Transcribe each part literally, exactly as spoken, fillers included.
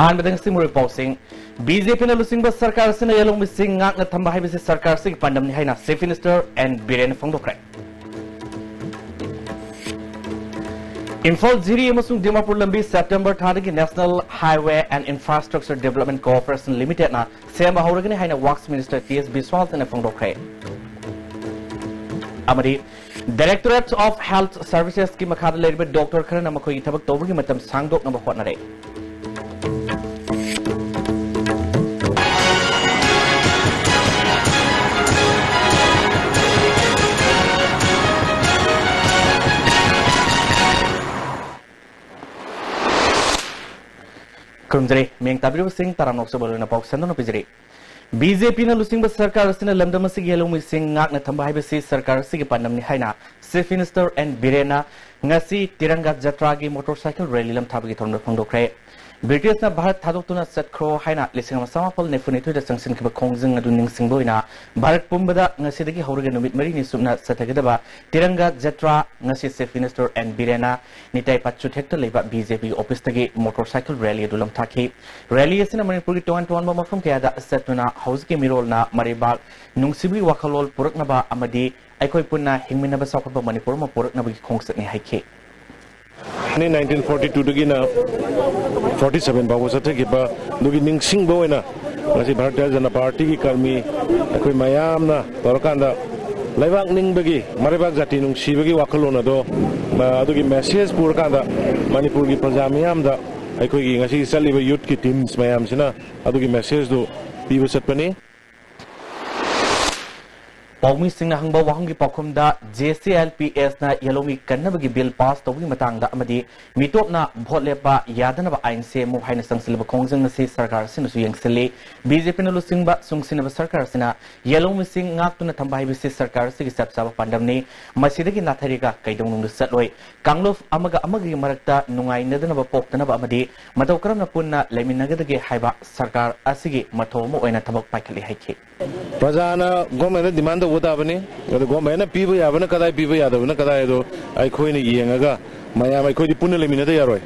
ꯑꯍꯥꯟꯕꯗ ꯉꯁꯤ ꯃꯔꯨꯑꯣꯏꯕ ꯄꯥꯎꯁꯤꯡ꯫ ꯕꯤ ꯖꯦ ꯄꯤꯅ ꯂꯨꯆꯤꯡꯕ ꯁꯔꯀꯥꯔ ꯑꯁꯤꯅ ꯌꯦꯜꯍꯧꯃꯤꯁꯤꯡ ꯉꯥꯛꯅ ꯊꯝꯕ ꯍꯥꯏꯕꯁꯤ ꯁꯔꯀꯥꯔ ꯑꯁꯤꯒꯤ ꯄꯥꯟꯗꯝꯅꯤ ꯍꯥꯏꯅ Chief Minister N ꯕꯤꯔꯦꯟꯅ ꯐꯣꯡꯗꯣꯛꯈ꯭ꯔꯦ꯫ ꯏꯝꯐꯥꯜ ꯖꯤꯔꯤ ꯑꯃꯁꯨꯡ ꯗꯤꯃꯥꯄꯨꯔ ꯂꯝꯕꯤ September ꯊꯥꯗꯒꯤ National Highway and Infrastructure Development Corporation Limited ꯅ ꯁꯦꯝꯕ ꯍꯧꯔꯒꯅꯤ ꯍꯥꯏꯅ Works Minister ꯇꯤ ꯑꯦꯁ ꯕꯤꯁ꯭ꯋꯥꯜꯅ ꯐꯣꯡꯗꯣꯛꯈ꯭ꯔꯦ꯫ ꯑꯃꯗꯤ Directorate of Health Services ꯀꯤ ꯃꯈꯥꯗ ꯂꯩꯔꯤꯕ ꯗꯣꯛꯇꯔ ꯈꯔꯅ ꯃꯈꯣꯏꯒꯤ ꯊꯕꯛ ꯇꯧꯕꯒꯤ ꯃꯇꯝ ꯁꯥꯡꯗꯣꯛꯅꯕ ꯍꯣꯠꯅꯔꯦ꯫ ꯈꯨꯔꯨꯝꯖꯔꯤ꯫ ꯃꯤꯌꯦꯡ ꯇꯥꯕꯤꯔꯤꯕꯁꯤꯡ ꯇꯔꯥꯝꯅ ꯑꯣꯛꯆꯕ ꯂꯣꯏꯅ ꯄꯥꯎ ꯁꯟꯗꯣꯛꯅ ꯄꯤꯖꯔꯤ꯫ ꯕꯤ ꯖꯦ ꯄꯤꯅ ꯂꯨꯆꯤꯡꯕ ꯁꯔꯀꯥꯔ ꯑꯁꯤꯅ ꯂꯝꯗꯝ ꯑꯁꯤꯒꯤ ꯌꯦꯜꯍꯧꯃꯤꯁꯤꯡ ꯉꯥꯛꯅ ꯊꯝꯕ ꯍꯥꯏꯕꯁꯤ ꯁꯔꯀꯥꯔ ꯑꯁꯤꯒꯤ ꯄꯥꯟꯗꯝꯅꯤ ꯍꯥꯏꯅ Chief Minister N ꯕꯤꯔꯦꯟꯅ ꯉꯁꯤ ꯇꯤꯔꯪꯒꯥ ꯖꯇ꯭ꯔꯥꯒꯤ motorcycle rally ꯂꯝꯊꯥꯕꯒꯤ ꯊꯧꯔꯝꯗ ꯐꯣꯡꯗꯣꯛꯈ꯭ꯔꯦ꯫ ꯕ꯭ꯔꯤꯇꯤꯁꯅ ꯚꯥꯔꯠ ꯊꯥꯗꯣꯛꯇꯨꯅ ꯆꯠꯈ꯭ꯔꯣ ꯍꯥꯏꯅ ꯂꯤꯁꯤꯡ ꯑꯃ ꯆꯥꯃꯥꯄꯜ ꯅꯤꯐꯨ ꯅꯤꯊꯣꯏꯗ ꯆꯪꯁꯤꯟꯈꯤꯕ ꯈꯣꯡꯖꯪ ꯑꯗꯨ ꯅꯤꯡꯁꯤꯡꯕ ꯑꯣꯏꯅ ꯚꯥꯔꯠ ꯄꯨꯝꯕꯗ ꯉꯁꯤꯗꯒꯤ ꯍꯧꯔꯒ ꯅꯨꯃꯤꯠ ꯃꯔꯤꯅꯤ ꯆꯨꯞꯅ ꯆꯠꯊꯒꯗꯕ ꯇꯤꯔꯪꯒꯥ ꯖꯇ꯭ꯔꯥ ꯉꯁꯤ Chief Minister N ꯕꯤꯔꯦꯟꯅ ꯅꯤꯇꯥꯏ ꯄꯥꯠꯆꯨꯊꯦꯛꯇ ꯂꯩꯕ ꯕꯤ ꯖꯦ ꯄꯤꯒꯤ office ꯇꯒꯤ motorcycle rally ꯑꯗꯨ ꯂꯝꯊꯥꯈꯤ꯫ Rally ꯑꯁꯤꯅ ꯃꯅꯤꯄꯨꯔꯒꯤ ꯇꯣꯉꯥꯟ ꯇꯣꯉꯥꯟꯕ ꯃꯐꯝ ꯀꯌꯥꯗ ꯆꯠꯇꯨꯅ ꯍꯧꯖꯤꯛꯀꯤ ꯃꯤꯔꯣꯜꯅ ꯃꯔꯩꯕꯥꯛ ꯅꯨꯡꯁꯤꯕꯒꯤ ꯋꯥꯈꯜꯂꯣꯟ ꯄꯨꯔꯛꯅꯕ ꯑꯃꯗꯤ ꯑꯩꯈꯣꯏ ꯄꯨꯟꯅ ꯍꯤꯡꯃꯤꯟꯅꯕ ꯆꯥꯎꯈꯠꯄ ꯃꯅꯤꯄꯨꯔ ꯑꯃ ꯄꯨꯔꯛꯅꯕꯒꯤ ꯈꯣꯡꯆꯠꯅꯤ ꯍꯥꯏꯈꯤ꯫ ꯅꯤꯡꯇꯤꯟ ꯐꯣꯔꯇꯤ ꯇꯨꯗꯒꯤꯅ ꯐꯣꯔꯇꯤ ꯁꯚꯦꯟ ꯐꯥꯎꯕ ꯆꯠꯊꯈꯤꯕ ꯑꯗꯨꯒꯤ ꯅꯤꯡꯁꯤꯡꯕ ꯑꯣꯏꯅ ꯉꯁꯤ ꯚꯥꯔꯇꯤꯌ ꯖꯅꯇꯥ ꯄꯥꯔꯇꯤꯒꯤ ꯀꯔꯃꯤ ꯑꯩꯈꯣꯏ ꯃꯌꯥꯝꯅ ꯇꯧꯔꯀꯥꯟꯗ ꯂꯩꯕꯥꯛ ꯅꯤꯡꯕꯒꯤ, ꯃꯔꯩꯕꯥꯛ ꯖꯥꯇꯤ ꯅꯨꯡꯁꯤꯕꯒꯤ ꯋꯥꯈꯜꯂꯣꯟ ꯑꯗꯣ, ꯑ, ꯑꯗꯨꯒꯤ message ꯄꯨꯔꯀꯥꯟꯗ ꯃꯅꯤꯄꯨꯔꯒꯤ ꯄ꯭ꯔꯖꯥ ꯃꯤꯌꯥꯝꯗ ꯑꯩꯈꯣꯏꯒꯤ ꯉꯁꯤ ꯆꯠꯂꯤꯕ youth ꯀꯤ teams ꯃꯌꯥꯝꯁꯤꯅ ꯑꯗꯨꯒꯤ message ꯗꯨ ꯄꯤꯕ ꯆꯠꯄꯅꯤ꯫ ꯄꯥꯎꯃꯤꯁꯤꯡꯅ ꯍꯪꯕ ꯋꯥꯍꯪꯒꯤ ꯄꯥꯎꯈꯨꯝꯗ, ꯖꯦ ꯁꯤ ꯑꯦꯜ ꯄꯤ ꯑꯦꯁꯅ ꯌꯦꯜꯍꯧꯃꯤ ꯀꯟꯅꯕꯒꯤ bill pass ꯇꯧꯕꯒꯤ ꯃꯇꯥꯡꯗ ꯑꯃꯗꯤ ꯃꯤꯇꯣꯞꯅ vote ꯂꯦꯞꯄ ꯌꯥꯗꯅꯕ ꯑꯥꯏꯟ ꯁꯦꯝꯃꯨ ꯍꯥꯏꯅ ꯆꯪꯁꯤꯜꯂꯕ ꯈꯣꯡꯖꯪ ꯑꯁꯤ ꯁꯔꯀꯥꯔ ꯑꯁꯤꯅꯁꯨ ꯌꯦꯡꯁꯤꯜꯂꯤ꯫ ꯕꯤ ꯖꯦ ꯄꯤꯅ ꯂꯨꯆꯤꯡꯕ ꯆꯨꯡꯁꯤꯟꯅꯕ ꯁꯔꯀꯥꯔ ꯑꯁꯤꯅ ꯌꯦꯜꯍꯧꯃꯤꯁꯤꯡ ꯉꯥꯛꯇꯨꯅ ꯊꯝꯕ ꯍꯥꯏꯕꯁꯤ ꯁꯔꯀꯥꯔ ꯑꯁꯤꯒꯤ ꯆꯞ ꯆꯥꯕ ꯄꯥꯟꯗꯝꯅꯤ꯫ ꯃꯁꯤꯗꯒꯤ ꯅꯥꯊꯩꯔꯒ ꯀꯩꯗꯧꯅꯨꯡꯗ ꯆꯠꯂꯣꯏ꯫ ꯀꯥꯡꯂꯨꯞ ꯑꯃꯒ ꯑꯃꯒꯒꯤ ꯃꯔꯛꯇ ꯅꯨꯡꯉꯥꯏꯅꯗꯅꯕ ꯄꯣꯛꯇꯅꯕ ꯑꯃꯗꯤ ꯃꯇꯧ ꯀꯔꯝꯅ ꯄꯨꯟꯅ ꯂꯩꯃꯤꯟꯅꯒꯗꯒꯦ ꯍꯥꯏꯕ ꯁꯔꯀꯥꯔ ꯑꯁꯤꯒꯤ ꯃꯊꯧ ꯑꯃ ꯑꯣꯏꯅ ꯊꯕꯛ ꯄꯥꯏꯈꯠꯂꯤ ꯍꯥꯏꯈꯤ꯫ ꯄ꯭ꯔꯖꯥꯅ government ꯗ demand ꯇꯧꯕ ꯇꯥꯕꯅꯤ꯫ ꯑꯗꯨ government ꯅ ꯄꯤꯕ ꯌꯥꯕꯅ ꯀꯗꯥꯏ, ꯄꯤꯕ ꯌꯥꯗꯕꯅ ꯀꯗꯥꯏ, ꯑꯗꯣ ꯑꯩꯈꯣꯏꯅ ꯌꯦꯡꯉꯒ ꯃꯌꯥꯝ ꯑꯩꯈꯣꯏꯗꯤ ꯄꯨꯟꯅ ꯂꯩꯃꯤꯟꯅꯗ ꯌꯥꯔꯣꯏ꯫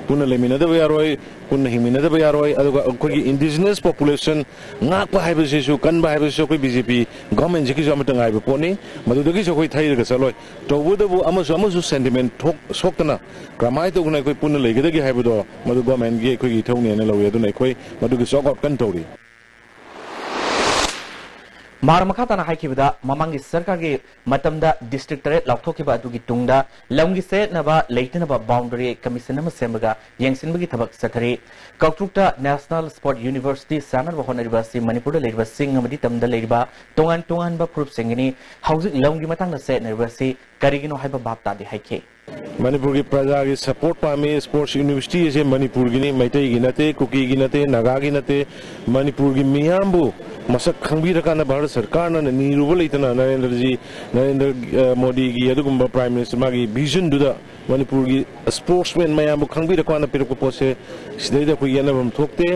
ꯄꯨꯟꯅ ꯂꯩꯃꯤꯟꯅꯗꯕ ꯌꯥꯔꯣꯏ, ꯄꯨꯟꯅ ꯍꯤꯡꯃꯤꯟꯅꯗꯕ ꯌꯥꯔꯣꯏ꯫ ꯑꯗꯨꯒ ꯑꯩꯈꯣꯏꯒꯤ indigenous population ꯉꯥꯛꯄ ꯍꯥꯏꯕꯁꯤꯁꯨ, ꯀꯟꯕ ꯍꯥꯏꯕꯁꯤꯁꯨ ꯑꯩꯈꯣꯏ BJP governmentꯁꯤꯒꯤꯁꯨ ꯑꯃꯠꯇ ꯉꯥꯏꯕ ꯄꯣꯠꯅꯤ꯫ ꯃꯗꯨꯗꯒꯤꯁꯨ ꯑꯩꯈꯣꯏ ꯊꯩꯔꯒ ꯆꯠꯂꯣꯏ꯫ ꯇꯧꯕꯇꯕꯨ ꯑꯃꯁꯨ ꯑꯃꯁꯨ sentiment ꯊꯣꯛ-, ꯁꯣꯛꯇꯅ ꯀꯔꯝꯍꯥꯏꯅ ꯇꯧꯗꯅ ꯑꯩꯈꯣꯏ ꯄꯨꯟꯅ ꯂꯩꯒꯗꯒꯦ ꯍꯥꯏꯕꯗꯣ ꯃꯗꯨ governmentꯀꯤ ꯑꯩꯈꯣꯏꯒꯤ ꯏꯊꯧꯅꯦꯅ ꯂꯧꯏ꯫ ꯑꯗꯨꯅ ꯑꯩꯈꯣꯏ ꯃꯗꯨꯒꯤ ꯆꯣꯛ ꯑꯥꯎꯠ ꯀꯟꯅ ꯇꯧꯔꯤ꯫ ꯃꯥꯔ ꯃꯈꯥ ꯇꯥꯅ ꯍꯥꯏꯈꯤꯕꯗ, ꯃꯃꯥꯡꯒꯤ ꯁꯔꯀꯥꯔꯒꯤ ꯃꯇꯝꯗ district ꯇꯔꯦꯠ ꯂꯥꯎꯊꯣꯛꯈꯤꯕ ꯑꯗꯨꯒꯤ ꯇꯨꯡꯗ ꯂꯝꯒꯤ ꯆꯌꯦꯠꯅꯕ ꯂꯩꯇꯅꯕ boundary commission ꯑꯃ ꯁꯦꯝꯕꯒ ꯌꯦꯡꯁꯤꯟꯕꯒꯤ ꯊꯕꯛ ꯆꯠꯊꯔꯤ꯫ ꯀꯧꯇ꯭ꯔꯨꯛꯇ National Sport University ꯁꯥꯅꯅꯕ ꯍꯣꯠꯅꯔꯤꯕ ꯑꯁꯤ ꯃꯅꯤꯄꯨꯔꯗ ꯂꯩꯔꯤꯕ ꯆꯤꯡ ꯑꯃꯗꯤ ꯇꯝꯗ ꯂꯩꯔꯤꯕ ꯇꯣꯉꯥꯟ ꯇꯣꯉꯥꯟꯕ ꯐꯨꯔꯨꯞꯁꯤꯡꯒꯤꯅꯤ꯫ ꯍꯧꯖꯤꯛ ꯂꯝꯒꯤ ꯃꯇꯥꯡꯗ ꯆꯌꯦꯠꯅꯔꯤꯕ ꯑꯁꯤ ꯀꯔꯤꯒꯤꯅꯣ ꯍꯥꯏꯕ ꯚꯥꯞ ꯇꯥꯗꯦ ꯍꯥꯏꯈꯤ꯫ ꯃꯅꯤꯄꯨꯔꯒꯤ ꯄ꯭ꯔꯖꯥꯒꯤ support ꯄꯥꯝꯃꯤ꯫ Sports University ꯑꯁꯦ ꯃꯅꯤꯄꯨꯔꯒꯤꯅꯤ, ꯃꯩꯇꯩꯒꯤ ꯅꯠꯇꯦ, ꯀꯨꯀꯤꯒꯤ ꯅꯠꯇꯦ, ꯅꯥꯒꯥꯒꯤ ꯅꯠꯇꯦ꯫ ꯃꯅꯤꯄꯨꯔꯒꯤ ꯃꯤꯌꯥꯝꯕꯨ ꯃꯁꯛ ꯈꯪꯕꯤꯔꯀꯥꯟꯗ ꯚꯥꯔꯠ ꯁꯔꯀꯥꯔꯅ ꯅꯤꯔꯨꯕ ꯂꯩꯇꯅ ꯅꯔꯦꯟꯗ꯭ꯔꯖꯤ, ꯅꯔꯦꯟꯗ꯭ꯔ, ꯑ, ꯃꯣꯗꯤꯒꯤ ꯑꯗꯨꯒꯨꯝꯕ Prime Minister ꯃꯥꯒꯤ visionꯗꯨꯗ ꯃꯅꯤꯄꯨꯔꯒꯤ sportsman ꯃꯌꯥꯝꯕꯨ ꯈꯪꯕꯤꯔꯀꯥꯟꯗ ꯄꯤꯔꯛꯄ ꯄꯣꯠꯁꯦ ꯁꯤꯗꯩꯗ ꯑꯩꯈꯣꯏ ꯌꯦꯠꯅꯐꯝ ꯊꯣꯛꯇꯦ꯫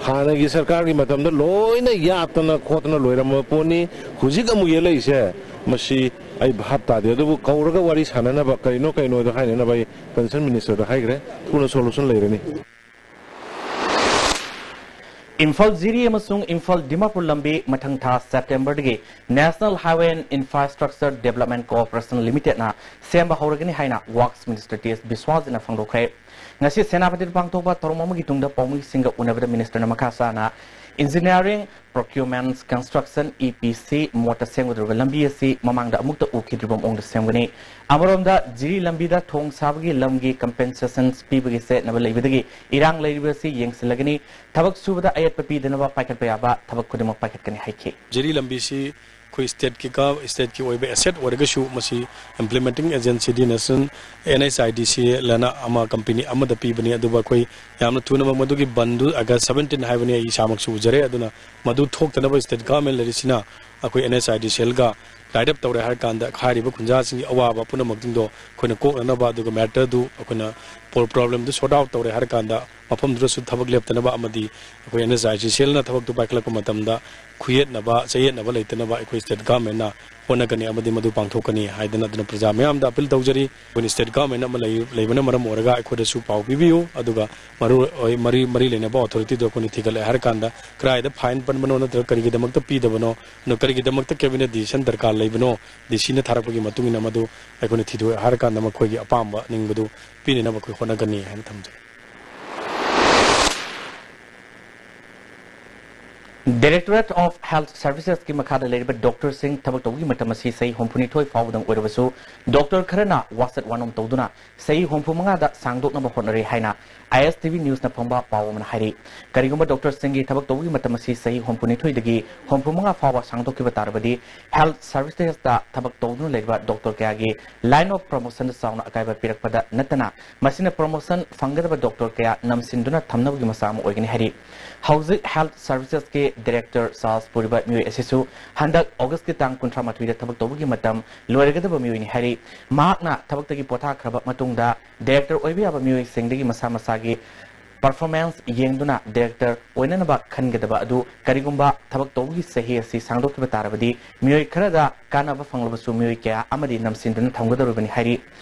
ꯍꯥꯟꯅꯒꯤ ꯁꯔꯀꯥꯔꯒꯤ ꯃꯇꯝꯗ ꯂꯣꯏꯅ ꯌꯥꯠꯇꯅ ꯈꯣꯠꯇꯅ ꯂꯣꯏꯔꯝꯃꯕ ꯄꯣꯠꯅꯤ꯫ ꯍꯧꯖꯤꯛ ꯑꯃꯨꯛ ꯌꯦꯠꯂꯛꯏꯁꯦ ꯃꯁꯤ ꯑꯩ ꯚꯥꯞ ꯇꯥꯗꯦ꯫ ꯑꯗꯨꯕꯨ ꯀꯧꯔꯒ ꯋꯥꯔꯤ ꯁꯥꯟꯅꯅꯕ ꯀꯔꯤꯅꯣ ꯀꯔꯤꯅꯣꯗꯣ ꯍꯥꯏꯅꯅꯕ ꯑꯩ concern ministerꯗ ꯍꯥꯏꯈ꯭ꯔꯦ꯫ ꯊꯨꯅ solution ꯂꯩꯔꯅꯤ꯫ ꯏꯝꯐꯥꯜ ꯖꯤꯔꯤ ꯑꯃꯁꯨꯡ ꯏꯝꯐꯥꯜ ꯗꯤꯃꯥꯄꯨꯔ ꯂꯝꯕꯤ ꯃꯊꯪ ꯊꯥ Septemberꯗꯒꯤ National Highway and Infrastructure Development Corporation Limitedꯅ ꯁꯦꯝꯕ ꯍꯧꯔꯒꯅꯤ ꯍꯥꯏꯅ Works Minister ꯇꯤ ꯑꯦꯁ ꯕꯤꯁ꯭ꯋꯥꯁꯅ ꯐꯣꯡꯗꯣꯛꯈ꯭ꯔꯦ꯫ ꯉꯁꯤ ꯁꯦꯅꯥꯄꯇꯤꯗ ꯄꯥꯡꯊꯣꯛꯄ ꯊꯧꯔꯝ ꯑꯃꯒꯤ ꯇꯨꯡꯗ ꯄꯥꯎꯃꯤꯁꯤꯡꯒ ꯎꯅꯕꯗ ministerꯅ ꯃꯈꯥ ꯆꯥꯅ engineering, procurement, construction, E P C ꯃꯣꯠꯇ ꯁꯦꯝꯒꯗꯧꯔꯤꯕ ꯂꯝꯕꯤ ꯑꯁꯤ ꯃꯃꯥꯡꯗ ꯑꯃꯨꯛꯇ ꯎꯈꯤꯗ꯭ꯔꯤꯕ ꯃꯑꯣꯡꯗ ꯁꯦꯝꯒꯅꯤ꯫ ꯑꯃꯔꯣꯝꯗ ꯖꯤꯔꯤ ꯂꯝꯕꯤꯗ ꯊꯣꯡ ꯁꯥꯕꯒꯤ ꯂꯝꯒꯤ compensations ꯄꯤꯕꯒꯤ ꯆꯌꯦꯠꯅꯕ ꯂꯩꯕꯗꯒꯤ ꯏꯔꯥꯡ ꯂꯩꯔꯤꯕ ꯑꯁꯤ ꯌꯦꯡꯁꯤꯜꯂꯒꯅꯤ꯫ ꯊꯕꯛ ꯁꯨꯕꯗ ꯑꯌꯦꯠꯄ ꯄꯤꯗꯅꯕ ꯄꯥꯏꯈꯠꯄ ꯌꯥꯕ ꯊꯕꯛ ꯈꯨꯗꯤꯡꯃꯛ ꯄꯥꯏꯈꯠꯀꯅꯤ ꯍꯥꯏꯈꯤ꯫ ꯖꯤꯔꯤ ꯂꯝꯕꯤꯁꯤ ꯑꯩꯈꯣꯏ stateꯀꯤ ꯀ-, stateꯀꯤ ꯑꯣꯏꯕ asset ꯑꯣꯏꯔꯒꯁꯨ ꯃꯁꯤ implementing agencyꯗꯤ National NHIDCLꯅ ꯑꯃ company ꯑꯃꯗ ꯄꯤꯕꯅꯤ꯫ ꯑꯗꯨꯕꯨ ꯑꯩꯈꯣꯏ ꯌꯥꯝꯅ ꯊꯨꯅꯃꯛ ꯃꯗꯨꯒꯤ ꯕꯟꯗꯨ August seventeen ꯍꯥꯏꯕꯅꯤ, ꯑꯩ ꯏꯁꯥꯃꯛꯁꯨ ꯎꯖꯔꯦ꯫ ꯑꯗꯨꯅ ꯃꯗꯨ ꯊꯣꯛꯇꯅꯕ state government ꯂꯩꯔꯤꯁꯤꯅ ꯑꯩꯈꯣꯏ NHIDCLꯒ tie up ꯇꯧꯔꯦ ꯍꯥꯏꯔ ꯀꯥꯟꯗ ꯍꯥꯏꯔꯤꯕ ꯈꯨꯟꯖꯥꯁꯤꯡꯒꯤ ꯑꯋꯥꯕ ꯄꯨꯝꯅꯃꯛꯁꯤꯡꯗꯣ ꯑꯩꯈꯣꯏꯅ ꯀꯣꯛꯅꯅꯕ, ꯑꯗꯨꯒ matterꯗꯨ ꯑꯩꯈꯣꯏꯅ pro-, problemꯗꯨ sort out ꯇꯧꯔꯦ ꯍꯥꯏꯔ ꯀꯥꯟꯗ ꯃꯐꯝꯗꯨꯗꯁꯨ ꯊꯕꯛ ꯂꯦꯞꯇꯅꯕ ꯑꯃꯗꯤ ꯑꯩꯈꯣꯏ NHIDCLꯅ ꯊꯕꯛꯇꯨ ꯄꯥꯏꯈꯠꯂꯛꯄ ꯃꯇꯝꯗ ꯈꯨꯌꯦꯠꯅꯕ, ꯆꯌꯦꯠꯅꯕ ꯂꯩꯇꯅꯕ ꯑꯩꯈꯣꯏ ꯁ꯭ꯇꯦꯠ ꯒꯚꯔꯟꯃꯦꯟꯠꯅ ꯍꯣꯠꯅꯒꯅꯤ ꯑꯃꯗꯤ ꯃꯗꯨ ꯄꯥꯡꯊꯣꯛꯀꯅꯤ ꯍꯥꯏꯗꯅ ꯑꯗꯨꯅ ꯄ꯭ꯔꯖꯥ ꯃꯌꯥꯝꯗ ꯑꯄꯤꯜ ꯇꯧꯖꯔꯤ꯫ ꯑꯩꯈꯣꯏꯅ ꯁ꯭ꯇꯦꯠ ꯒꯚꯔꯟꯃꯦꯟꯠ ꯑꯃ ꯂꯩ-, ꯂꯩꯕꯅ ꯃꯔꯝ ꯑꯣꯏꯔꯒ ꯑꯩꯈꯣꯏꯗꯁꯨ ꯄꯥꯎ ꯄꯤꯕꯤꯌꯨ, ꯑꯗꯨꯒ ꯃꯔꯨ ꯑꯣꯏ-, ꯃꯔꯤ, ꯃꯔꯤ ꯂꯩꯅꯕ ꯑꯣꯊꯣꯔꯤꯇꯤꯗꯨ ꯑꯩꯈꯣꯏꯅ ꯊꯤꯒꯠꯂꯦ ꯍꯥꯏꯔꯀꯥꯟꯗ ꯀꯗꯥꯏꯗ ꯐꯥꯏꯟ ꯄꯟꯕꯅꯣ ꯅꯠꯇ꯭ꯔꯒ ꯀꯔꯤꯒꯤꯗꯃꯛꯇ ꯄꯤꯗꯕꯅꯣ, ꯑꯗꯨ ꯀꯔꯤꯒꯤꯗꯃꯛꯇ ꯀꯦꯕꯤꯅꯦꯠ ꯗꯤꯁꯤꯖꯟ ꯗꯔꯀꯥꯔ ꯂꯩꯕꯅꯣ, ꯗꯤ ꯁꯤꯅ ꯊꯥꯔꯛꯄꯒꯤ ꯃꯇꯨꯡ ꯏꯟꯅ ꯃꯗꯨ ꯑꯩꯈꯣꯏꯅ ꯊꯤꯗꯣꯛꯑꯦ ꯍꯥꯏꯔꯀꯥꯟꯗ ꯃꯈꯣꯏꯒꯤ ꯑꯄꯥꯝꯕ ꯑꯅꯤꯡꯕꯗꯨ ꯄꯤꯅꯅꯕ ꯑꯩꯈꯣꯏ ꯍꯣꯠꯅꯒꯅꯤ ꯍꯥꯏꯅ ꯊꯝꯖꯩ꯫ Directorate of Health Servicesꯀꯤ ꯃꯈꯥꯗ ꯂꯩꯔꯤꯕ ꯗꯣꯛꯇꯔꯁꯤꯡ ꯊꯕꯛ ꯇꯧꯕꯒꯤ ꯃꯇꯝ ꯑꯁꯤ ꯆꯍꯤ ꯍꯨꯝꯐꯨꯅꯤꯊꯣꯏ ꯐꯥꯎꯕꯗꯪ ꯑꯣꯏꯔꯕꯁꯨ, ꯗꯣꯛꯇꯔ ꯈꯔꯅ ꯋꯥꯁꯛ ꯋꯥꯅꯣꯝ ꯇꯧꯗꯨꯅ ꯆꯍꯤ ꯍꯨꯝꯐꯨ ꯃꯉꯥꯗ ꯁꯥꯡꯗꯣꯛꯅꯕ ꯍꯣꯠꯅꯔꯤ ꯍꯥꯏꯅ ISTV Newsꯅ ꯐꯪꯕ ꯄꯥꯎ ꯑꯃꯅ ꯍꯥꯏꯔꯤ꯫ ꯀꯔꯤꯒꯨꯝꯕ ꯗꯣꯛꯇꯔꯁꯤꯡꯒꯤ ꯊꯕꯛ ꯇꯧꯕꯒꯤ ꯃꯇꯝ ꯑꯁꯤ ꯆꯍꯤ ꯍꯨꯝꯐꯨꯅꯤꯊꯣꯏꯗꯒꯤ ꯍꯨꯝꯐꯨ ꯃꯉꯥ ꯐꯥꯎꯕ ꯁꯥꯡꯗꯣꯛꯈꯤꯕ ꯇꯥꯔꯕꯗꯤ, health servicesꯇ ꯊꯕꯛ ꯇꯧꯗꯨꯅ ꯂꯩꯔꯤꯕ ꯗꯣꯛꯇꯔ ꯀꯌꯥꯒꯤ line of promotionꯗ ꯆꯥꯎꯅ ꯑꯀꯥꯏꯕ ꯄꯤꯔꯛꯄꯗ ꯅꯠꯇꯅ, ꯃꯁꯤꯅ promotion ꯐꯪꯒꯗꯕ ꯗꯣꯛꯇꯔ ꯀꯌꯥ ꯅꯝꯁꯤꯟꯗꯨꯅ ꯊꯝꯅꯕꯒꯤ ꯃꯆꯥꯛ ꯑꯃ ꯑꯣꯏꯒꯅꯤ ꯍꯥꯏꯔꯤ꯫ ꯍꯧꯖꯤꯛ health servicesꯀꯤ director ꯆꯥꯔꯖ ꯄꯨꯔꯤꯕ ꯃꯤꯑꯣꯏ ꯑꯁꯤꯁꯨ ꯍꯟꯗꯛ Augustꯀꯤ ꯇꯥꯡ ꯀꯨꯟꯊ꯭ꯔꯥ ꯃꯥꯊꯣꯏꯗ ꯊꯕꯛ ꯇꯧꯕꯒꯤ ꯃꯇꯝ ꯂꯣꯏꯔꯒꯗꯕ ꯃꯤꯑꯣꯏꯅꯤ ꯍꯥꯏꯔꯤ꯫ ꯃꯍꯥꯛꯅ ꯊꯕꯛꯇꯒꯤ ꯄꯣꯊꯥꯈ꯭ꯔꯕ ꯃꯇꯨꯡꯗ director ꯑꯣꯏꯕ ꯌꯥꯕ ꯃꯤꯑꯣꯏꯁꯤꯡꯗꯒꯤ ꯃꯁꯥ ꯃꯁꯥꯒꯤ performance ꯌꯦꯡꯗꯨꯅ director ꯑꯣꯏꯅꯅꯕ ꯈꯟꯒꯗꯕ ꯑꯗꯨ, ꯀꯔꯤꯒꯨꯝꯕ ꯊꯕꯛ ꯇꯧꯕꯒꯤ ꯆꯍꯤ ꯑꯁꯤ ꯁꯥꯡꯗꯣꯛꯈꯤꯕ ꯇꯥꯔꯕꯗꯤ, ꯃꯤꯑꯣꯏ ꯈꯔꯗ ꯀꯥꯟꯅꯕ ꯐꯪꯂꯕꯁꯨ ꯃꯤꯑꯣꯏ ꯀꯌꯥ ꯑꯃꯗꯤ ꯅꯝꯁꯤꯟꯗꯨꯅ ꯊꯝꯒꯗꯧꯔꯤꯕꯅꯤ ꯍꯥꯏꯔꯤ꯫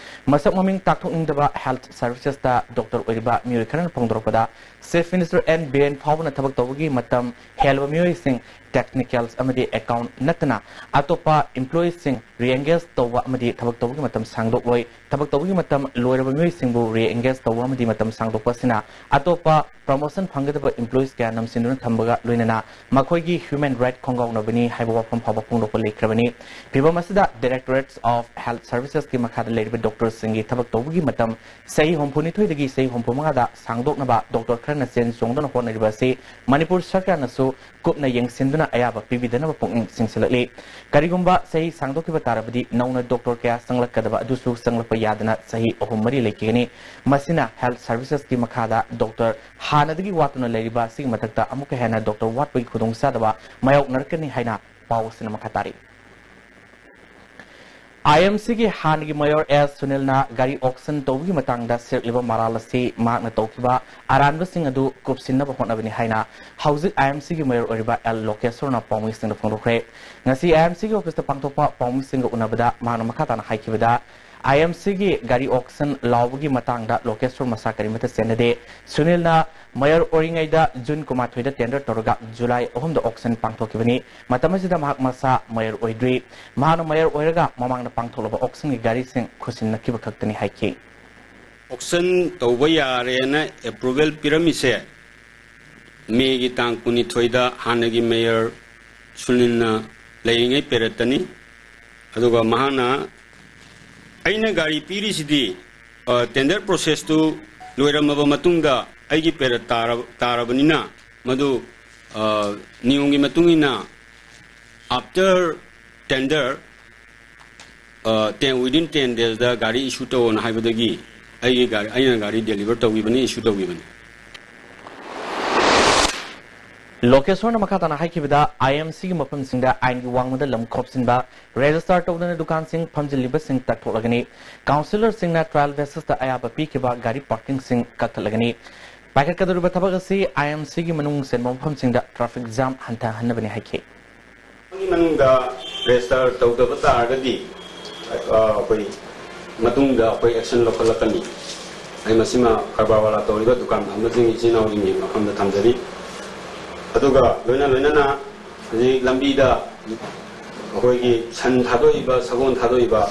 ꯃꯁꯛ ꯃꯃꯤꯡ ꯇꯥꯛꯊꯣꯛꯅꯤꯡꯗꯕ health servicesꯇ ꯗꯣꯛꯇꯔ ꯑꯣꯏꯔꯤꯕ ꯃꯤꯑꯣꯏ ꯈꯔꯅ ꯐꯣꯡꯗꯣꯔꯛꯄꯗ, Chief Minister N Biren ꯐꯥꯎꯕꯅ ꯊꯕꯛ ꯇꯧꯕꯒꯤ ꯃꯇꯝ ꯍꯦꯜꯂꯕ ꯃꯤꯑꯣꯏꯁꯤꯡ, technicals ꯑꯃꯗꯤ account ꯅꯠꯇꯅ ꯑꯇꯣꯞꯄ employeesꯁꯤꯡ re-engage ꯇꯧꯕ ꯑꯃꯗꯤ ꯊꯕꯛ ꯇꯧꯕꯒꯤ ꯃꯇꯝ ꯁꯥꯡꯗꯣꯛꯂꯣꯏ꯫ ꯊꯕꯛ ꯇꯧꯕꯒꯤ ꯃꯇꯝ ꯂꯣꯏꯔꯕ ꯃꯤꯑꯣꯏꯁꯤꯡꯕꯨ re-engage ꯇꯧꯕ ꯑꯃꯗꯤ ꯃꯇꯝ ꯁꯥꯡꯗꯣꯛꯄ ꯑꯁꯤꯅ ꯑꯇꯣꯞꯄ promotion ꯐꯪꯒꯗꯕ employees ꯀꯌꯥ ꯅꯝꯁꯤꯟꯗꯨꯅ ꯊꯝꯕꯒ ꯂꯣꯏꯅꯅ ꯃꯈꯣꯏꯒꯤ human right ꯈꯣꯡꯒꯥꯎꯅꯕꯅꯤ ꯍꯥꯏꯕ ꯋꯥꯐꯝ ꯐꯥꯎꯕ ꯐꯣꯡꯗꯣꯛꯄ ꯂꯩꯈ꯭ꯔꯕꯅꯤ꯫ ꯐꯤꯚꯝ ꯑꯁꯤꯗ Directorate of Health Servicesꯀꯤ ꯃꯈꯥꯗ ꯂꯩꯔꯤꯕ ꯗꯣꯛꯇꯔꯁꯤꯡꯒꯤ ꯊꯕꯛ ꯇꯧꯕꯒꯤ ꯃꯇꯝ ꯆꯍꯤ ꯍꯨꯝꯐꯨꯅꯤꯊꯣꯏꯗꯒꯤ ꯆꯍꯤ ꯍꯨꯝꯐꯨ ꯃꯉꯥꯗ ꯁꯥꯡꯗꯣꯛꯅꯕ ꯗꯣꯛꯇꯔ ꯈꯔꯅ ꯆꯦꯟ ꯆꯣꯡꯗꯨꯅ ꯍꯣꯠꯅꯔꯤꯕ ꯑꯁꯤ ꯃꯅꯤꯄꯨꯔ ꯁꯔꯀꯥꯔꯅꯁꯨ ꯀꯨꯞꯅ ꯌꯦꯡꯁꯤꯟꯗꯨꯅ ꯑꯌꯥꯕ ꯄꯤꯕꯤꯗꯅꯕ ꯄꯨꯛꯅꯤꯡ ꯆꯤꯡꯁꯤꯜꯂꯛꯂꯤ꯫ ꯀꯔꯤꯒꯨꯝꯕ ꯆꯍꯤ ꯁꯥꯡꯗꯣꯛꯈꯤꯕ ꯇꯥꯔꯕꯗꯤ ꯅꯧꯅ ꯗꯣꯛꯇꯔ ꯀꯌꯥ ꯆꯪꯂꯛꯀꯗꯕ ꯑꯗꯨꯁꯨ ꯆꯪꯂꯛꯄ ꯌꯥꯗꯅ ꯆꯍꯤ ꯑꯍꯨꯝ ꯃꯔꯤ ꯂꯩꯈꯤꯒꯅꯤ꯫ ꯃꯁꯤꯅ health servicesꯀꯤ ꯃꯈꯥꯗ ꯗꯣꯛꯇꯔ ꯍꯥꯟꯅꯗꯒꯤ ꯋꯥꯠꯇꯨꯅ ꯂꯩꯔꯤꯕ ꯑꯁꯤꯒꯤ ꯃꯊꯛꯇ ꯑꯃꯨꯛꯀ ꯍꯦꯟꯅ ꯗꯣꯛꯇꯔ ꯋꯥꯠꯄꯒꯤ ꯈꯨꯗꯣꯡꯆꯥꯗꯕ ꯃꯥꯌꯣꯛꯅꯔꯛꯀꯅꯤ ꯍꯥꯏꯅ ꯄꯥꯎ ꯑꯁꯤꯅ ꯃꯈꯥ ꯇꯥꯔꯤ꯫ ꯑꯥꯏ ꯑꯦꯝ ꯁꯤꯒꯤ ꯍꯥꯟꯅꯒꯤ ꯃꯦꯌꯔ ꯑꯦꯁ ꯁꯨꯅꯤꯜꯅ ꯒꯥꯔꯤ ꯑꯣꯛꯁꯟ ꯇꯧꯕꯒꯤ ꯃꯇꯥꯡꯗ ꯁꯤꯔꯛꯂꯤꯕ ꯃꯔꯥꯜ ꯑꯁꯤ ꯃꯍꯥꯛꯅ ꯇꯧꯈꯤꯕ ꯑꯔꯥꯟꯕꯁꯤꯡ ꯑꯗꯨ ꯀꯨꯞꯁꯤꯟꯅꯕ ꯍꯣꯠꯅꯕꯅꯤ ꯍꯥꯏꯅ ꯍꯧꯖꯤꯛ ꯑꯥꯏ ꯑꯦꯝ ꯁꯤꯒꯤ ꯃꯦꯌꯔ ꯑꯣꯏꯔꯤꯕ ꯑꯦꯜ ꯂꯣꯀꯦꯁꯣꯔꯅ ꯄꯥꯎꯃꯤꯁꯤꯡꯗ ꯐꯣꯡꯗꯣꯛꯈ꯭ꯔꯦ꯫ ꯉꯁꯤ ꯑꯥꯏ ꯑꯦꯝ ꯁꯤꯒꯤ ꯑꯣꯐꯤꯁꯇ ꯄꯥꯡꯊꯣꯛꯄ ꯄꯥꯎꯃꯤꯁꯤꯡꯒ ꯎꯅꯕꯗ ꯃꯍꯥꯛꯅ ꯃꯈꯥ ꯇꯥꯅ ꯍꯥꯏꯈꯤꯕꯗ, ꯑꯥꯏ ꯑꯦꯝ ꯁꯤꯒꯤ ꯒꯥꯔꯤ ꯑꯣꯛꯁꯟ ꯂꯥꯎꯕꯒꯤ ꯃꯇꯥꯡꯗ ꯂꯣꯀꯦꯁꯣꯔ ꯃꯁꯥ ꯀꯔꯤꯃꯠꯇ ꯆꯦꯟꯅꯗꯦ꯫ ꯁꯨꯅꯤꯜꯅ ꯃꯦꯌꯔ ꯑꯣꯏꯔꯤꯉꯩꯗ ꯖꯨꯟ ꯀꯨꯟꯃꯥꯊꯣꯏꯗ ꯇꯦꯟꯗꯔ ꯇꯧꯔꯒ ꯖꯨꯂꯥꯏ ꯑꯍꯨꯝꯗ ꯑꯣꯛꯁꯟ ꯄꯥꯡꯊꯣꯛꯈꯤꯕꯅꯤ꯫ ꯃꯇꯝ ꯑꯁꯤꯗ ꯃꯍꯥꯛ ꯃꯁꯥ ꯃꯦꯌꯔ ꯑꯣꯏꯗ꯭ꯔꯤ꯫ ꯃꯍꯥꯛꯅ ꯃꯦꯌꯔ ꯑꯣꯏꯔꯒ ꯃꯃꯥꯡꯗ ꯄꯥꯡꯊꯣꯛꯂꯕ ꯑꯣꯛꯁꯟꯒꯤ ꯒꯥꯔꯤꯁꯤꯡ ꯈꯨꯠꯁꯤꯟꯅꯈꯤꯕ ꯈꯛꯇꯅꯤ ꯍꯥꯏꯈꯤ꯫ ꯑꯣꯛꯁꯟ ꯇꯧꯕ ꯌꯥꯔꯦꯅ ꯑꯦꯄ꯭ꯔꯨꯚꯦꯜ ꯄꯤꯔꯝꯃꯤꯁꯦ ꯃꯦꯒꯤ ꯇꯥꯡ ꯀꯨꯟꯅꯤꯊꯣꯏꯗ ꯍꯥꯟꯅꯒꯤ ꯃꯦꯌꯔ ꯁꯨꯅꯤꯜꯅ ꯂꯩꯔꯤꯉꯩ ꯄꯦꯔꯦꯠꯇꯅꯤ꯫ ꯑꯗꯨꯒ ꯃꯍꯥꯛꯅ, "ꯑꯩꯅ ꯒꯥꯔꯤ ꯄꯤꯔꯤꯁꯤꯗꯤ, ꯑ, ꯇꯦꯟꯗꯔ ꯄ꯭ꯔꯣꯁꯦꯁꯇꯨ ꯂꯣꯏꯔꯝꯃꯕ ꯃꯇꯨꯡꯗ ꯑꯩꯒꯤ ꯄꯦꯔꯦꯠ ꯇꯥꯔ-, ꯇꯥꯔꯕꯅꯤꯅ ꯃꯗꯨ, ꯑ, ꯅꯤꯌꯣꯝꯒꯤ ꯃꯇꯨꯡ ꯏꯟꯅ after tender, ꯑ, ten, within ten days ꯗ ꯒꯥꯔꯤ ꯏꯁꯨ ꯇꯧꯑꯣꯅ ꯍꯥꯏꯕꯗꯒꯤ ꯑꯩꯒꯤ ꯒꯥꯔꯤ, ꯑꯩꯅ ꯒꯥꯔꯤ ꯗꯦꯂꯤꯚꯔ ꯇꯧꯈꯤꯕꯅꯤ, ꯏꯁꯨ ꯇꯧꯈꯤꯕꯅꯤ"꯫ ꯂꯣꯀꯦꯁꯣꯔꯅ ꯃꯈꯥ ꯇꯥꯅ ꯍꯥꯏꯈꯤꯕꯗ, ꯑꯥꯏ ꯑꯦꯝ ꯁꯤꯒꯤ ꯃꯐꯝꯁꯤꯡꯗ ꯑꯥꯏꯟꯒꯤ ꯋꯥꯡꯃꯗ ꯂꯝ ꯈꯣꯞꯆꯤꯟꯕ, ꯔꯦꯖꯤꯁꯇꯥꯔ ꯇꯧꯗꯅ ꯗꯨꯀꯥꯟꯁꯤꯡ ꯐꯝꯖꯤꯜꯂꯤꯕꯁꯤꯡ ꯇꯛꯊꯣꯛꯂꯒꯅꯤ꯫ ꯀꯥꯎꯟꯁꯤꯂꯔꯁꯤꯡꯅ trial basis ꯇ ꯑꯌꯥꯕ ꯄꯤꯈꯤꯕ ꯒꯥꯔꯤ ꯄꯥꯔꯀꯤꯡꯁꯤꯡ ꯀꯛꯊꯠꯂꯒꯅꯤ꯫ ꯄꯥꯏꯈꯠꯀꯗꯧꯔꯤꯕ ꯊꯕꯛ ꯑꯁꯤ ꯑꯥꯏ ꯑꯦꯝ ꯁꯤꯒꯤ ꯃꯅꯨꯡ ꯆꯟꯕ ꯃꯐꯝꯁꯤꯡꯗ ꯇ꯭ꯔꯥꯐꯤꯛ ꯖꯥꯝ ꯍꯟꯊꯍꯟꯅꯕꯅꯤ ꯍꯥꯏꯈꯤ꯫ ꯒꯤ ꯃꯅꯨꯡꯗ ꯔꯦꯖꯤꯁꯇꯥꯔ ꯇꯧꯗꯕ ꯇꯥꯔꯒꯗꯤ ꯑ, ꯑꯩꯈꯣꯏ ꯃꯇꯨꯡꯗ ꯑꯩꯈꯣꯏ action ꯂꯧꯈꯠꯂꯛꯀꯅꯤ꯫ ꯑꯩ ꯃꯁꯤꯃ ꯀꯔꯕꯥꯔ ꯋꯥꯂꯥ ꯇꯧꯔꯤꯕ ꯗꯨꯀꯥꯟ ꯐꯝꯕꯁꯤꯡ, ꯏꯆꯤꯜ ꯏꯅꯥꯎꯁꯤꯡꯒꯤ ꯃꯐꯝꯗ ꯊꯝꯖꯔꯤ꯫ ꯑꯗꯨꯒ ꯂꯣꯏꯅ ꯂꯣꯏꯅꯅ ꯍꯧꯖꯤꯛ ꯂꯝꯕꯤꯗ ꯑꯩꯈꯣꯏꯒꯤ ꯁꯟ ꯊꯥꯗꯣꯛꯏꯕ, ꯁꯒꯣꯜ ꯊꯥꯗꯣꯛꯏꯕ,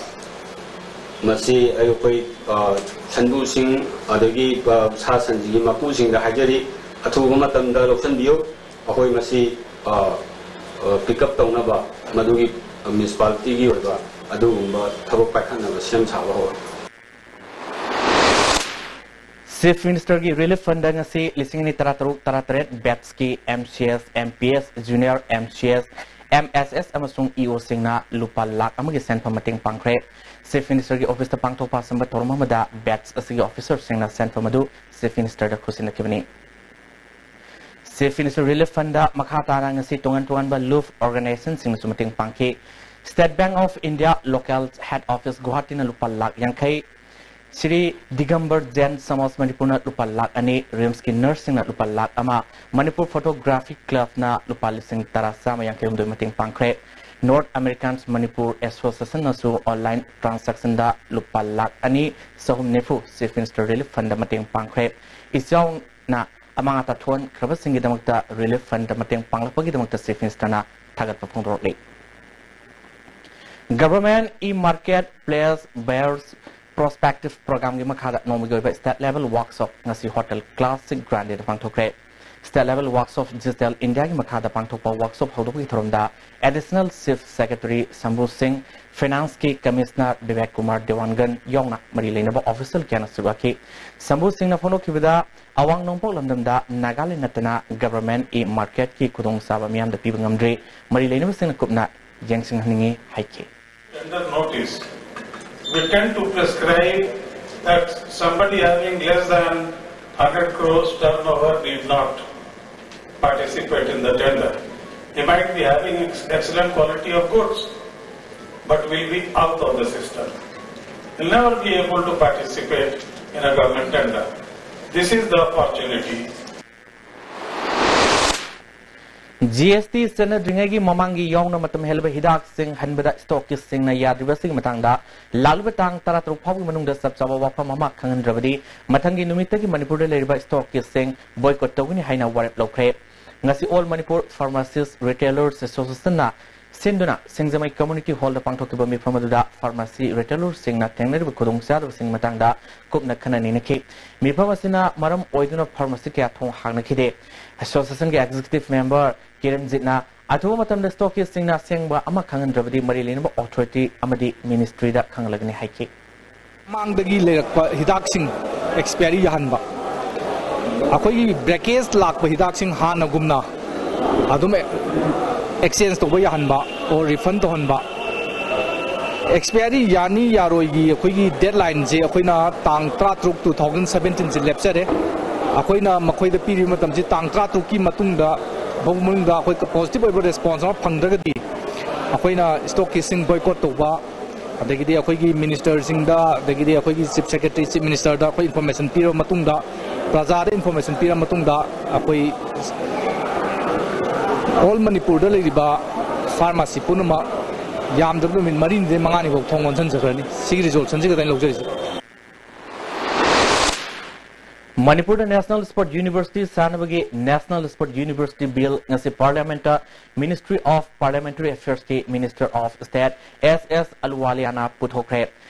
ꯃꯁꯤ ꯑꯩꯈꯣꯏ, ꯑ, ꯁꯟꯗꯨꯁꯤꯡ ꯑꯗꯒꯤ, ꯑ, ꯁꯥ ꯁꯟꯁꯤꯡꯒꯤ ꯃꯄꯨꯁꯤꯡꯗ ꯍꯥꯏꯖꯔꯤ, ꯑꯊꯨꯕ ꯃꯇꯝꯗ ꯂꯧꯁꯤꯟꯕꯤꯌꯨ꯫ ꯑꯩꯈꯣꯏ ꯃꯁꯤ, ꯑ, ꯑ, pick up ꯇꯧꯅꯕ ꯃꯗꯨꯒꯤ municipality ꯒꯤ ꯑꯣꯏꯕ ꯑꯗꯨꯒꯨꯝꯕ ꯊꯕꯛ ꯄꯥꯏꯈꯠꯅꯕ ꯁꯦꯝ ꯁꯥꯕ ꯍꯧꯔꯦ꯫ Chief Minister ꯒꯤ Relief Fund ꯗ ꯉꯁꯤ ꯂꯤꯁꯤꯡ ꯑꯅꯤ ꯇꯔꯥꯇꯔꯨꯛ ꯇꯔꯥꯇꯔꯦꯠ batch ꯀꯤ M C S, M P S, Junior M C S, M S S ꯑꯃꯁꯨꯡ E O ꯁꯤꯡꯅ ꯂꯨꯄꯥ ꯂꯥꯈ ꯑꯃꯒꯤ ꯁꯦꯟꯐꯝ ꯃꯇꯦꯡ ꯄꯥꯡꯈ꯭ꯔꯦ꯫ Chief Minister ꯒꯤ office ꯇ ꯄꯥꯡꯊꯣꯛꯄ ꯑꯆꯝꯕ ꯊꯧꯔꯝ ꯑꯃꯗ batch ꯑꯁꯤꯒꯤ officer ꯁꯤꯡꯅ ꯁꯦꯟꯐꯝ ꯑꯗꯨ Chief Minister ꯗ ꯈꯨꯠꯁꯤꯟꯅꯈꯤꯕꯅꯤ꯫ Chief Minister Relief Fund ꯗ ꯃꯈꯥ ꯇꯥꯅ ꯉꯁꯤ ꯇꯣꯉꯥꯟ ꯇꯣꯉꯥꯟꯕ ꯂꯨꯞ organization ꯁꯤꯡꯅꯁꯨ ꯃꯇꯦꯡ ꯄꯥꯡꯈꯤ꯫ State Bank of India Local Head Office Guwahati ꯅ ꯂꯨꯄꯥ ꯂꯥꯈ ꯌꯥꯡꯈꯩ, ꯁ꯭ꯔꯤ ꯗꯤꯒꯝꯕꯔ ꯖꯦꯟ ꯁꯃꯥꯖ ꯃꯅꯤꯄꯨꯔꯅ ꯂꯨꯄꯥ ꯂꯥꯈ ꯑꯅꯤ, ꯔꯤꯝꯁꯀꯤ ꯅꯔꯁꯁꯤꯡꯅ ꯂꯨꯄꯥ ꯂꯥꯈ ꯑꯃ, ꯃꯅꯤꯄꯨꯔ ꯐꯣꯇꯣꯒ꯭ꯔꯥꯐꯤ ꯀ꯭ꯂꯕꯅ ꯂꯨꯄꯥ ꯂꯤꯁꯤꯡ ꯇꯔꯥ ꯆꯥꯝꯃ ꯌꯥꯡꯈꯩ ꯍꯨꯝꯗꯣꯏ ꯃꯇꯦꯡ ꯄꯥꯡꯈ꯭ꯔꯦ꯫ North Americans Manipur Association ꯅꯁꯨ online transaction ꯗ ꯂꯨꯄꯥ ꯂꯥꯈ ꯑꯅꯤ ꯆꯍꯨꯝ ꯅꯤꯐꯨ Chief Minister Relief Fund ꯗ ꯃꯇꯦꯡ ꯄꯥꯡꯈ꯭ꯔꯦ꯫ ꯏꯆꯥꯎꯅ ꯑꯃꯥꯡ ꯑꯇꯥ ꯊꯣꯛꯍꯟꯈ꯭ꯔꯕꯁꯤꯡꯒꯤꯗꯃꯛꯇ Relief Fund ꯗ ꯃꯇꯦꯡ ꯄꯥꯡꯂꯛꯄꯒꯤꯗꯃꯛꯇ Chief Minister ꯅ ꯊꯥꯒꯠꯄ ꯐꯣꯡꯗꯣꯔꯛꯂꯤ꯫ Government E-Market Place Buyers Prospective Program ꯒꯤ ꯃꯈꯥꯗ ꯅꯣꯡꯃꯒꯤ ꯑꯣꯏꯕ State Level Workshop ꯉꯁꯤ Hotel Classic Grande ꯗ ꯄꯥꯡꯊꯣꯛꯈ꯭ꯔꯦ꯫ State Level Workshop Digital India ꯒꯤ ꯃꯈꯥꯗ ꯄꯥꯡꯊꯣꯛꯄ workshop ꯍꯧꯗꯣꯛꯄꯒꯤ ꯊꯧꯔꯝꯗ Additional Chief Secretary ꯁꯝꯕꯨ ꯁꯤꯡ, Finance ꯀꯤ Commissioner ꯕꯤꯕꯦꯛ ꯀꯨꯃꯥꯔ ꯗꯦꯋꯥꯟꯒꯟ ꯌꯥꯎꯅ ꯃꯔꯤ ꯂꯩꯅꯕ official ꯀꯌꯥꯅ ꯁꯔꯨꯛ ꯌꯥꯈꯤ꯫ ꯁꯝꯕꯨ ꯁꯤꯡꯅ ꯐꯣꯡꯗꯣꯛꯈꯤꯕꯗ, ꯑꯋꯥꯡ ꯅꯣꯡꯄꯣꯛ ꯂꯝꯗꯝꯗ ꯅꯥꯒꯥꯂꯦꯟ ꯅꯠꯇꯅ government E-Market ꯀꯤ ꯈꯨꯗꯣꯡꯆꯥꯕ ꯃꯤꯌꯥꯝꯗ ꯄꯤꯕ ꯉꯝꯗ꯭ꯔꯤ꯫ ꯃꯔꯤ ꯂꯩꯅꯕꯁꯤꯡꯅ ꯀꯨꯞꯅ ꯌꯦꯡꯁꯤꯟꯍꯟꯅꯤꯡꯏ ꯍꯥꯏꯈꯤ꯫ Tender notice. We tend to prescribe that somebody having less than hundred crores turnover need not participate in the tender. He might be having ex- excellent quality of goods, but will be out of the system. He'll never be able to participate in a government tender. This is the opportunity. G S T ꯆꯠꯅꯗ꯭ꯔꯤꯉꯩꯒꯤ ꯃꯃꯥꯡꯒꯤ ꯌꯥꯎꯅ ꯃꯇꯝ ꯍꯦꯜꯂꯕ ꯍꯤꯗꯥꯛꯁꯤꯡ ꯍꯟꯕꯗ stockist ꯁꯤꯡꯅ ꯌꯥꯗ꯭ꯔꯤꯕ ꯑꯁꯤꯒꯤ ꯃꯇꯥꯡꯗ ꯂꯥꯛꯂꯤꯕ ꯇꯥꯡ ꯇꯔꯥꯇꯔꯨꯛ ꯐꯥꯎꯕꯒꯤ ꯃꯅꯨꯡꯗ ꯆꯞ ꯆꯥꯕ ꯋꯥꯐꯝ ꯑꯃ ꯈꯪꯍꯟꯗ꯭ꯔꯕꯗꯤ ꯃꯊꯪꯒꯤ ꯅꯨꯃꯤꯠꯇꯒꯤ ꯃꯅꯤꯄꯨꯔꯗ ꯂꯩꯔꯤꯕ stockist ꯁꯤꯡ boycott ꯇꯧꯒꯅꯤ ꯍꯥꯏꯅ ꯋꯥꯔꯦꯞ ꯂꯧꯈ꯭ꯔꯦ꯫ ꯉꯁꯤ All Manipur Pharmacist Retailers Association ꯅ ꯁꯤꯟꯗꯨꯅ ꯁꯤꯡꯖꯃꯩ Community Hall ꯗ ꯄꯥꯡꯊꯣꯛꯈꯤꯕ ꯃꯤꯐꯝ ꯑꯗꯨꯗ pharmacy retailer ꯁꯤꯡꯅ ꯊꯦꯡꯅꯔꯤꯕ ꯈꯨꯗꯣꯡꯆꯥꯗꯕꯁꯤꯡꯒꯤ ꯃꯇꯥꯡꯗ ꯀꯨꯞꯅ ꯈꯟꯅ ꯅꯩꯅꯈꯤ꯫ ꯃꯤꯐꯝ ꯑꯁꯤꯅ ꯃꯔꯝ ꯑꯣꯏꯗꯨꯅ pharmacy ꯀꯌꯥ ꯊꯣꯡ ꯍꯥꯡꯅꯈꯤꯗꯦ꯫ Association ꯒꯤ executive member ꯀꯤꯔꯟꯖꯤꯠꯅ ꯑꯊꯨꯕ ꯃꯇꯝꯗ stockist ꯁꯤꯡꯅ ꯑꯁꯦꯡꯕ ꯑꯃ ꯈꯪꯍꯟꯗ꯭ꯔꯕꯗꯤ ꯃꯔꯤ ꯂꯩꯅꯕ authority ꯑꯃꯗꯤ ministry ꯗ ꯈꯪꯍꯜꯂꯒꯅꯤ ꯍꯥꯏꯈꯤ꯫ ꯃꯃꯥꯡꯗꯒꯤ ꯂꯩꯔꯛꯄ ꯍꯤꯗꯥꯛꯁꯤꯡ expiry ꯌꯥꯍꯟꯕ, ꯑꯩꯈꯣꯏꯒꯤ breakage ꯂꯥꯛꯄ ꯍꯤꯗꯥꯛꯁꯤꯡ ꯍꯥꯟꯅꯒꯨꯝꯅ ꯑꯗꯨꯝ exchange ꯇꯧꯕ ꯌꯥꯍꯟꯕ or refund ꯇꯧꯍꯟꯕ꯫ Expiry ꯌꯥꯅꯤ ꯌꯥꯔꯣꯏꯒꯤ ꯑꯩꯈꯣꯏꯒꯤ deadline ꯁꯦ ꯑꯩꯈꯣꯏꯅ ꯇꯥꯡ ꯇꯔꯥꯇꯔꯨꯛ two thousand seventeen ꯁꯦ ꯂꯦꯞꯆꯔꯦ꯫ ꯑꯩꯈꯣꯏꯅ ꯃꯈꯣꯏꯗ ꯄꯤꯔꯤꯕ ꯃꯇꯝꯁꯤ ꯇꯥꯡ ꯇꯔꯥꯇꯔꯨꯛꯀꯤ ꯃꯇꯨꯡꯗ, ꯐꯥꯎꯕ ꯃꯅꯨꯡꯗ ꯑꯩꯈꯣꯏ positive ꯑꯣꯏꯕ response ꯑꯃ ꯐꯪꯗ꯭ꯔꯒꯗꯤ ꯑꯩꯈꯣꯏꯅ ꯁ꯭ꯇꯣꯛꯀꯤꯁꯤꯡ ꯕꯣꯏꯀꯣꯠ ꯇꯧꯕ, ꯑꯗꯒꯤꯗꯤ ꯑꯩꯈꯣꯏꯒꯤ ꯃꯤꯅꯤꯁꯇꯔꯁꯤꯡꯗ, ꯑꯗꯒꯤꯗꯤ ꯑꯩꯈꯣꯏꯒꯤ ꯆꯤꯐ ꯁꯦꯀ꯭ꯔꯦꯇꯔꯤ, ꯆꯤꯐ ꯃꯤꯅꯤꯁꯇꯔꯗ ꯑꯩꯈꯣꯏ ꯏꯟꯐꯣꯔꯃꯦꯁꯟ ꯄꯤꯔꯕ ꯃꯇꯨꯡꯗ, ꯄ꯭ꯔꯖꯥꯗ ꯏꯟꯐꯣꯔꯃꯦꯁꯟ ꯄꯤꯔꯕ ꯃꯇꯨꯡꯗ, ꯑꯩꯈꯣꯏ ꯑꯣꯜ ꯃꯅꯤꯄꯨꯔꯗ ꯂꯩꯔꯤꯕ ꯐꯥꯔꯃꯥꯁꯤ ꯄꯨꯝꯅꯃꯛ ꯌꯥꯝꯗ꯭ꯔꯕꯗ ꯅꯨꯃꯤꯠ ꯃꯔꯤꯅꯤꯗꯩ ꯃꯉꯥꯅꯤ ꯐꯥꯎ ꯊꯣꯡ ꯂꯣꯟꯁꯤꯟꯖꯈ꯭ꯔꯅꯤ꯫ ꯁꯤꯒꯤ ꯔꯤꯖꯣꯂꯨꯁꯟꯁꯤ ꯈꯛꯇꯅꯤ ꯂꯧꯖꯔꯤꯁꯦ꯫ ꯃꯅꯤꯄꯨꯔꯗ National Sport University ꯁꯥꯅꯕꯒꯤ National Sport University Bill ꯉꯁꯤ Parliament ꯇ Ministry of Parliamentary Affairs ꯀꯤ Minister of State S S ꯑꯍꯂꯨꯋꯥꯂꯤꯌꯥꯅ ꯄꯨꯊꯣꯛꯈ꯭ꯔꯦ꯫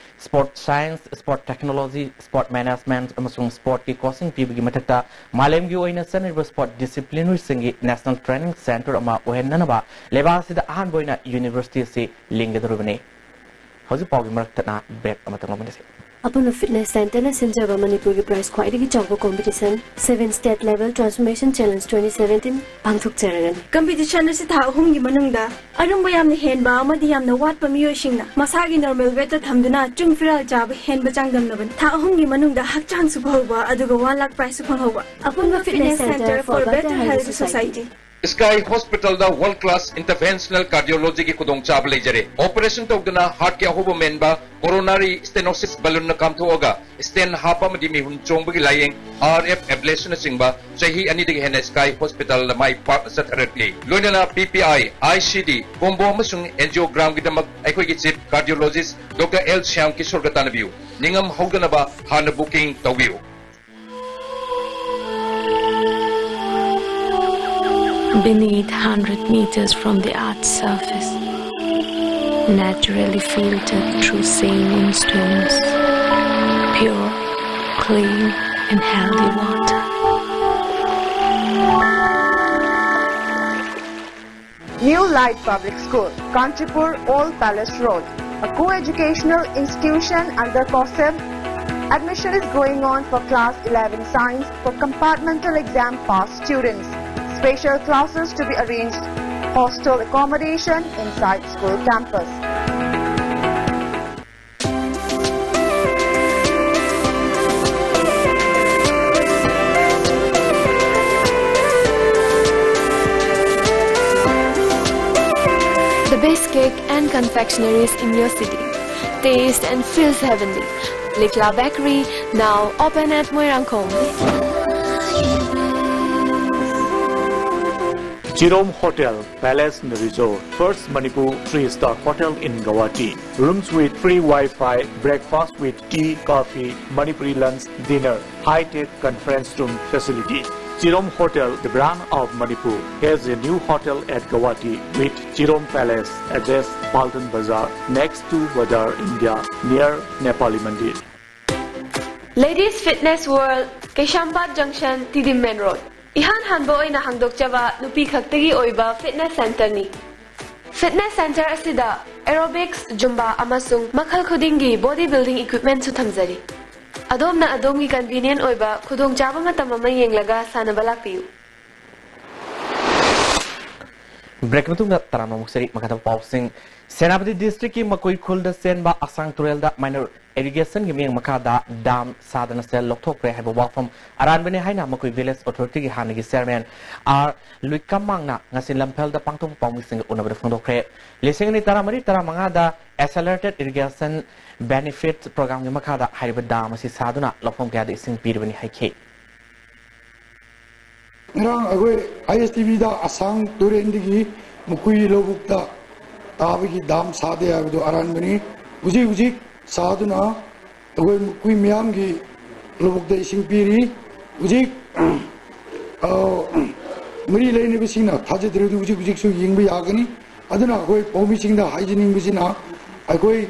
Sport Science, Sport Technology, Sport Management ꯑꯃꯁꯨꯡ Sport ꯀꯤ coaching ꯄꯤꯕꯒꯤ ꯃꯊꯛꯇ ꯃꯥꯂꯦꯝꯒꯤ ꯑꯣꯏꯅ ꯆꯠꯅꯔꯤꯕ sport discipline ꯁꯤꯡꯒꯤ National Training Centre ꯑꯃ ꯑꯣꯏꯍꯟꯅꯅꯕ ꯂꯩꯕꯥꯛ ꯑꯁꯤꯗ ꯑꯍꯥꯟꯕ ꯑꯣꯏꯅ university ꯑꯁꯤ ꯂꯤꯡꯒꯗꯧꯔꯤꯕꯅꯤ꯫ ꯍꯧꯖꯤꯛ ꯄꯥꯎꯒꯤ ꯃꯔꯛ ꯊꯠꯅ break ꯑꯃꯇꯪ ꯂꯧꯃꯤꯟꯅꯁꯤ꯫ ꯑꯄꯨꯟꯕ Fitness Centre ꯅ ꯁꯤꯟꯖꯕ ꯃꯅꯤꯄꯨꯔꯒꯤ prize ꯈ꯭ꯋꯥꯏꯗꯒꯤ ꯆꯥꯎꯕ competition Seven State Level Transformation Challenge twenty seventeen ꯄꯥꯡꯊꯣꯛꯆꯔꯒꯅꯤ꯫ Competition ꯑꯁꯤ ꯊꯥ ꯑꯍꯨꯝꯒꯤ ꯃꯅꯨꯡꯗ ꯑꯔꯨꯝꯕ ꯌꯥꯝꯅ ꯍꯦꯟꯕ ꯑꯃꯗꯤ ꯌꯥꯝꯅ ꯋꯥꯠꯄ ꯃꯤꯑꯣꯏꯁꯤꯡꯅ ꯃꯁꯥꯒꯤ normal weight ꯇ ꯊꯝꯗꯨꯅ ꯆꯨꯡ ꯐꯤꯔꯥꯜ ꯆꯥꯕ ꯍꯦꯟꯕ ꯆꯥꯡꯗꯝꯅꯕꯅꯤ꯫ ꯊꯥ ꯑꯍꯨꯝꯒꯤ ꯃꯅꯨꯡꯗ ꯍꯛꯆꯥꯡꯁꯨ ꯐꯍꯧꯕ ꯑꯗꯨꯒ one lakh prize ꯁꯨ ꯐꯪꯍꯧꯕ꯫ ꯑꯄꯨꯟꯕ Fitness Centre for Better Healthy Society꯫ Sky Hospital the World Class Interventional Cardiology ꯒꯤ ꯈꯨꯗꯣꯡꯆꯥꯕ ꯂꯩꯖꯔꯦ꯫ Operation ꯇꯧꯗꯅ heart ꯀꯤ ꯑꯍꯧꯕ ꯃꯦꯟꯕ coronary stenosis balloon ꯅ ꯀꯥꯝꯊꯣꯛꯑꯒ stent ꯍꯥꯞꯄ ꯑꯃꯗꯤ ꯃꯤꯍꯨꯟ ꯆꯣꯡꯕꯒꯤ ꯂꯥꯌꯦꯡ, R F ablation ꯅꯆꯤꯡꯕ ꯆꯍꯤ ꯑꯅꯤꯗꯒꯤ ꯍꯦꯟꯅ Sky Hospital ꯗ ꯃꯥꯏ ꯄꯥꯛꯅ ꯆꯠꯊꯔꯛꯂꯤ꯫ ꯂꯣꯏꯅꯅ P P I, I C D, combo ꯑꯃꯁꯨꯡ angiogram ꯒꯤꯗꯃꯛ ꯑꯩꯈꯣꯏꯒꯤ chief cardiologist Doctor L Shyam ꯀꯤꯁꯣꯔꯒ ꯇꯥꯟꯅꯕꯤꯌꯨ꯫ ꯅꯤꯡꯉꯝ ꯍꯧꯗꯅꯕ ꯍꯥꯟꯅ booking ꯇꯧꯕꯤꯌꯨ꯫ Beneath, hundred meters from the earth's surface, naturally filtered through saline stones, pure, clean, and healthy water. New Light Public School, Kanchipur, Old Palace Road, a co-educational institution under COSEB. Admission is going on for class eleven science for compartmental exam pass students. Special classes to be arranged. Hostel accommodation inside school campus. The best Cake and confectionaries in your city. Taste and feels heavenly. Likla Bakery, now open at Moirangkhom. Chirom Hotel, Palace and Resort, first Manipur three-star hotel in Guwahati. Rooms with free Wi-Fi, breakfast with tea, coffee, Manipuri lunch, dinner, high-tech conference room facility. Chirom Hotel, the brand of Manipur, has a new hotel at Guwahati with Chirom Palace, address Paltan Bazar, next to Bazar India, near Nepali Mandir. Ladies Fitness World, Keishampat Junction, Tidim Main Road. ꯏꯍꯥꯟ ꯍꯥꯟꯕ ꯑꯣꯏꯅ ꯍꯥꯡꯗꯣꯛꯆꯕ ꯅꯨꯄꯤ ꯈꯛꯇꯒꯤ ꯑꯣꯏꯕ fitness centreꯅꯤ꯫ Fitness centre ꯑꯁꯤꯗ aerobics, Zumba ꯑꯃꯁꯨꯡ ꯃꯈꯜ ꯈꯨꯗꯤꯡꯒꯤ body building equipmentꯁꯨ ꯊꯝꯖꯔꯤ꯫ ꯑꯗꯣꯝꯅ ꯑꯗꯣꯝꯒꯤ convenient ꯑꯣꯏꯕ ꯈꯨꯗꯣꯡꯆꯥꯕ ꯃꯇꯝ ꯑꯃ ꯌꯦꯡꯂꯒ ꯁꯥꯟꯅꯕ ꯂꯥꯛꯄꯤꯌꯨ꯫ Break ꯃꯇꯨꯡꯗ ꯇꯔꯥꯝꯅ ꯑꯃꯨꯛ ꯆꯔꯤ ꯃꯈꯥ ꯊꯥꯕ ꯄꯥꯎꯁꯤꯡ꯫ ꯁꯦꯅꯥꯄꯇꯤ districtꯀꯤ ꯃꯀꯨꯏ ꯈꯨꯜꯗ ꯆꯦꯟꯕ ꯑꯁꯥꯡ ꯇꯨꯔꯦꯜꯗ minor irrigationꯒꯤ ꯃꯤꯠꯌꯦꯡ ꯃꯈꯥꯗ dam ꯁꯥꯗꯅ ꯁꯦꯜ ꯂꯧꯊꯣꯛꯈ꯭ꯔꯦ ꯍꯥꯏꯕ ꯋꯥꯐꯝ ꯑꯔꯥꯟꯕꯅꯤ ꯍꯥꯏꯅ ꯃꯀꯨꯏ village authorityꯒꯤ ꯍꯥꯟꯅꯒꯤ chairman ꯑꯥꯔ ꯂꯨꯏꯀꯝꯃꯥꯡꯅ ꯉꯁꯤ ꯂꯝꯐꯦꯜꯗ ꯄꯥꯡꯊꯣꯛꯄ ꯄꯥꯎꯃꯤꯁꯤꯡꯒ ꯎꯅꯕꯗ ꯐꯣꯡꯗꯣꯛꯈ꯭ꯔꯦ꯫ ꯂꯤꯁꯤꯡ ꯑꯅꯤ ꯇꯔꯥꯃꯔꯤ ꯇꯔꯥꯃꯉꯥꯗ Accelerated Irrigation Benefit Programꯒꯤ ꯃꯈꯥꯗ ꯍꯥꯏꯔꯤꯕ dam ꯑꯁꯤ ꯁꯥꯗꯨꯅ ꯂꯧꯐꯝ ꯀꯌꯥꯗ ꯏꯁꯤꯡ ꯄꯤꯔꯤꯕꯅꯤ ꯍꯥꯏꯈꯤ꯫ ꯉꯔꯥꯡ ꯑꯩꯈꯣꯏ ꯑꯥꯏ ꯑꯦꯁ ꯇꯤ ꯚꯤꯗ ꯑꯁꯥꯡ ꯇꯨꯔꯦꯟꯗꯒꯤ ꯃꯨꯀꯨꯏ ꯂꯧꯕꯨꯛꯇ ꯇꯥꯕꯒꯤ dam ꯁꯥꯗꯦ ꯍꯥꯏꯕꯗꯨ ꯑꯔꯥꯟꯕꯅꯤ꯫ ꯍꯧꯖꯤꯛ ꯍꯧꯖꯤꯛ ꯁꯥꯗꯨꯅ ꯑꯩꯈꯣꯏ ꯃꯨꯀꯨꯏ ꯃꯤꯌꯥꯝꯒꯤ ꯂꯧꯕꯨꯛꯇ ꯏꯁꯤꯡ ꯄꯤꯔꯤ꯫ ꯍꯧꯖꯤꯛ ꯃꯔꯤ ꯂꯩꯅꯕꯁꯤꯡꯅ ꯊꯥꯖꯗ꯭ꯔꯕꯗꯤ ꯍꯧꯖꯤꯛ ꯍꯧꯖꯤꯛꯁꯨ ꯌꯦꯡꯕ ꯌꯥꯒꯅꯤ꯫ ꯑꯗꯨꯅ ꯑꯩꯈꯣꯏ ꯄꯥꯎꯃꯤꯁꯤꯡꯗ ꯍꯥꯏꯖꯅꯤꯡꯕꯁꯤꯅ ꯑꯩꯈꯣꯏ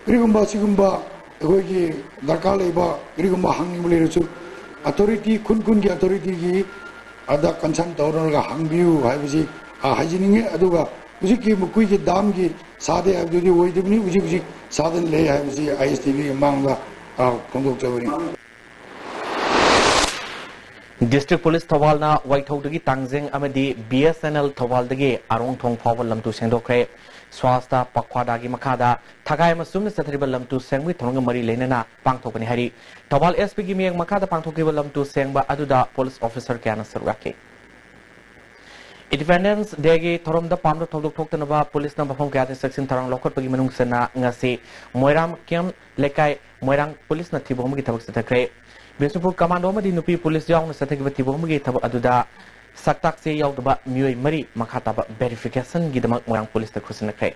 ꯀꯔꯤꯒꯨꯝꯕ ꯑꯁꯤꯒꯨꯝꯕ ꯑꯩꯈꯣꯏꯒꯤ ꯗꯔꯀꯥꯔ ꯂꯩꯕ ꯀꯔꯤꯒꯨꯝꯕ ꯍꯪꯅꯤꯡꯕ ꯂꯩꯔꯁꯨ authority ꯈꯨꯟ ꯈꯨꯟꯒꯤ authorityꯒꯤ ꯑꯗ consult ꯇꯧꯔꯒ ꯍꯪꯕꯤꯌꯨ ꯍꯥꯏꯕꯁꯤ ꯍꯥꯏꯖꯅꯤꯡꯉꯤ꯫ ꯑꯗꯨꯒ ꯍꯧꯖꯤꯛꯀꯤ ꯃꯈꯣꯏꯒꯤ damꯒꯤ ꯁꯥꯗꯦ ꯍꯥꯏꯕꯗꯨꯗꯤ ꯑꯣꯏꯗꯕꯅꯤ꯫ ꯍꯧꯖꯤꯛ ꯍꯧꯖꯤꯛ ꯁꯥꯗꯅ ꯂꯩ ꯍꯥꯏꯕꯁꯤ ꯑꯥꯏ ꯑꯦꯁ ꯇꯤ ꯚꯤꯒꯤ ꯃꯥꯡꯗ ꯐꯣꯡꯗꯣꯛꯆꯕꯅꯤ꯫ District Police ꯊꯧꯕꯥꯜꯅ ꯋꯥꯏꯊꯧꯗꯒꯤ ꯇꯥꯡꯖꯦꯡ ꯑꯃꯗꯤ ꯕꯤ ꯑꯦꯁ ꯑꯦꯟ ꯑꯦꯜ ꯊꯧꯕꯥꯜꯗꯒꯤ ꯑꯔꯣꯡꯊꯣꯡ ꯐꯥꯎꯕ ꯂꯝꯇꯨ ꯁꯦꯡꯗꯣꯛꯈ꯭ꯔꯦ꯫ ꯁ꯭ꯋꯥꯁꯇ ꯄꯈ꯭ꯋꯥꯗꯥꯒꯤ ꯃꯈꯥꯗ ꯊꯈꯥꯏ ꯑꯃ ꯆꯨꯝꯅ ꯆꯠꯊꯔꯤꯕ ꯂꯝꯇꯨ ꯁꯦꯡꯕꯒꯤ ꯊꯧꯔꯝꯒ ꯃꯔꯤ ꯂꯩꯅꯅ ꯄꯥꯡꯊꯣꯛꯄꯅꯤ ꯍꯥꯏꯔꯤ꯫ ꯊꯧꯕꯥꯜ ꯑꯦꯁ ꯄꯤꯒꯤ ꯃꯤꯠꯌꯦꯡ ꯃꯈꯥꯗ ꯄꯥꯡꯊꯣꯛꯈꯤꯕ ꯂꯝꯇꯨ ꯁꯦꯡꯕ ꯑꯗꯨꯗ police officer ꯀꯌꯥꯅ ꯁꯔꯨꯛ ꯌꯥꯈꯤ꯫ Independence Day ꯒꯤ ꯊꯧꯔꯝꯗ ꯄꯥꯝꯗꯕ ꯊꯧꯗꯣꯛ ꯊꯣꯛꯇꯅꯕ ꯄꯨꯂꯤꯁꯅ ꯃꯐꯝ ꯀꯌꯥꯗ ꯆꯦꯛꯁꯤꯟ ꯊꯧꯔꯥꯡ ꯂꯧꯈꯠꯄꯒꯤ ꯃꯅꯨꯡ ꯆꯟꯅ ꯉꯁꯤ ꯃꯣꯏꯔꯥꯡ ꯀꯦꯝ ꯂꯩꯀꯥꯏ ꯃꯣꯏꯔꯥꯡ ꯄꯨꯂꯤꯁꯅ ꯊꯤꯕ ꯍꯨꯝꯕꯒꯤ ꯊꯕꯛ ꯆꯠꯊꯈ꯭ꯔꯦ꯫ ꯕꯤꯁꯅꯨꯄꯨꯔ ꯀꯃꯥꯟꯗꯣ ꯑꯃꯗꯤ ꯅꯨꯄꯤ ꯄꯨꯂꯤꯁ ꯌꯥꯎꯅ ꯆꯠꯊꯈꯤꯕ ꯊꯤꯕ ꯍꯨꯝꯕꯒꯤ ꯊꯕꯛ ꯑꯗꯨꯗ ꯁꯛꯇꯥꯛ ꯆꯦ ꯌꯥꯎꯗꯕ ꯃꯤꯑꯣꯏ ꯃꯔꯤ ꯃꯈꯥ ꯇꯥꯕ verification ꯒꯤꯗꯃꯛ ꯃꯣꯏꯔꯥꯡ ꯄꯨꯂꯤꯁꯇ ꯈꯨꯠꯁꯤꯟꯅꯈ꯭ꯔꯦ꯫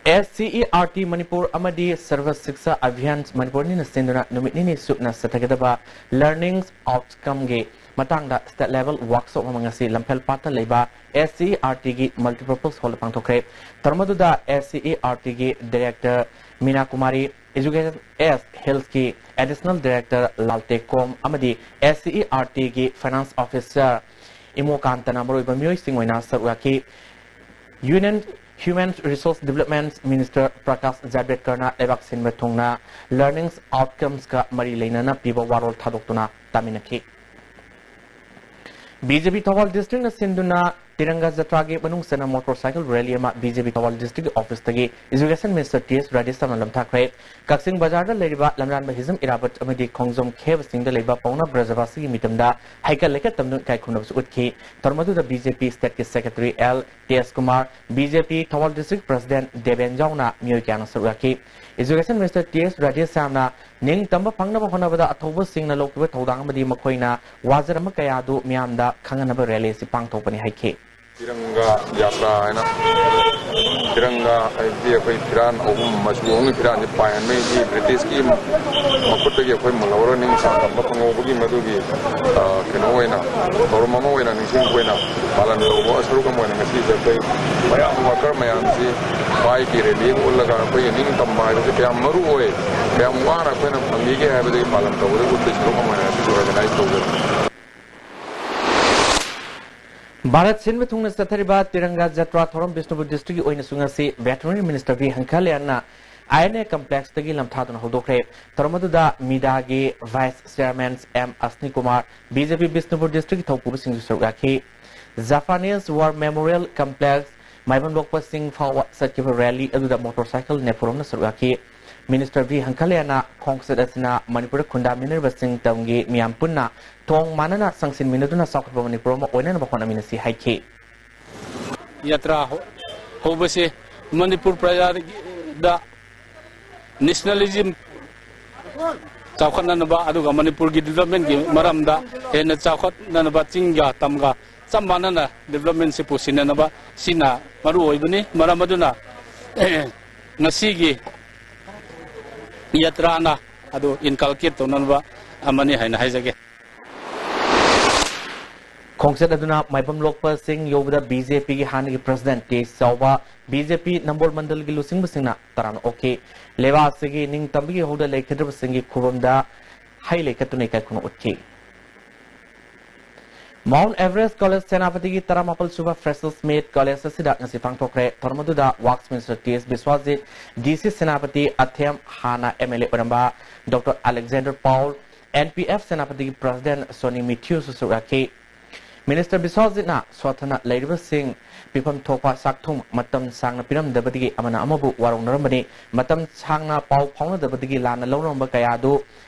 S C E R T Manipur ꯑꯃꯗꯤ ꯁꯔꯚ ꯁꯤꯛꯁꯥ ꯑꯚꯤꯌꯥꯟ ꯃꯅꯤꯄꯨꯔ ꯑꯅꯤꯅ ꯁꯤꯟꯗꯨꯅ ꯅꯨꯃꯤꯠ ꯅꯤꯅꯤ ꯆꯨꯞꯅ ꯆꯠꯊꯒꯗꯕ learning outcome ꯒꯤ ꯃꯇꯥꯡꯗ state level workshop ꯑꯃ ꯉꯁꯤ ꯂꯝꯐꯦꯜ ꯄꯥꯠꯇ ꯂꯩꯕ S C E R T ꯒꯤ multipurpose hall ꯗ ꯄꯥꯡꯊꯣꯛꯈ꯭ꯔꯦ꯫ ꯊꯧꯔꯝ ꯑꯗꯨꯗ S C E R T ꯒꯤ director ꯃꯤꯅꯥ ꯀꯨꯃꯥꯔꯤ, Education S Hills ꯀꯤ additional director ꯂꯥꯜꯇꯦꯀꯣꯝ ꯑꯃꯗꯤ S C E R T ꯒꯤ finance officer ꯏꯃꯣꯀꯥꯟꯇꯅ ꯃꯔꯨꯑꯣꯏꯕ ꯃꯤꯑꯣꯏꯁꯤꯡ ꯑꯣꯏꯅ ꯁꯔꯨꯛ ꯌꯥꯈꯤ꯫ Union Human Resource Development Minister Prakash ꯖꯥꯕ꯭ꯔꯦꯗꯀꯔꯅ ꯂꯩꯕꯥꯛ ꯁꯤꯟꯕ ꯊꯨꯡꯅ learning outcomes ꯀ ꯃꯔꯤ ꯂꯩꯅꯅ ꯄꯤꯕ ꯋꯥꯔꯣꯜ ꯊꯥꯗꯣꯛꯇꯨꯅ ꯇꯥꯃꯤꯟꯅꯈꯤ꯫ B J P Thoubal district ꯅ ꯁꯤꯟꯗꯨꯅ ꯇꯤꯔꯪꯒꯥ ꯖꯇ꯭ꯔꯥꯒꯤ ꯃꯅꯨꯡ ꯆꯟꯅ motorcycle rally ꯑꯃ B J P Thoubal district office ꯇꯒꯤ Education Minister T S ꯔꯥꯙꯦꯁ꯭ꯌꯥꯝꯅ ꯂꯝꯊꯥꯈ꯭ꯔꯦ꯫ ꯀꯛꯆꯤꯡ ꯕꯖꯥꯔꯗ ꯂꯩꯔꯤꯕ ꯂꯝꯂꯥꯟꯕ ꯍꯤꯖꯝ ꯏꯔꯥꯕꯣꯠ ꯑꯃꯗꯤ ꯈꯣꯡꯖꯣꯝ ꯈꯦꯕꯁꯤꯡꯗ ꯂꯩꯕ ꯄꯥꯎꯅꯥ ꯕ꯭ꯔꯖꯕꯥꯁꯤꯒꯤ ꯃꯤꯇꯝꯗ ꯍꯩꯀꯠ ꯂꯩꯀꯠ ꯇꯝꯗꯨꯅ ꯏꯀꯥꯏ ꯈꯨꯝꯅꯕꯁꯨ ꯎꯠꯈꯤ꯫ ꯊꯧꯔꯝ ꯑꯗꯨꯗ B J P state ꯀꯤ secretary L ꯇꯦꯖ Kumar, B J P Thoubal district president Deben ꯌꯥꯎꯅ ꯃꯤꯑꯣꯏ ꯀꯌꯥꯅ ꯁꯔꯨꯛ ꯌꯥꯈꯤ꯫ Education Minister T S ꯔꯥꯙꯦꯁ꯭ꯌꯥꯝꯅ ꯅꯤꯡꯇꯝꯕ ꯐꯪꯅꯕ ꯍꯣꯠꯅꯕꯗ ꯑꯊꯧꯕꯁꯤꯡꯅ ꯂꯧꯈꯤꯕ ꯊꯧꯗꯥꯡ ꯑꯃꯗꯤ ꯃꯈꯣꯏꯅ ꯋꯥꯖꯔꯝꯕ ꯀꯌꯥ ꯑꯗꯨ ꯃꯤꯌꯥꯝꯗ ꯈꯪꯍꯟꯅꯕ rally ꯑꯁꯤ ꯄꯥꯡꯊꯣꯛꯄꯅꯤ ꯍꯥꯏꯈꯤ꯫ ꯇꯤꯔꯪꯒꯥ ꯌꯥꯇ꯭ꯔꯥ ꯍꯥꯏꯅ, ꯇꯤꯔꯪꯒꯥ ꯍꯥꯏꯕꯗꯤ ꯑꯩꯈꯣꯏ ꯐꯤꯔꯥꯟ ꯑꯍꯨꯝ, ꯃꯆꯨ ꯑꯍꯨꯝꯒꯤ ꯐꯤꯔꯥꯟꯁꯤ ꯄꯥꯏꯍꯟꯕꯒꯤ British ꯀꯤ ꯃꯈꯨꯠꯇꯒꯤ ꯑꯩꯈꯣꯏ ꯃꯨꯜꯍꯧꯔ ꯅꯤꯡ ꯇꯝꯕ ꯐꯪꯍꯧꯕꯒꯤ ꯃꯗꯨꯒꯤ, ꯑ, ꯀꯩꯅꯣ ꯑꯣꯏꯅ, ꯊꯧꯔꯝ ꯑꯃ ꯑꯣꯏꯅ ꯅꯤꯡꯁꯤꯡꯕ ꯑꯣꯏꯅ ꯄꯥꯂꯟ ꯇꯧꯕ ꯁꯔꯨꯛ ꯑꯃ ꯑꯣꯏꯅ ꯉꯁꯤꯁꯦ ꯑꯩꯈꯣꯏ ꯃꯌꯥꯝ worker ꯃꯌꯥꯝꯁꯤ bike ꯀꯤ rally ꯑꯃ ꯎꯠꯂꯒ ꯑꯩꯈꯣꯏꯒꯤ ꯅꯤꯡꯇꯝꯕ ꯍꯥꯏꯕꯁꯦ ꯀꯌꯥꯝ ꯃꯔꯨ ꯑꯣꯏ, ꯀꯌꯥꯝ ꯋꯥꯅ ꯑꯩꯈꯣꯏꯅ ꯐꯪꯕꯤꯒꯦ ꯍꯥꯏꯕꯗꯨꯒꯤ ꯄꯥꯂꯟ ꯇꯧꯕꯗ ꯎꯠꯄꯒꯤ ꯁꯔꯨꯛ ꯑꯃ ꯑꯣꯏꯅ ꯉꯁꯤꯁꯨ organize ꯇꯧꯖꯕꯅꯤ꯫ ꯚꯥꯔꯠ ꯁꯤꯟꯕ ꯊꯨꯡꯅ ꯆꯠꯊꯔꯤꯕ ꯇꯤꯔꯪꯒꯥ ꯖꯇ꯭ꯔꯥ ꯊꯧꯔꯝ ꯕꯤꯁꯅꯨꯄꯨꯔ district ꯀꯤ ꯑꯣꯏꯅꯁꯨ ꯉꯁꯤ Veterinary Minister ꯚꯤ ꯍꯪꯀꯂꯤꯌꯥꯟꯅ I N A complex ꯇꯒꯤ ꯂꯝꯊꯥꯗꯨꯅ ꯍꯧꯗꯣꯛꯈ꯭ꯔꯦ꯫ ꯊꯧꯔꯝ ꯑꯗꯨꯗ ꯃꯤꯗꯥꯒꯤ vice chairman M ꯑꯁꯅꯤ Kumar, B J P Bishnupur district ꯀꯤ ꯊꯧꯄꯨꯕꯁꯤꯡꯁꯨ ꯁꯔꯨꯛ ꯌꯥꯈꯤ꯫ Japanese War Memorial Complex ꯃꯥꯏꯕꯝ ꯂꯣꯛꯄ ꯆꯤꯡ ꯐꯥꯎꯕ ꯆꯠꯈꯤꯕ rally ꯑꯗꯨꯗ motorcycle ꯅꯤꯐꯨꯔꯣꯝꯅ ꯁꯔꯨꯛ ꯌꯥꯈꯤ꯫ ꯃꯤꯅꯤꯁꯇꯔ ꯚꯤ ꯍꯪꯈꯂꯦꯅ ꯈꯣꯡꯆꯠ ꯑꯁꯤꯅ ꯃꯅꯤꯄꯨꯔꯗ ꯈꯨꯟꯗꯥꯃꯤꯟꯅꯔꯤꯕꯁꯤꯡ ꯇꯝꯒꯤ ꯃꯤꯌꯥꯝ ꯄꯨꯟꯅ ꯊꯣꯡ ꯃꯥꯟꯅꯅ ꯆꯪꯁꯤꯟꯃꯤꯟꯅꯗꯨꯅ ꯆꯥꯎꯈꯠꯄ ꯃꯅꯤꯄꯨꯔ ꯑꯃ ꯑꯣꯏꯅꯅꯕ ꯍꯣꯠꯅꯃꯤꯟꯅꯁꯤ ꯍꯥꯏꯈꯤ꯫ ꯌꯥꯇ꯭ꯔꯥ ꯍꯧ-, ꯍꯧꯕꯁꯦ ꯃꯅꯤꯄꯨꯔ ꯄ꯭ꯔꯖꯥꯗ nationalism ꯆꯥꯎꯈꯠꯅꯅꯕ ꯑꯗꯨꯒ ꯃꯅꯤꯄꯨꯔꯒꯤ developmentꯀꯤ ꯃꯔꯝꯗ ꯍꯦꯟꯅ ꯆꯥꯎꯈꯠꯅꯅꯕ ꯆꯤꯡꯒ ꯇꯝꯒ ꯆꯞ ꯃꯥꯟꯅꯅ developmentꯁꯤ ꯄꯨꯁꯤꯟꯅꯅꯕ ꯁꯤꯅ ꯃꯔꯨ ꯑꯣꯏꯕꯅꯤ꯫ ꯃꯔꯝ ꯑꯗꯨꯅ ꯉꯁꯤꯒꯤ ꯌꯥꯇ꯭ꯔꯥꯅ ꯑꯗꯨ inculcate ꯇꯧꯅꯅꯕ ꯑꯃꯅꯤ ꯍꯥꯏꯅ ꯍꯥꯏꯖꯒꯦ꯫ ꯈꯣꯡꯆꯠ ꯑꯗꯨꯅ ꯃꯥꯏꯕꯝ ꯂꯣꯛꯄꯁꯤꯡ ꯌꯧꯕꯗ ꯕꯤꯖꯦꯄꯤꯒꯤ ꯍꯥꯟꯅꯒꯤ president ꯇꯦꯖ ꯆꯥꯎꯕ, ꯕꯤꯖꯦꯄꯤ ꯅꯝꯕꯣꯜ ꯃꯟꯗꯜꯒꯤ ꯂꯨꯆꯤꯡꯕꯁꯤꯡꯅ ꯇꯔꯥꯝꯅ ꯑꯣꯛꯈꯤ꯫ ꯂꯩꯕꯥꯛ ꯑꯁꯤꯒꯤ ꯅꯤꯡꯇꯝꯕꯒꯤ ꯍꯧꯗ ꯂꯩꯈꯤꯗ꯭ꯔꯕꯁꯤꯡꯒꯤ ꯈꯨꯕꯝꯗ ꯍꯩ ꯂꯩ ꯀꯠꯇꯨꯅ ꯏꯀꯥꯏ ꯈꯨꯝꯅꯧ ꯎꯠꯈꯤ꯫ Mount Everest College ꯁꯦꯅꯥꯄꯇꯤꯒꯤ ꯇꯔꯥꯃꯥꯄꯜ ꯁꯨꯕ Freshers Meet college ꯑꯁꯤꯗ ꯉꯁꯤ ꯄꯥꯡꯊꯣꯛꯈ꯭ꯔꯦ꯫ ꯊꯧꯔꯝ ꯑꯗꯨꯗ Works Minister T S Biswajit, D C Senapati ꯑꯊꯦꯝ, ꯍꯥꯟꯅ ꯑꯦꯝ ꯑꯦꯜ ꯑꯦ ꯑꯣꯏꯔꯝꯕ doctor Alexander Paul, N P F ꯁꯦꯅꯥꯄꯇꯤꯒꯤ president ꯁꯣꯅꯤ ꯃꯤꯊ꯭ꯌꯨꯁꯨ ꯁꯔꯨꯛ ꯌꯥꯈꯤ꯫ ꯃꯤꯅꯤꯁꯇꯔ ꯕꯤꯁ꯭ꯋꯥꯖꯤꯠꯅ ꯁꯣꯠꯊꯅ ꯂꯩꯔꯤꯕꯁꯤꯡ ꯄꯤꯐꯝ ꯊꯣꯛꯄ ꯆꯥꯛꯊꯨꯝ ꯃꯇꯝ ꯁꯥꯡꯅ ꯄꯤꯔꯝꯗꯕꯗꯒꯤ ꯑꯃꯅ ꯑꯃꯕꯨ ꯋꯥꯔꯧꯅꯔꯝꯕꯅꯤ꯫ ꯃꯇꯝ ꯁꯥꯡꯅ ꯄꯥꯎ ꯐꯥꯎꯅꯗꯕꯗꯒꯤ ꯂꯥꯟꯅ ꯂꯧꯅꯔꯝꯕ ꯀꯌꯥ ꯑꯗꯨ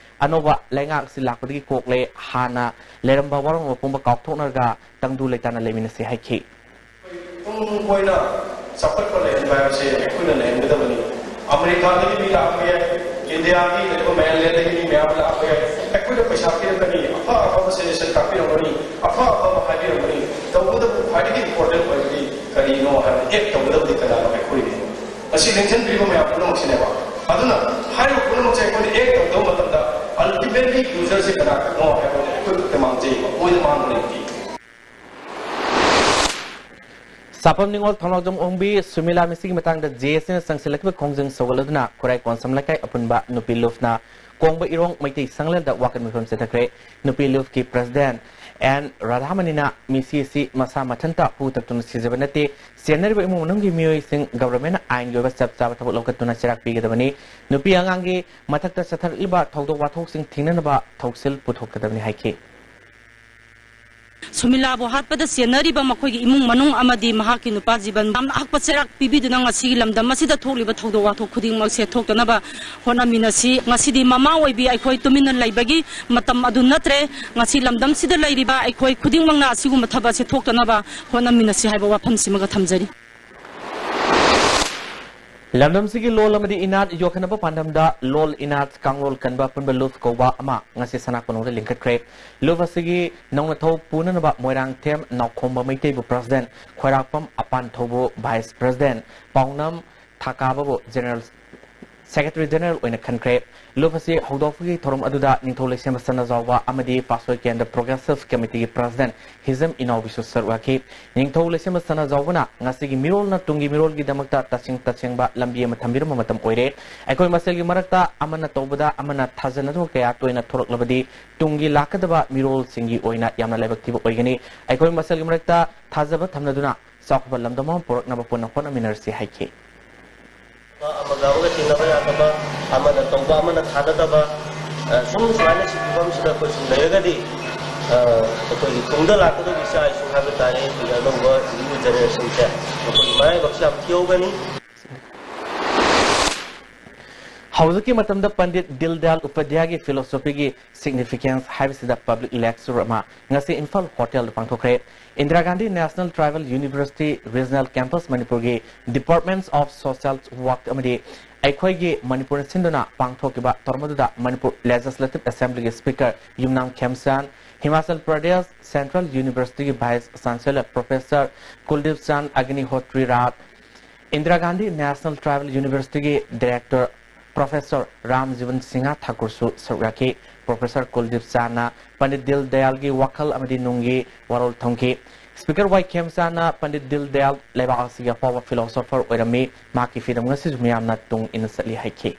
ꯑꯅꯧꯕ ꯂꯩꯉꯥꯛ ꯑꯁꯤ ꯂꯥꯛꯄꯗꯒꯤ ꯀꯣꯛꯂꯦ꯫ ꯍꯥꯟꯅ ꯂꯩꯔꯝꯕ ꯋꯥꯔꯧꯅꯕ ꯄꯨꯝꯕ ꯀꯥꯎꯊꯣꯛꯅꯔꯒ ꯇꯪꯗꯨ ꯂꯩꯇꯥꯅ ꯂꯩꯃꯤꯟꯅꯁꯤ ꯍꯥꯏꯈꯤ꯫ ꯇꯨꯡ ꯀꯣꯏꯅ ꯆꯥꯎꯈꯠꯄ ꯂꯩꯍꯟꯕ ꯍꯥꯏꯕꯁꯦ ꯑꯩꯈꯣꯏꯅ ꯂꯩꯍꯟꯒꯗꯕꯅꯤ꯫ ꯑꯃꯦꯔꯤꯀꯥꯗꯒꯤ ꯃꯤ ꯂꯥꯛꯄ ꯌꯥꯏ, ꯏꯟꯗꯤꯌꯥꯒꯤ ꯂꯩꯕ ꯃꯌꯥꯝ, ꯂꯦꯟꯗꯒꯤ ꯃꯤ ꯃꯌꯥꯝ ꯂꯥꯛꯄ ꯌꯥꯏ꯫ ꯑꯩꯈꯣꯏꯗ ꯄꯩꯁꯥ ꯄꯤꯔꯛꯀꯅꯤ, ꯑꯐ ꯑꯐꯕ suggestion ꯇꯥꯛꯄꯤꯔꯝꯒꯅꯤ, ꯑꯐ ꯑꯐꯕ ꯍꯥꯏꯕꯤꯔꯝꯒꯅꯤ꯫ ꯇꯧꯕꯇꯕꯨ ꯈ꯭ꯋꯥꯏꯗꯒꯤ important ꯑꯣꯏꯕꯗꯤ ꯀꯔꯤꯅꯣ ꯍꯥꯏꯕꯗꯤ act ꯇꯧꯒꯗꯕꯗꯤ ꯀꯅꯥꯅꯣ? ꯑꯩꯈꯣꯏꯅꯤ꯫ ꯃꯁꯤ ꯂꯦꯡꯁꯤꯟꯕꯤꯔꯤꯕ ꯃꯌꯥꯝ ꯄꯨꯝꯅꯃꯛꯁꯤꯅꯦꯕ꯫ ꯑꯗꯨꯅ ꯍꯥꯏꯔꯤꯕ ꯄꯨꯝꯅꯃꯛꯁꯦ ꯑꯩꯈꯣꯏꯅ act ꯇꯧꯗꯕ ꯃꯇꯝꯗ ultimately loser ꯁꯦ ꯀꯅꯥꯅꯣ ꯍꯥꯏꯕꯗꯤ ꯑꯩꯈꯣꯏ ꯈꯛꯇ ꯃꯥꯡꯖꯩꯕ, ꯃꯣꯏꯗ ꯃꯥꯡꯕ ꯂꯩꯇꯦ꯫ ꯁꯥꯄꯝ ꯅꯤꯉꯣꯜ ꯊꯧꯅꯥꯎꯖꯝ ꯑꯣꯡꯕꯤ ꯁꯨꯃꯤꯂꯥ ꯃꯤꯁꯤꯒꯤ ꯃꯇꯥꯡꯗ ꯖꯦ ꯑꯦꯁ ꯁꯤꯅ ꯆꯪꯁꯤꯜꯂꯛꯈꯤꯕ ꯈꯣꯡꯖꯪ ꯁꯧꯒꯠꯂꯗꯨꯅ ꯈꯨꯔꯥꯏ ꯀꯣꯟꯁꯝ ꯂꯩꯀꯥꯏ ꯑꯄꯨꯟꯕ ꯅꯨꯄꯤ ꯂꯨꯞꯅ ꯀꯣꯡꯕ ꯏꯔꯣꯡ ꯃꯩꯇꯩ ꯁꯪꯂꯦꯟꯗ ꯋꯥꯀꯠ ꯃꯤꯐꯝ ꯆꯠꯊꯈ꯭ꯔꯦ꯫ ꯅꯨꯄꯤ ꯂꯨꯞꯀꯤ president ꯑꯦꯟ ꯔꯥꯙꯥꯃꯅꯤꯅ ꯃꯤꯁꯤ ꯑꯁꯤ ꯃꯁꯥ ꯃꯊꯟꯇ ꯍꯨ ꯊꯛꯇꯨꯅ ꯁꯤꯖꯕ ꯅꯠꯇꯦ, ꯆꯦꯟꯅꯔꯤꯕ ꯏꯃꯨꯡ ꯃꯅꯨꯡꯒꯤ ꯃꯤꯑꯣꯏꯁꯤꯡ ꯒꯚꯔꯟꯃꯦꯟꯠꯅ ꯑꯥꯏꯟꯒꯤ ꯑꯣꯏꯕ ꯆꯞ ꯆꯥꯕ ꯊꯕꯛ ꯂꯧꯈꯠꯇꯨꯅ ꯆꯩꯔꯥꯛ ꯄꯤꯒꯗꯕꯅꯤ꯫ ꯅꯨꯄꯤ ꯑꯉꯥꯡꯒꯤ ꯃꯊꯛꯇ ꯆꯠꯊꯔꯛꯂꯤꯕ ꯊꯧꯗꯣꯛ ꯋꯥꯊꯣꯛꯁꯤꯡ ꯊꯤꯡꯅꯅꯕ ꯊꯧꯁꯤꯜ ꯄꯨꯊꯣꯛꯀꯗꯕꯅꯤ ꯍꯥꯏꯈꯤ꯫ ꯁꯨꯃꯤꯂꯥꯕꯨ ꯍꯥꯠꯄꯗ ꯆꯦꯟꯅꯔꯤꯕ ꯃꯈꯣꯏꯒꯤ ꯏꯃꯨꯡ ꯃꯅꯨꯡ ꯑꯃꯗꯤ ꯃꯍꯥꯛꯀꯤ ꯅꯨꯄꯥ ꯖꯤꯕꯟ ꯌꯥꯝꯅ ꯑꯍꯛꯄ ꯆꯩꯔꯥꯛ ꯄꯤꯕꯤꯗꯨꯅ ꯉꯁꯤꯒꯤ ꯂꯝꯗꯝ ꯑꯁꯤꯗ ꯊꯣꯛꯂꯤꯕ ꯊꯧꯗꯣꯛ ꯋꯥꯊꯣꯛ ꯈꯨꯗꯤꯡꯃꯛꯁꯦ ꯊꯣꯛꯇꯅꯕ ꯍꯣꯠꯅꯃꯤꯟꯅꯁꯤ꯫ ꯉꯁꯤꯗꯤ ꯃꯃꯥ ꯑꯣꯏꯕꯤ ꯑꯩꯈꯣꯏ ꯇꯨꯃꯤꯟꯅ ꯂꯩꯕꯒꯤ ꯃꯇꯝ ꯑꯗꯨ ꯅꯠꯇ꯭ꯔꯦ꯫ ꯉꯁꯤ ꯂꯝꯗꯝꯁꯤꯗ ꯂꯩꯔꯤꯕ ꯑꯩꯈꯣꯏ ꯈꯨꯗꯤꯡꯃꯛꯅ ꯑꯁꯤꯒꯨꯝꯕ ꯊꯕꯛ ꯑꯁꯤ ꯊꯣꯛꯇꯅꯕ ꯍꯣꯠꯅꯃꯤꯟꯅꯁꯤ ꯍꯥꯏꯕ ꯋꯥꯐꯝꯁꯤꯃꯒ ꯊꯝꯖꯔꯤ꯫ ꯂꯝꯗꯝꯁꯤꯒꯤ ꯂꯣꯜ ꯑꯃꯗꯤ ꯏꯅꯥꯠ ꯌꯣꯛꯈꯠꯅꯕ ꯄꯥꯟꯗꯝꯗ ꯂꯣꯜ ꯏꯅꯥꯠ ꯀꯥꯡꯂꯣꯟ ꯀꯟꯕ ꯑꯄꯨꯟꯕ ꯂꯨꯞ ꯀꯧꯕ ꯑꯃ ꯉꯁꯤ ꯁꯅꯥ ꯀꯣꯅꯨꯡꯗ ꯂꯤꯡꯈꯠꯈ꯭ꯔꯦ꯫ ꯂꯨꯞ ꯑꯁꯤꯒꯤ ꯅꯧꯅ ꯊꯧ ꯄꯨꯅꯅꯕ ꯃꯣꯏꯔꯥꯡꯊꯦꯝ ꯅꯥꯎꯈꯣꯝꯕ ꯃꯩꯇꯩꯕꯨ president, ꯈ꯭ꯋꯥꯏꯔꯥꯛꯄꯝ ꯑꯄꯥꯟꯊꯧꯕꯨ vice president, ꯄꯥꯎꯅꯝ ꯊꯥꯀꯥꯕꯕꯨ general secretary general ꯑꯣꯏꯅ ꯈꯟꯈ꯭ꯔꯦ꯫ ꯂꯨꯞ ꯑꯁꯤ ꯍꯧꯗꯣꯛꯄꯒꯤ ꯊꯧꯔꯝ ꯑꯗꯨꯗ ꯅꯤꯡꯊꯧ ꯂꯩꯁꯦꯝꯕ ꯁꯅꯥꯖꯥꯎꯕ ꯑꯃꯗꯤ ꯄꯥꯠꯁꯣꯏ ꯀꯦꯟꯗ꯭ꯔ progressive committeeꯒꯤ president ꯍꯤꯖꯝ ꯏꯅꯥꯎꯕꯤꯁꯨ ꯁꯔꯨꯛ ꯌꯥꯈꯤ꯫ ꯅꯤꯡꯊꯧ ꯂꯩꯁꯦꯝꯕ ꯁꯅꯥꯖꯥꯎꯕꯅ ꯉꯁꯤꯒꯤ ꯃꯤꯔꯣꯜꯅ ꯇꯨꯡꯒꯤ ꯃꯤꯔꯣꯜꯒꯤꯗꯃꯛꯇ ꯇꯁꯦꯡ ꯇꯁꯦꯡꯕ ꯂꯝꯕꯤ ꯑꯃ ꯊꯝꯕꯤꯔꯝꯕ ꯃꯇꯝ ꯑꯣꯏꯔꯦ꯫ ꯑꯩꯈꯣꯏ ꯃꯁꯦꯜꯒꯤ ꯃꯔꯛꯇ ꯑꯃꯅ ꯇꯧꯕꯗ ꯑꯃꯅ ꯊꯥꯖꯅꯗꯕ ꯀꯌꯥ ꯇꯣꯏꯅ ꯊꯣꯔꯛꯂꯕꯗꯤ ꯇꯨꯡꯒꯤ ꯂꯥꯛꯀꯗꯕ ꯃꯤꯔꯣꯜꯁꯤꯡꯒꯤ ꯑꯣꯏꯅ ꯌꯥꯝꯅ ꯂꯥꯏꯕꯛ ꯊꯤꯕ ꯑꯣꯏꯒꯅꯤ꯫ ꯑꯩꯈꯣꯏ ꯃꯁꯦꯜꯒꯤ ꯃꯔꯛꯇ ꯊꯥꯖꯕ ꯊꯝꯅꯗꯨꯅ ꯆꯥꯎꯈꯠꯄ ꯂꯝꯗꯝ ꯑꯃ ꯄꯨꯔꯛꯅꯕ ꯄꯨꯟꯅ ꯍꯣꯠꯅꯃꯤꯟꯅꯔꯁꯤ ꯍꯥꯏꯈꯤ꯫ ꯑꯃꯒ ꯑꯃꯒ ꯇꯤꯟꯅꯕ ꯌꯥꯗꯕ, ꯑꯃꯅ ꯇꯧꯕ ꯑꯃꯅ ꯊꯥꯗꯗꯕ, ꯑ, ꯁꯨꯝ ꯁꯨꯃꯥꯏꯅ ꯁꯤ ꯐꯤꯕꯝꯁꯤꯗ ꯑꯩꯈꯣꯏ ꯁꯨꯝ ꯂꯩꯔꯒꯗꯤ, ꯑ, ꯑꯩꯈꯣꯏꯒꯤ ꯇꯨꯡꯗ ꯂꯥꯛꯀꯗꯧꯕ ꯏꯆꯥ ꯏꯁꯨ ꯍꯥꯏꯕ ꯇꯥꯔꯦ, ꯑꯩꯈꯣꯏꯒꯤ ꯑꯅꯧꯕ new generationꯁꯦ, ꯃꯈꯣꯏꯒꯤ ꯃꯔꯥꯏꯕꯛꯁꯦ ꯌꯥꯝ ꯊꯤꯍꯧꯒꯅꯤ꯫ ꯍꯧꯖꯤꯛꯀꯤ ꯃꯇꯝꯗ ꯄꯟꯗꯤꯠ ꯗꯤꯜ ꯗꯌꯥꯜ ꯎꯄꯥꯙ꯭ꯌꯥꯌꯒꯤ philosophyꯒꯤ significance ꯍꯥꯏꯕꯁꯤꯗ public lecture ꯑꯃ ꯉꯁꯤ ꯏꯝꯐꯥꯜ ꯍꯣꯇꯦꯜꯗ ꯄꯥꯡꯊꯣꯛꯈ꯭ꯔꯦ꯫ Indira Gandhi National Tribal University Regional Campus ꯃꯅꯤꯄꯨꯔꯒꯤ Departments of Social Work ꯑꯃꯗꯤ ꯑꯩꯈꯣꯏꯒꯤ ꯃꯅꯤꯄꯨꯔꯅ ꯁꯤꯟꯗꯨꯅ ꯄꯥꯡꯊꯣꯛꯈꯤꯕ ꯊꯧꯔꯝ ꯑꯗꯨꯗ ꯃꯅꯤꯄꯨꯔ Legislative Assemblyꯒꯤ Speaker ꯌꯨꯝꯅꯥꯝ ꯈꯦꯝꯆꯥꯟ, Himachal Pradesh Central Universityꯒꯤ Vice Chancellor Professor ꯀꯨꯜꯗꯤꯞ ꯆꯥꯟ ꯑꯒꯅꯤꯍꯣꯇ꯭ꯔꯤ Rath, Indira Gandhi National Tribal Universityꯒꯤ Director Professor Ram ꯖꯤꯕꯟ ꯁꯤꯡꯍ ꯊꯥꯀꯨꯔꯁꯨ ꯁꯔꯨꯛ ꯌꯥꯈꯤ꯫ Professor ꯀꯨꯜꯗꯤꯞ ꯆꯥꯟꯅ ꯄꯟꯗꯤꯠ ꯗꯤꯜ ꯗꯌꯥꯜꯒꯤ ꯋꯥꯈꯜ ꯑꯃꯗꯤ ꯅꯨꯡꯒꯤ ꯋꯥꯔꯣꯜ ꯊꯝꯈꯤ꯫ Speaker ꯋꯥꯏ ꯈꯦꯝꯆꯥꯟꯅ ꯄꯟꯗꯤꯠ ꯗꯤꯜ ꯗꯌꯥꯜ ꯂꯩꯕꯥꯛ ꯑꯁꯤꯒꯤ ꯑꯐꯥꯎꯕ philosopher ꯑꯣꯏꯔꯝꯃꯤ, ꯃꯍꯥꯛꯀꯤ ꯐꯤꯗꯝ ꯉꯁꯤꯁꯨ ꯃꯤꯌꯥꯝꯅ ꯇꯨꯡ ꯏꯟꯅ ꯆꯠꯂꯤ ꯍꯥꯏꯈꯤ꯫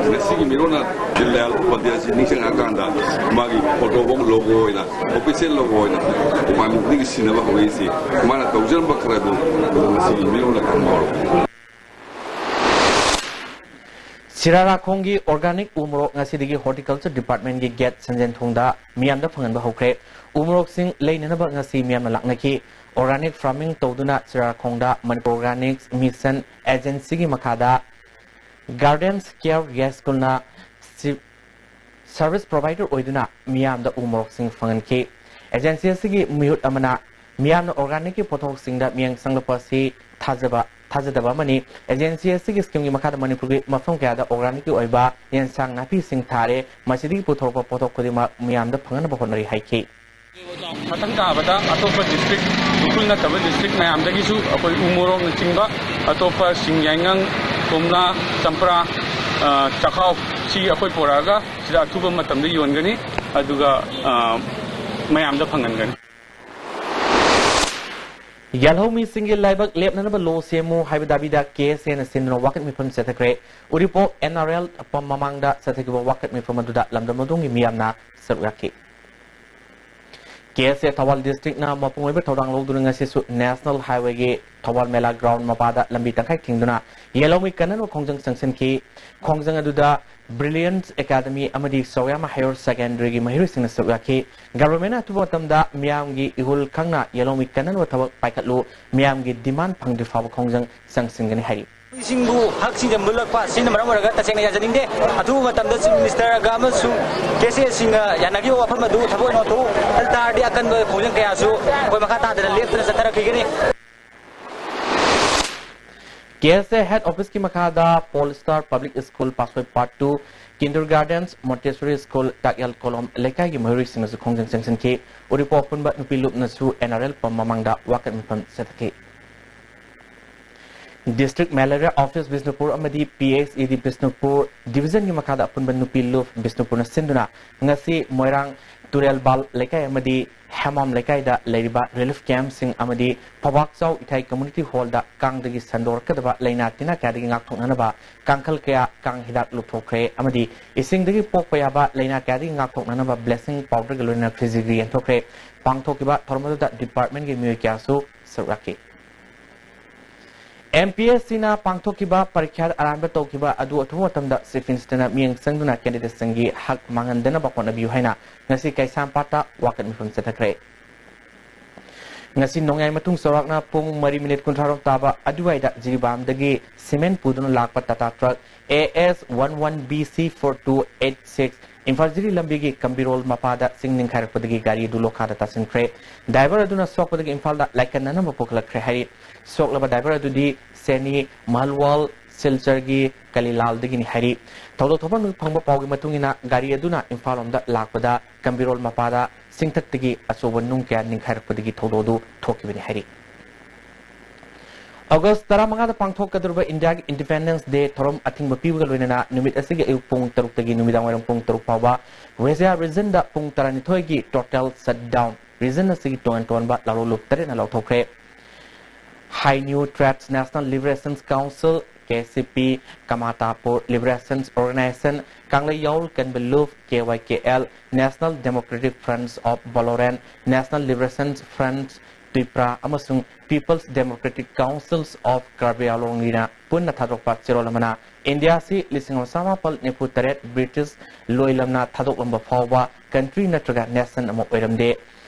ꯉꯁꯤꯒꯤ ꯃꯤꯔꯣꯟꯅ ꯗꯤꯜ ꯗꯌꯥꯜ ꯎꯄꯥꯙ꯭ꯌꯥꯌꯁꯤ ꯅꯤꯡꯁꯤꯡꯉꯛꯑꯀꯥꯟꯗ ꯃꯥꯒꯤ photo ꯑꯃ logo ꯑꯣꯏꯅ, official logo ꯑꯣꯏꯅ ꯃꯄꯥꯟ ꯈꯨꯗꯤꯡꯒꯤ ꯁꯤꯟꯅꯕ ꯍꯧꯔꯛꯏꯁꯤ, ꯃꯥꯅ ꯇꯧꯖꯔꯝꯕ ꯈꯔ ꯑꯗꯨ ꯉꯁꯤꯒꯤ ꯃꯤꯔꯣꯟꯅ ꯈꯪꯕ ꯍꯧꯔꯛꯄꯅꯤ꯫ ꯁꯤꯔꯥꯔꯥꯈꯣꯡꯒꯤ organic ꯎ ꯃꯣꯔꯣꯛ ꯉꯁꯤꯗꯒꯤ Horticulture Departmentꯀꯤ gate ꯁꯟꯖꯦꯟ ꯊꯣꯡꯗ ꯃꯤꯌꯥꯝꯗ ꯐꯪꯍꯟꯕ ꯍꯧꯈ꯭ꯔꯦ꯫ ꯎ ꯃꯣꯔꯣꯛꯁꯤꯡ ꯂꯩꯅꯅꯕ ꯉꯁꯤ ꯃꯤꯌꯥꯝꯅ ꯂꯥꯛꯅꯈꯤ꯫ Organic farming ꯇꯧꯗꯨꯅ ꯁꯤꯔꯥꯔꯥꯈꯣꯡꯗ Manipur Organics Mission Agencyꯒꯤ ꯃꯈꯥꯗ Gardens Care Yaskulꯅ ꯁꯤ-, service provider ꯑꯣꯏꯗꯨꯅ ꯃꯤꯌꯥꯝꯗ ꯎ ꯃꯣꯔꯣꯛꯁꯤꯡ ꯐꯪꯍꯟꯈꯤ꯫ Agency ꯑꯁꯤꯒꯤ ꯃꯤꯍꯨꯠ ꯑꯃꯅ ꯃꯤꯌꯥꯝꯅ organicꯀꯤ ꯄꯣꯠꯊꯣꯛꯁꯤꯡꯗ ꯃꯤꯠꯌꯦꯡ ꯆꯪꯂꯛꯄ ꯑꯁꯤ ꯊꯥꯖꯕ, ꯊꯥꯖꯗꯕ ꯑꯃꯅꯤ꯫ Agency ꯑꯁꯤꯒꯤ schemeꯒꯤ ꯃꯈꯥꯗ ꯃꯅꯤꯄꯨꯔꯒꯤ ꯃꯐꯝ ꯀꯌꯥꯗ organicꯀꯤ ꯑꯣꯏꯕ ꯌꯦꯟꯁꯥꯡ ꯅꯥꯄꯤꯁꯤꯡ ꯊꯥꯔꯦ꯫ ꯃꯁꯤꯗꯒꯤ ꯄꯨꯊꯣꯔꯛꯄ ꯄꯣꯠꯊꯣꯛ ꯈꯨꯗꯤꯡꯃꯛ ꯃꯤꯌꯥꯝꯗ ꯐꯪꯍꯟꯅꯕ ꯍꯣꯠꯅꯔꯤ ꯍꯥꯏꯈꯤ꯫ ꯃꯊꯪ ꯇꯥꯕꯗ ꯑꯇꯣꯞꯄ district, ꯎꯈ꯭ꯔꯨꯜ ꯅꯠꯇꯕ district ꯃꯌꯥꯝꯗꯒꯤꯁꯨ ꯑꯩꯈꯣꯏ ꯎ ꯃꯣꯔꯣꯛꯅꯆꯤꯡꯕ ꯑꯇꯣꯞꯄ ꯁꯤꯡ ꯌꯥꯏꯉꯪ, ꯀꯣꯝꯂꯥ, ꯆꯝꯄ꯭ꯔꯥ, ꯑ, ꯆꯥꯛꯍꯥꯎ ꯁꯤ ꯑꯩꯈꯣꯏ ꯄꯨꯔꯛꯑꯒ ꯁꯤꯗ ꯑꯊꯨꯕ ꯃꯇꯝꯗ ꯌꯣꯟꯒꯅꯤ꯫ ꯑꯗꯨꯒ, ꯑ, ꯃꯌꯥꯝꯗ ꯐꯪꯍꯟꯒꯅꯤ꯫ ꯌꯥꯜꯍꯧꯃꯤꯁꯤꯡꯒꯤ ꯂꯥꯏꯕꯛ ꯂꯦꯞꯅꯅꯕ law ꯁꯦꯝꯃꯨ ꯍꯥꯏꯕ ꯗꯥꯕꯤꯗ KSAꯅ ꯁꯤꯟꯗꯨꯅ ꯋꯥꯀꯠ ꯃꯤꯐꯝ ꯆꯠꯊꯈ꯭ꯔꯦ꯫ ꯎꯔꯤꯄꯣꯛ NRL ꯄꯝ ꯃꯃꯥꯡꯗ ꯆꯠꯊꯈꯤꯕ ꯋꯥꯀꯠ ꯃꯤꯐꯝ ꯑꯗꯨꯗ ꯂꯝꯗꯝ ꯑꯗꯨꯒꯤ ꯃꯤꯌꯥꯝꯅ ꯁꯔꯨꯛ ꯌꯥꯈꯤ꯫ KSA ꯊꯧꯕꯥꯜ districtꯅ ꯃꯄꯨꯡ ꯑꯣꯏꯕ ꯊꯧꯗꯥꯡ ꯂꯧꯗꯨꯅ ꯉꯁꯤꯁꯨ National Highwayꯒꯤ ꯊꯧꯕꯥꯜ ꯃꯦꯂꯥ ground ꯃꯄꯥꯗ ꯂꯝꯕꯤ ꯇꯪꯈꯥꯏ ꯊꯤꯡꯗꯨꯅ ꯌꯦꯜꯍꯧꯃꯤ ꯀꯟꯅꯅꯕ ꯈꯣꯡꯖꯪ ꯆꯪꯁꯤꯟꯈꯤ꯫ ꯈꯣꯡꯖꯪ ꯑꯗꯨꯗ Brilliance Academy ꯑꯃꯗꯤ ꯁꯣꯌꯥꯃꯥ Higher Secondaryꯒꯤ ꯃꯍꯩꯔꯣꯏꯁꯤꯡꯅ ꯁꯔꯨꯛ ꯌꯥꯈꯤ꯫ Governmentꯅ ꯑꯊꯨꯕ ꯃꯇꯝꯗ ꯃꯤꯌꯥꯝꯒꯤ ꯏꯍꯨꯜ ꯈꯪꯅ ꯌꯦꯜꯍꯧꯃꯤ ꯀꯟꯅꯅꯕ ꯊꯕꯛ ꯄꯥꯏꯈꯠꯂꯨ, ꯃꯤꯌꯥꯝꯒꯤ demand ꯐꯪꯗ꯭ꯔꯤ ꯐꯥꯎꯕ ꯈꯣꯡꯖꯪ ꯆꯪꯁꯤꯟꯒꯅꯤ ꯍꯥꯏꯔꯤ꯫ ꯁꯤꯡꯕꯨ ꯍꯛꯁꯤꯡꯅ ꯃꯨꯜꯂꯛꯄ ꯑꯁꯤꯅ ꯃꯔꯝ ꯑꯣꯏꯔꯒ ꯇꯁꯦꯡꯅ ꯌꯥꯖꯅꯤꯡꯗꯦ꯫ ꯑꯊꯨꯕ ꯃꯇꯝꯗ Chief Ministerꯒ ꯑꯃꯁꯨꯡ KSAꯁꯤꯡꯒ ꯌꯥꯅꯈꯤꯕ ꯋꯥꯐꯝ ꯑꯗꯨ ꯊꯕꯛ ꯑꯣꯏꯅ ꯑꯣꯟꯊꯣꯛꯎ꯫ ꯑꯗꯨ ꯇꯥꯔꯗꯤ ꯑꯀꯟꯕ ꯈꯣꯡꯖꯪ ꯀꯌꯥꯁꯨ ꯑꯩꯈꯣꯏ ꯃꯈꯥ ꯇꯥꯗꯅ ꯂꯦꯞꯇꯅ ꯆꯠꯊꯔꯛꯈꯤꯒꯅꯤ꯫ KSA head officeꯀꯤ ꯃꯈꯥꯗ Polestar Public School ꯄꯥꯁꯣꯏ Part two, Kindergarten, Montessori School ꯇꯥꯛꯌꯦꯜ ꯀꯣꯂꯣꯝ ꯂꯩꯀꯥꯏꯒꯤ ꯃꯍꯩꯔꯣꯏꯁꯤꯡꯅꯁꯨ ꯈꯣꯡꯖꯪ ꯆꯪꯁꯤꯟꯈꯤ꯫ ꯎꯔꯤꯄꯣꯛ ꯑꯄꯨꯟꯕ ꯅꯨꯄꯤ ꯂꯨꯞꯅꯁꯨ NRL ꯄꯝ ꯃꯃꯥꯡꯗ ꯋꯥꯀꯠ ꯃꯤꯐꯝ ꯆꯠꯊꯈꯤ꯫ District Malaria Office ꯕꯤꯁꯅꯨꯄꯨꯔ ꯑꯃꯗꯤ PHED ꯕꯤꯁꯅꯨꯄꯨꯔ Divisionꯒꯤ ꯃꯈꯥꯗ ꯑꯄꯨꯟꯕ ꯅꯨꯄꯤ ꯂꯨꯞ ꯕꯤꯁꯅꯨꯄꯨꯔꯅ ꯁꯤꯟꯗꯨꯅ ꯉꯁꯤ ꯃꯣꯏꯔꯥꯡ ꯇꯨꯔꯦꯜꯕꯥꯜ ꯂꯩꯀꯥꯏ ꯑꯃꯗꯤ ꯍꯦꯃꯥꯝ ꯂꯩꯀꯥꯏꯗ ꯂꯩꯔꯤꯕ relief campꯁꯤꯡ ꯑꯃꯗꯤ ꯐꯧꯕꯥꯛꯆꯥꯎ ꯏꯊꯥꯏ community hallꯗ ꯀꯥꯡꯗꯒꯤ ꯁꯟꯗꯣꯔꯛꯀꯗꯕ ꯂꯥꯏꯅꯥ ꯇꯤꯟꯅꯥ ꯀꯌꯥꯗꯒꯤ ꯉꯥꯛꯊꯣꯛꯅꯅꯕ ꯀꯥꯡꯈꯜ ꯀꯌꯥ, ꯀꯥꯡ ꯍꯤꯗꯥꯛ ꯂꯨꯞꯊꯣꯛꯈ꯭ꯔꯦ ꯑꯃꯗꯤ ꯏꯁꯤꯡꯗꯒꯤ ꯄꯣꯛꯄ ꯌꯥꯕ ꯂꯥꯏꯅꯥ ꯀꯌꯥꯗꯒꯤ ꯉꯥꯛꯊꯣꯛꯅꯅꯕ bleaching powderꯒ ꯂꯣꯏꯅꯅ ꯐꯤꯖꯤꯒ꯭ꯔꯤ ꯌꯦꯟꯊꯣꯛꯈ꯭ꯔꯦ꯫ ꯄꯥꯡꯊꯣꯛꯈꯤꯕ ꯊꯧꯔꯝ ꯑꯗꯨꯗ departmentꯀꯤ ꯃꯤꯑꯣꯏ ꯀꯌꯥꯁꯨ ꯁꯔꯨꯛ ꯌꯥꯈꯤ꯫ ꯑꯦꯝ ꯄꯤ ꯑꯦꯁ ꯁꯤꯅ ꯄꯥꯡꯊꯣꯛꯈꯤꯕ ꯄꯔꯤꯈ꯭ꯌꯥ ꯑꯔꯥꯟꯕ ꯇꯧꯈꯤꯕ ꯑꯗꯨ ꯑꯊꯨꯕ ꯃꯇꯝꯗ Chief Minister ꯅ ꯃꯤꯠꯌꯦꯡ ꯆꯪꯗꯨꯅ candidate ꯁꯤꯡꯒꯤ ꯍꯛ ꯃꯥꯡꯍꯟꯗꯅꯕ ꯍꯣꯠꯅꯕꯤꯌꯨ ꯍꯥꯏꯅ ꯉꯁꯤ ꯀꯩꯁꯥꯝꯄꯥꯠꯇ ꯋꯥꯀꯠ ꯃꯤꯐꯝ ꯆꯠꯊꯈ꯭ꯔꯦ꯫ ꯉꯁꯤ ꯅꯣꯡꯌꯥꯏ ꯃꯇꯨꯡ ꯆꯥꯎꯔꯥꯛꯅ ꯄꯨꯡ ꯃꯔꯤ ꯃꯤꯅꯤꯠ ꯀꯨꯟꯊ꯭ꯔꯥ ꯔꯣꯝ ꯇꯥꯕ ꯑꯗꯨꯋꯥꯏꯗ ꯖꯤꯔꯤꯕꯥꯝꯗꯒꯤ cement ꯄꯨꯗꯨꯅ ꯂꯥꯛꯄ Tata truck A S one one B C four two eight six Imphal ꯖꯤꯔꯤ ꯂꯝꯕꯤꯒꯤ ꯀꯝꯕꯤꯔꯣꯜ ꯃꯄꯥꯗ ꯆꯤꯡ ꯅꯤꯡꯈꯥꯏꯔꯛꯄꯗꯒꯤ ꯒꯥꯔꯤ ꯑꯗꯨ ꯂꯣꯈꯥꯗ ꯇꯥꯁꯤꯟꯈ꯭ꯔꯦ꯫ Driver ꯑꯗꯨꯅ ꯁꯣꯛꯄꯗꯒꯤ ꯏꯝꯐꯥꯜꯗ ꯂꯥꯏꯀꯠꯅꯅꯕ ꯄꯨꯈꯠꯂꯛꯈ꯭ꯔꯦ ꯍꯥꯏꯔꯤ꯫ ꯁꯣꯛꯂꯕ driver ꯑꯗꯨꯗꯤ ꯁꯦꯅꯤ ꯃꯍꯜꯋꯥꯜ ꯁꯤꯜꯆꯔꯒꯤ ꯀꯂꯤꯂꯥꯜꯗꯒꯤꯅꯤ ꯍꯥꯏꯔꯤ꯫ ꯊꯧꯗꯣꯛ ꯊꯣꯛꯐꯝꯗ ꯐꯪꯕ ꯄꯥꯎꯒꯤ ꯃꯇꯨꯡ ꯏꯟꯅ ꯒꯥꯔꯤ ꯑꯗꯨꯅ ꯏꯝꯐꯥꯜ ꯂꯣꯝꯗ ꯂꯥꯛꯄꯗ ꯀꯝꯕꯤꯔꯣꯜ ꯃꯄꯥꯗ ꯆꯤꯡꯊꯛꯇꯒꯤ ꯑꯆꯧꯕ ꯅꯨꯡ ꯀꯌꯥ ꯅꯤꯡꯈꯥꯏꯔꯛꯄꯗꯒꯤ ꯊꯧꯗꯣꯛ ꯑꯗꯨ ꯊꯣꯛꯈꯤꯕꯅꯤ ꯍꯥꯏꯔꯤ꯫ ꯑꯣꯒꯁ ꯇꯔꯥꯃꯉꯥꯗ ꯄꯥꯡꯊꯣꯛꯀꯗꯧꯔꯤꯕ ꯏꯟꯗꯤꯌꯥꯒꯤ Independence Day ꯊꯧꯔꯝ ꯑꯊꯤꯡꯕ ꯄꯤꯕꯒ ꯂꯣꯏꯅꯅ ꯅꯨꯃꯤꯠ ꯑꯁꯤꯒꯤ ꯑꯌꯨꯛ ꯄꯨꯡ ꯇꯔꯨꯛꯇꯒꯤ ꯅꯨꯃꯤꯗꯥꯡ ꯋꯥꯏꯔꯝ ꯄꯨꯡ ꯇꯔꯨꯛ ꯐꯥꯎꯕ ꯋꯦꯁꯤꯌꯥ regionꯗ ꯄꯨꯡ ꯇꯔꯥꯅꯤꯊꯣꯏꯒꯤ total shutdown꯫ Region ꯑꯁꯤꯒꯤ ꯇꯣꯉꯥꯟ ꯇꯣꯉꯥꯟꯕ ꯂꯥꯂꯣꯟ ꯂꯨꯞ ꯇꯔꯦꯠꯅ ꯂꯥꯎꯊꯣꯛꯈ꯭ꯔꯦ꯫ High New Tribes National Liberation Council, K C P, Kamatapur Liberation Organization, Kanglei Yaul Kanbeluf, K Y K L, National Democratic Friends of Boloran, National Liberation Friends Tipra ꯑꯃꯁꯨꯡ People's Democratic Councils of Karbi Anglongꯅ ꯄꯨꯟꯅ ꯊꯥꯗꯣꯛꯄ ꯆꯦꯔꯣꯜ ꯑꯃꯅ India ꯑꯁꯤ ꯂꯤꯁꯤꯡ ꯑꯃ ꯆꯥꯃꯥꯄꯜ ꯅꯤꯐꯨ ꯇꯔꯦꯠ British ꯂꯣꯏꯂꯝꯅ ꯊꯥꯗꯣꯛꯂꯝꯕ ꯐꯥꯎꯕ country ꯅꯠꯇ꯭ꯔꯒ nation ꯑꯃ ꯑꯣꯏꯔꯝꯗꯦ꯫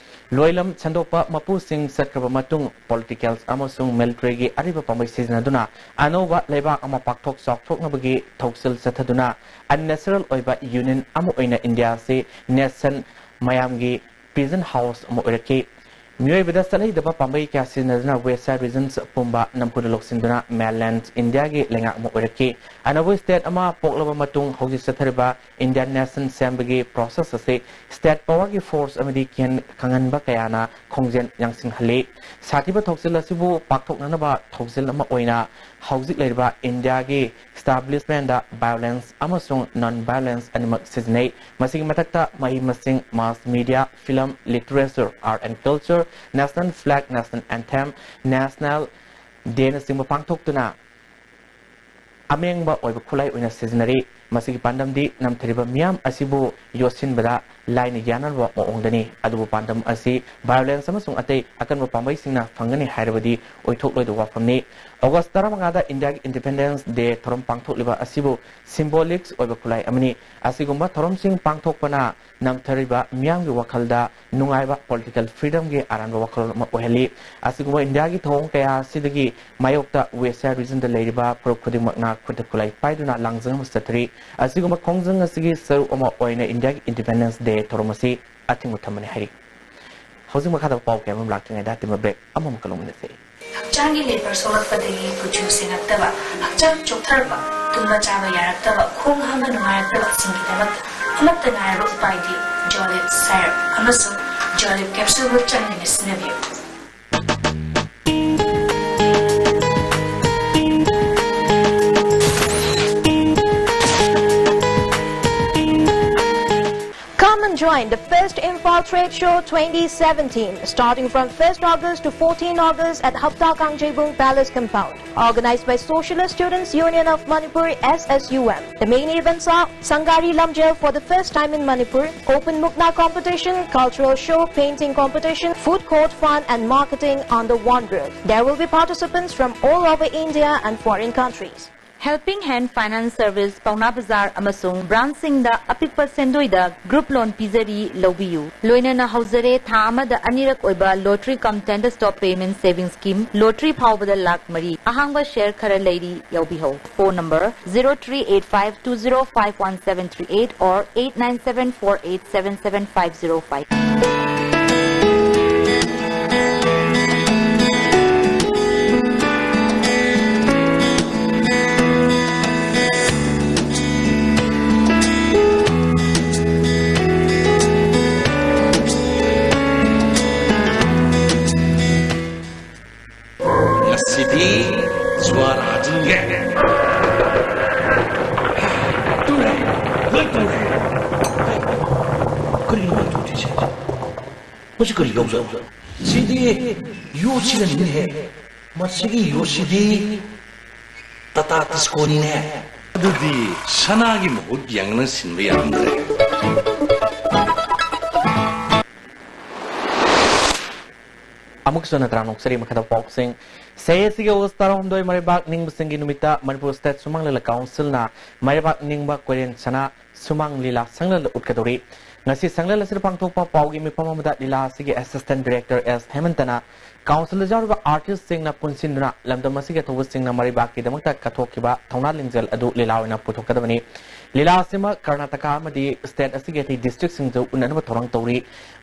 ꯂꯣꯏꯂꯝ ꯁꯟꯗꯣꯛꯄ ꯃꯄꯨꯁꯤꯡ ꯆꯠꯈ꯭ꯔꯕ ꯃꯇꯨꯡ political ꯑꯃꯁꯨꯡ militaryꯒꯤ ꯑꯔꯤꯕ ꯄꯥꯝꯕꯩ ꯁꯤꯖꯤꯟꯅꯗꯨꯅ ꯑꯅꯧꯕ ꯂꯩꯕꯥꯛ ꯑꯃ ꯄꯥꯛꯊꯣꯛ ꯆꯥꯎꯊꯣꯛꯅꯕꯒꯤ ꯊꯧꯁꯤꯜ ꯆꯠꯊꯗꯨꯅ unnatural ꯑꯣꯏꯕ union ꯑꯃ ꯑꯣꯏꯅ ꯏꯟꯗꯤꯌꯥ ꯑꯁꯤ nation ꯃꯌꯥꯝꯒꯤ peasant house ꯑꯃ ꯑꯣꯏꯔꯛꯈꯤ꯫ ꯃꯤꯑꯣꯏꯕꯗ ꯆꯠꯍꯩꯗꯕ ꯄꯥꯝꯕꯩ ꯀꯌꯥ ꯁꯤꯖꯤꯟꯅꯗꯨꯅ Western region ꯄꯨꯝꯕ ꯅꯝꯐꯨꯗ ꯂꯧꯁꯤꯟꯗꯨꯅ mainland ꯏꯟꯗꯤꯌꯥꯒꯤ ꯂꯩꯉꯥꯛ ꯑꯃ ꯑꯣꯏꯔꯛꯈꯤ꯫ ꯑꯅꯧꯕ state ꯑꯃ ꯄꯣꯛꯂꯕ ꯃꯇꯨꯡ ꯍꯧꯖꯤꯛ ꯆꯠꯊꯔꯤꯕ Indian nation ꯁꯦꯝꯕꯒꯤ process ꯑꯁꯤ state powerꯒꯤ force ꯑꯃꯗꯤ ꯀꯤꯍꯟ ꯈꯪꯍꯟꯕ ꯀꯌꯥꯅ ꯈꯣꯡꯖꯦꯜ ꯌꯥꯡꯁꯤꯟꯍꯜꯂꯤ꯫ ꯁꯥꯊꯤꯕ ꯊꯧꯁꯤꯜ ꯑꯁꯤꯕꯨ ꯄꯥꯛꯊꯣꯛꯅꯅꯕ ꯊꯧꯁꯤꯜ ꯑꯃ ꯑꯣꯏꯅ ꯍꯧꯖꯤꯛ ꯂꯩꯔꯤꯕ ꯏꯟꯗꯤꯌꯥꯒꯤ establishmentꯗ violence ꯑꯃꯁꯨꯡ non-violence ꯑꯅꯤꯃꯛ ꯁꯤꯖꯤꯟꯅꯩ꯫ ꯃꯁꯤꯒꯤ ꯃꯊꯛꯇ ꯃꯍꯩ ꯃꯁꯤꯡ, mass media, film, literature, art and culture, national flag, national anthem, national dayꯅꯆꯤꯡꯕ ꯄꯥꯡꯊꯣꯛꯇꯨꯅ ꯑꯃꯦꯡꯕ ꯑꯣꯏꯕ ꯈꯨꯠꯂꯥꯏ ꯑꯣꯏꯅ ꯁꯤꯖꯤꯟꯅꯔꯤ꯫ ꯃꯁꯤꯒꯤ ꯄꯥꯟꯗꯝꯗꯤ ꯅꯝꯊꯔꯤꯕ ꯃꯤꯌꯥꯝ ꯑꯁꯤꯕꯨ ꯌꯣꯠꯁꯤꯟꯕꯗ ꯂꯥꯏꯅ ꯌꯥꯅꯔꯕ ꯃꯑꯣꯡꯗꯅꯤ꯫ ꯑꯗꯨꯕꯨ ꯄꯥꯟꯗꯝ ꯑꯁꯤ violence ꯑꯃꯁꯨꯡ ꯑꯇꯩ ꯑꯀꯟꯕ ꯄꯥꯝꯕꯩꯁꯤꯡꯅ ꯐꯪꯒꯅꯤ ꯍꯥꯏꯔꯕꯗꯤ ꯑꯣꯏꯊꯣꯛꯂꯣꯏꯗꯕ ꯋꯥꯐꯝꯅꯤ꯫ ꯑꯣꯒꯁ ꯇꯔꯥꯃꯉꯥꯗ ꯏꯟꯗꯤꯌꯥꯒꯤ Independence Day ꯊꯧꯔꯝ ꯄꯥꯡꯊꯣꯛꯂꯤꯕ ꯑꯁꯤꯕꯨ symbolics ꯑꯣꯏꯕ ꯈꯨꯠꯂꯥꯏ ꯑꯃꯅꯤ꯫ ꯑꯁꯤꯒꯨꯝꯕ ꯊꯧꯔꯝꯁꯤꯡ ꯄꯥꯡꯊꯣꯛꯄꯅ ꯅꯝꯊꯔꯤꯕ ꯃꯤꯌꯥꯝꯒꯤ ꯋꯥꯈꯜꯗ ꯅꯨꯡꯉꯥꯏꯕ political freedomꯒꯤ ꯑꯔꯥꯟꯕ ꯋꯥꯈꯜꯂꯣꯟ ꯑꯃ ꯑꯣꯏꯍꯜꯂꯤ꯫ ꯑꯁꯤꯒꯨꯝꯕ ꯏꯟꯗꯤꯌꯥꯒꯤ ꯊꯧꯑꯣꯡ ꯀꯌꯥ ꯑꯁꯤꯗꯒꯤ ꯃꯥꯌꯣꯛꯇ West Asia regionꯗ ꯂꯩꯔꯤꯕ ꯐꯨꯔꯨꯞ ꯈꯨꯗꯤꯡꯃꯛꯅ ꯈꯨꯠꯇ ꯈꯨꯠꯂꯥꯏ ꯄꯥꯏꯗꯨꯅ ꯂꯥꯡꯖꯪ ꯑꯃ ꯆꯠꯊꯔꯤ꯫ ꯑꯁꯤꯒꯨꯝꯕ ꯈꯣꯡꯖꯪ ꯑꯁꯤꯒꯤ ꯁꯔꯨꯛ ꯑꯃ ꯑꯣꯏꯅ ꯏꯟꯗꯤꯌꯥꯒꯤ Independence Day ꯊꯧꯔꯝ ꯑꯁꯤ ꯑꯊꯤꯡꯕ ꯊꯝꯕꯅꯤ ꯍꯥꯏꯔꯤ꯫ ꯍꯧꯖꯤꯛ ꯃꯈꯥꯗ ꯄꯥꯎ ꯀꯌꯥ ꯑꯃ ꯂꯥꯛꯇ꯭ꯔꯤꯉꯩꯗ ꯑꯇꯤꯃ break ꯑꯃꯃꯨꯛꯀ ꯂꯧꯃꯤꯟꯅꯁꯤ꯫ ꯍꯛꯆꯥꯡꯒꯤ ꯂꯩꯄꯔ ꯁꯣꯛꯂꯛꯄꯗꯒꯤ ꯀꯨꯆꯨ ꯁꯦꯡꯉꯛꯇꯕ, ꯍꯛꯆꯥꯡ ꯆꯣꯛꯊꯔꯛꯄ, ꯇꯨꯝꯕ ꯆꯥꯕ ꯌꯥꯔꯛꯇꯕ, ꯈꯣꯡ ꯍꯥꯝꯕ ꯅꯨꯡꯉꯥꯏꯔꯛꯇꯕꯁꯤꯡꯒꯤꯗꯃꯛꯇ ꯑꯃꯠꯇ ꯉꯥꯏꯔꯕ ꯎꯄꯥꯏꯗꯤ Jolib syrup ꯑꯃꯁꯨꯡ Jolib capsule ꯍꯛꯆꯥꯡ ꯅꯤꯡꯅ ꯁꯤꯖꯤꯟꯅꯕꯤꯌꯨ꯫ Come and join the first Imphal Trade Show twenty seventeen, starting from first August to fourteen August at Hapta Kangjeibung Palace Compound. Organized by Socialist Students Union of Manipur, S S U M. The main events are Sangari Lamjel for the first time in Manipur, open Mukna competition, cultural show, painting competition, food court fun and marketing under one roof. There will be participants from all over India and foreign countries. Helping Hand Finance Service, Paona Bazar ꯑꯃꯁꯨꯡ branchꯁꯤꯡꯗ ꯑꯄꯤꯛꯄ ꯁꯦꯟꯗꯣꯏꯗ group loan ꯄꯤꯖꯔꯤ, ꯂꯧꯕꯤꯌꯨ꯫ ꯂꯣꯏꯅꯅ ꯍꯧꯖꯔꯦ ꯊꯥ ꯑꯃꯗ ꯑꯅꯤꯔꯛ ꯑꯣꯏꯕ lottery cum tender stop payment savings scheme, lottery ꯐꯥꯎꯕꯗ ꯂꯥꯈ ꯃꯔꯤ꯫ ꯑꯍꯥꯡꯕ share ꯈꯔ ꯂꯩꯔꯤ, ꯌꯥꯎꯕꯤꯍꯧ꯫ Phone number zero three eight five two zero five one seven three eight or eight nine seven four eight seven seven five zero five. ꯉꯁꯤꯗꯤ ꯖꯨꯋꯥꯔ ꯍꯥꯖꯤꯟꯒꯦ꯫ ꯇꯨꯔꯦ, ꯂꯣꯏ ꯇꯨꯔꯦ꯫ ꯀꯔꯤꯅꯣ ꯇꯨꯔꯤꯁꯦ? ꯃꯁꯤ ꯀꯔꯤ ꯌꯥꯎꯖꯥꯠꯅꯣ? ꯁꯤꯗꯤ ꯌꯣꯠꯁꯤꯅꯅꯤꯅꯦꯍꯦ꯫ ꯃꯁꯤꯒꯤ ꯌꯣꯠꯁꯤꯗꯤ ꯇ-, ꯇꯥꯇ ꯁ꯭ꯀꯣꯟꯅꯦ꯫ ꯑꯗꯨꯗꯤ ꯁꯅꯥꯒꯤ ꯃꯍꯨꯠ ꯌꯥꯡꯅ ꯁꯤꯟꯕ ꯌꯥꯔꯝꯗ꯭ꯔꯦ꯫ ꯑꯃꯨꯛꯁꯨ ꯅꯠꯇ꯭ꯔꯥ ꯅꯣꯛꯆꯔꯤ ꯃꯈꯥꯗ ꯄꯥꯎꯁꯤꯡ꯫ ꯁꯦ ꯑꯦꯁ ꯁꯤꯒꯤ ꯑꯣꯒꯁ ꯇꯔꯥꯍꯨꯝꯗꯣꯏ ꯃꯩꯔꯩꯕꯥꯛ ꯅꯤꯡꯕꯁꯤꯡꯒꯤ ꯅꯨꯃꯤꯠꯇ ꯃꯅꯤꯄꯨꯔ ꯁ꯭ꯇꯦꯠ ꯁꯨꯃꯥꯡ ꯂꯤꯂꯥ ꯀꯥꯎꯟꯁꯤꯜꯅ ꯃꯩꯔꯩꯕꯥꯛ ꯅꯤꯡꯕ ꯀꯣꯏꯔꯦꯟ ꯁꯅꯥ ꯁꯨꯃꯥꯡ ꯂꯤꯂꯥ ꯁꯪꯂꯦꯟꯗ ꯎꯠꯀꯗꯧꯔꯤ꯫ ꯉꯁꯤ ꯁꯪꯂꯦꯟ ꯑꯁꯤꯗ ꯄꯥꯡꯊꯣꯛꯄ ꯄꯥꯎꯒꯤ ꯃꯤꯐꯝ ꯑꯃꯗ ꯂꯤꯂꯥ ꯑꯁꯤꯒꯤ ꯑꯦꯁꯤꯁꯇꯦꯟ ꯗꯤꯔꯦꯛꯇꯔ ꯑꯦꯁ ꯍꯦꯃꯟꯇꯅ ꯀꯥꯎꯟꯁꯤꯜꯗ ꯌꯥꯎꯔꯤꯕ ꯑꯥꯔꯇꯤꯁꯁꯤꯡꯅ ꯄꯨꯟꯁꯤꯟꯗꯨꯅ ꯂꯝꯗꯝ ꯑꯁꯤꯒꯤ ꯑꯊꯧꯕꯁꯤꯡꯅ ꯃꯩꯔꯩꯕꯥꯛꯀꯤꯗꯃꯛꯇ ꯀꯠꯊꯣꯛꯈꯤꯕ ꯊꯧꯅꯥ ꯂꯤꯡꯖꯦꯜ ꯑꯗꯨ ꯂꯤꯂꯥ ꯑꯣꯏꯅ ꯄꯨꯊꯣꯛꯀꯗꯕꯅꯤ꯫ ꯂꯤꯂꯥ ꯑꯁꯤꯃꯛ ꯀꯔꯅꯥꯇꯀꯥ ꯑꯃꯗꯤ ꯁ꯭ꯇꯦꯠ ꯑꯁꯤꯒꯤ ꯑꯇꯩ ꯗꯤꯁꯇ꯭ꯔꯤꯛꯁꯤꯡꯗ ꯎꯠꯅꯅꯕ ꯊꯧꯔꯥꯡ ꯇꯧꯔꯤ꯫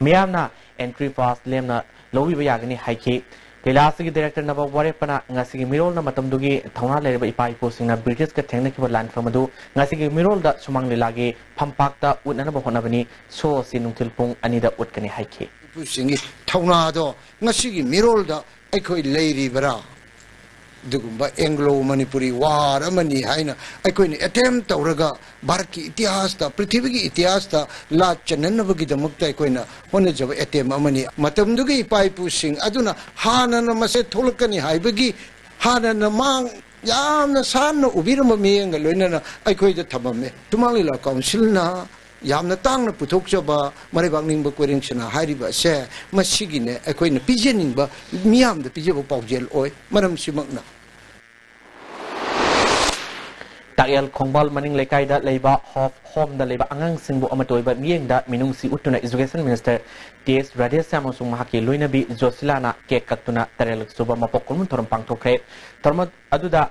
ꯃꯤꯌꯥꯝꯅ ꯑꯦꯟꯇ꯭ꯔꯤ ꯄꯥꯁ ꯂꯦꯝꯅ ꯂꯧꯕꯤꯕ ꯌꯥꯒꯅꯤ ꯍꯥꯏꯈꯤ꯫ ꯂꯤꯂꯥ ꯑꯁꯤꯒꯤ ꯗꯤꯔꯦꯛꯇꯔ ꯅꯕ ꯋꯥꯔꯦꯞꯄꯅ ꯉꯁꯤꯒꯤ ꯃꯤꯔꯣꯜꯅ ꯃꯇꯝꯗꯨꯒꯤ ꯊꯧꯅꯥ ꯂꯩꯔꯕ ꯏꯄꯥ ꯏꯄꯨꯁꯤꯡꯅ ꯕ꯭ꯔꯤꯇꯤꯁꯀ ꯊꯦꯡꯅꯈꯤꯕ ꯂꯥꯟꯐꯝ ꯑꯗꯨ ꯉꯁꯤꯒꯤ ꯃꯤꯔꯣꯜꯗ ꯁꯨꯃꯥꯡ ꯂꯤꯂꯥꯒꯤ ꯐꯝꯄꯥꯛꯇ ꯎꯠꯅꯅꯕ ꯍꯣꯠꯅꯕꯅꯤ꯫ ꯁꯣ ꯑꯁꯤ ꯅꯨꯡꯊꯤꯜ ꯄꯨꯡ ꯑꯅꯤꯗ ꯎꯠꯀꯅꯤ ꯍꯥꯏꯈꯤ꯫ ꯏꯄꯨꯁꯤꯡꯒꯤ ꯊꯧꯅꯥꯗꯣ ꯉꯁꯤꯒꯤ ꯃꯤꯔꯣꯜꯗ ꯑꯩꯈꯣꯏ ꯂꯩꯔꯤꯕ꯭ꯔꯥ? ꯑꯗꯨꯒꯨꯝꯕ ꯑꯦꯡꯒ꯭ꯂꯣ ꯃꯅꯤꯄꯨꯔꯤ ꯋꯥꯔ ꯑꯃꯅꯤ ꯍꯥꯏꯅ ꯑꯩꯈꯣꯏꯅ ꯑꯦꯇꯦꯝ ꯇꯧꯔꯒ ꯚꯥꯔꯠꯀꯤ ꯏꯇꯤꯍꯥꯁꯇ, ꯄ꯭ꯔꯤꯊꯤꯕꯤꯒꯤ ꯏꯇꯤꯍꯥꯁꯇ ꯂꯥꯠ ꯆꯟꯅꯅꯕꯒꯤꯗꯃꯛꯇ ꯑꯩꯈꯣꯏꯅ ꯍꯣꯠꯅꯖꯕ ꯑꯦꯇꯦꯝ ꯑꯃꯅꯤ꯫ ꯃꯇꯝꯗꯨꯒꯤ ꯏꯄꯥ ꯏꯄꯨꯁꯤꯡ ꯑꯗꯨꯅ ꯍꯥꯟꯅꯅ ꯃꯁꯦ ꯊꯣꯛꯂꯛꯀꯅꯤ ꯍꯥꯏꯕꯒꯤ ꯍꯥꯟꯅꯅ ꯃꯥꯡ ꯌꯥꯝꯅ ꯁꯥꯟꯅ ꯎꯕꯤꯔꯝꯕ ꯃꯤꯠꯌꯦꯡꯒ ꯂꯣꯏꯅꯅ ꯑꯩꯈꯣꯏꯗ ꯊꯝꯃꯝꯃꯦ꯫ ꯁꯨꯃꯥꯡ ꯂꯤꯂꯥ ꯀꯥꯎꯟꯁꯤꯜꯅ ꯌꯥꯝꯅ ꯇꯥꯡꯅ ꯄꯨꯊꯣꯛꯆꯕ ꯃꯔꯩꯕꯥꯛ ꯅꯤꯡꯕ ꯀꯣꯏꯔꯦꯡ ꯁꯅꯥ ꯍꯥꯏꯔꯤꯕ ꯑꯁꯦ ꯃꯁꯤꯒꯤꯅꯦ ꯑꯩꯈꯣꯏꯅ ꯄꯤꯖꯅꯤꯡꯕ, ꯃꯤꯌꯥꯝꯗ ꯄꯤꯖꯕ ꯄꯥꯎꯖꯦꯜ ꯑꯣꯏ꯫ ꯃꯔꯝꯁꯤꯃꯛꯅ ꯇꯥꯛꯌꯦꯜ ꯈꯣꯡꯕꯥꯜ ꯃꯅꯤꯡ ꯂꯩꯀꯥꯏꯗ ꯂꯩꯕ ꯍꯣꯞ ꯍꯣꯝꯗ ꯂꯩꯕ ꯑꯉꯥꯡꯁꯤꯡꯕꯨ ꯑꯃꯠꯇ ꯑꯣꯏꯕ ꯃꯤꯠꯌꯦꯡꯗ ꯃꯤꯅꯨꯡꯁꯤ ꯎꯠꯇꯨꯅ ꯏꯖꯨꯀꯦꯁꯟ ꯃꯤꯅꯤꯁꯇꯔ ꯇꯤ ꯑꯦꯁ ꯔꯥꯙꯦꯁ꯭ꯌꯥꯝ ꯑꯃꯁꯨꯡ ꯃꯍꯥꯛꯀꯤ ꯂꯣꯏꯅꯕꯤ ꯖꯣꯁꯤꯂꯥꯅ ꯀꯦꯛ ꯀꯛꯇꯨꯅ ꯇꯔꯦꯠꯂꯛ ꯁꯨꯕ ꯃꯄꯣꯛ ꯀꯨꯝꯑꯣꯟ ꯊꯧꯔꯝ ꯄꯥꯡꯊꯣꯛꯈ꯭ꯔꯦ꯫ ꯊꯧꯔꯝ ꯑꯗꯨꯗ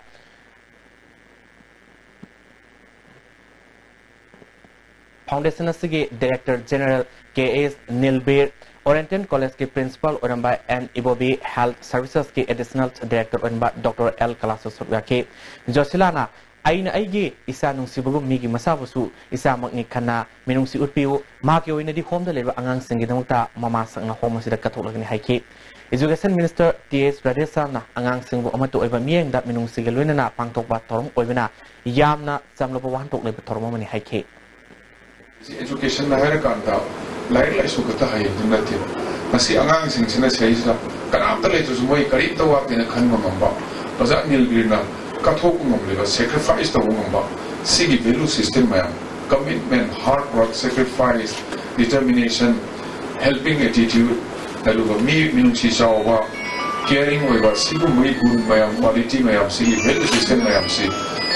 ꯐꯥꯎꯟꯗꯦꯁꯟ ꯑꯁꯤꯒꯤ ꯗꯥꯏꯔꯦꯛꯇꯔ ꯖꯦꯅꯔꯦꯜ ꯀꯦ ꯑꯦꯁ ꯅꯤꯜꯕꯤꯔ, ꯑꯣꯔꯤꯌꯦꯟꯇꯦꯜ ꯀꯣꯂꯦꯖꯀꯤ ꯄ꯭ꯔꯤꯟꯁꯤꯄꯥꯜ ꯑꯣꯏꯔꯝꯕ and Ibobi, health ꯁꯔꯚꯤꯁꯦꯁꯀꯤ additional director ꯑꯣꯏꯔꯝꯕ ꯗꯣꯛꯇꯔ ꯑꯦꯜ ꯀꯂꯥꯁꯁꯨ ꯁꯔꯨꯛ ꯌꯥꯈꯤ꯫ ꯖꯣꯁꯤꯂꯥꯅ, "ꯑꯩꯅ ꯑꯩꯒꯤ ꯏꯆꯥ ꯅꯨꯡꯁꯤꯕꯒꯨꯝ ꯃꯤꯒꯤ ꯃꯆꯥꯕꯨꯁꯨ ꯏꯆꯥꯃꯛꯅꯤ ꯈꯟꯅ ꯃꯤꯅꯨꯡꯁꯤ ꯎꯠꯄꯤꯌꯨ꯫ ꯃꯍꯥꯛꯀꯤ ꯑꯣꯏꯅꯗꯤ ꯍꯣꯝꯗ ꯂꯩꯕ ꯑꯉꯥꯡꯁꯤꯡꯒꯤꯗꯃꯛꯇ ꯃꯃꯥ ꯁꯛꯅ ꯍꯣꯝ ꯑꯁꯤꯗ ꯀꯠꯊꯣꯛꯂꯒꯅꯤ" ꯍꯥꯏꯈꯤ꯫ ꯏꯖꯨꯀꯦꯁꯟ ꯃꯤꯅꯤꯁꯇꯔ ꯇꯤ ꯑꯦꯁ ꯔꯥꯙꯦꯁ꯭ꯌꯥꯝꯅ ꯑꯉꯥꯡꯁꯤꯡꯕꯨ ꯑꯃꯠꯇ ꯑꯣꯏꯕ ꯃꯤꯠꯌꯦꯡꯗ ꯃꯤꯅꯨꯡꯁꯤꯒ ꯂꯣꯏꯅꯅ ꯄꯥꯡꯊꯣꯛꯄ ꯊꯧꯔꯝ ꯑꯣꯏꯕꯅ ꯌꯥꯝꯅ ꯆꯝꯂꯕ ꯋꯥꯍꯟꯊꯣꯛ ꯂꯩꯕ ꯊꯧꯔꯝ ꯑꯃꯅꯤ ꯍꯥꯏꯈꯤ꯫ ꯃꯁꯤ ꯑꯦꯖꯨꯀꯦꯁꯟ ꯍꯥꯏꯔꯀꯥꯟꯗ ꯂꯥꯏꯔꯤꯛ ꯂꯥꯏꯁꯨ ꯈꯛꯇ ꯍꯩꯕꯗꯨ ꯅꯠꯇꯦ꯫ ꯃꯁꯤ ꯑꯉꯥꯡꯁꯤꯡꯁꯤꯅ ꯁꯤꯗꯩꯁꯤꯗ ꯀꯅꯥꯝꯇ ꯂꯩꯇ꯭ꯔꯁꯨ ꯃꯣꯏ ꯀꯔꯤꯝꯇ ꯋꯥꯠꯇꯦꯅ ꯈꯟꯕ ꯉꯝꯕ꯫ ꯑꯣꯖꯥ ꯅꯤꯜꯕꯤꯔꯅ ꯀꯠꯊꯣꯛꯄ ꯉꯝꯂꯤꯕ, sacrifice ꯇꯧꯕ ꯉꯝꯕ, ꯁꯤꯒꯤ value system ꯃꯌꯥꯝ, commitment, hard work, sacrifice, determination, helping attitude, ꯑꯗꯨꯒ ꯃꯤ ꯃꯤꯅꯨꯡꯁꯤ ꯆꯥꯎꯕ, caring ꯑꯣꯏꯕ, ꯁꯤꯒꯨꯝꯕꯒꯤ ꯒꯨꯟ ꯃꯌꯥꯝ, quality ꯃꯌꯥꯝ, ꯁꯤꯒꯤ value system ꯃꯌꯥꯝꯁꯤ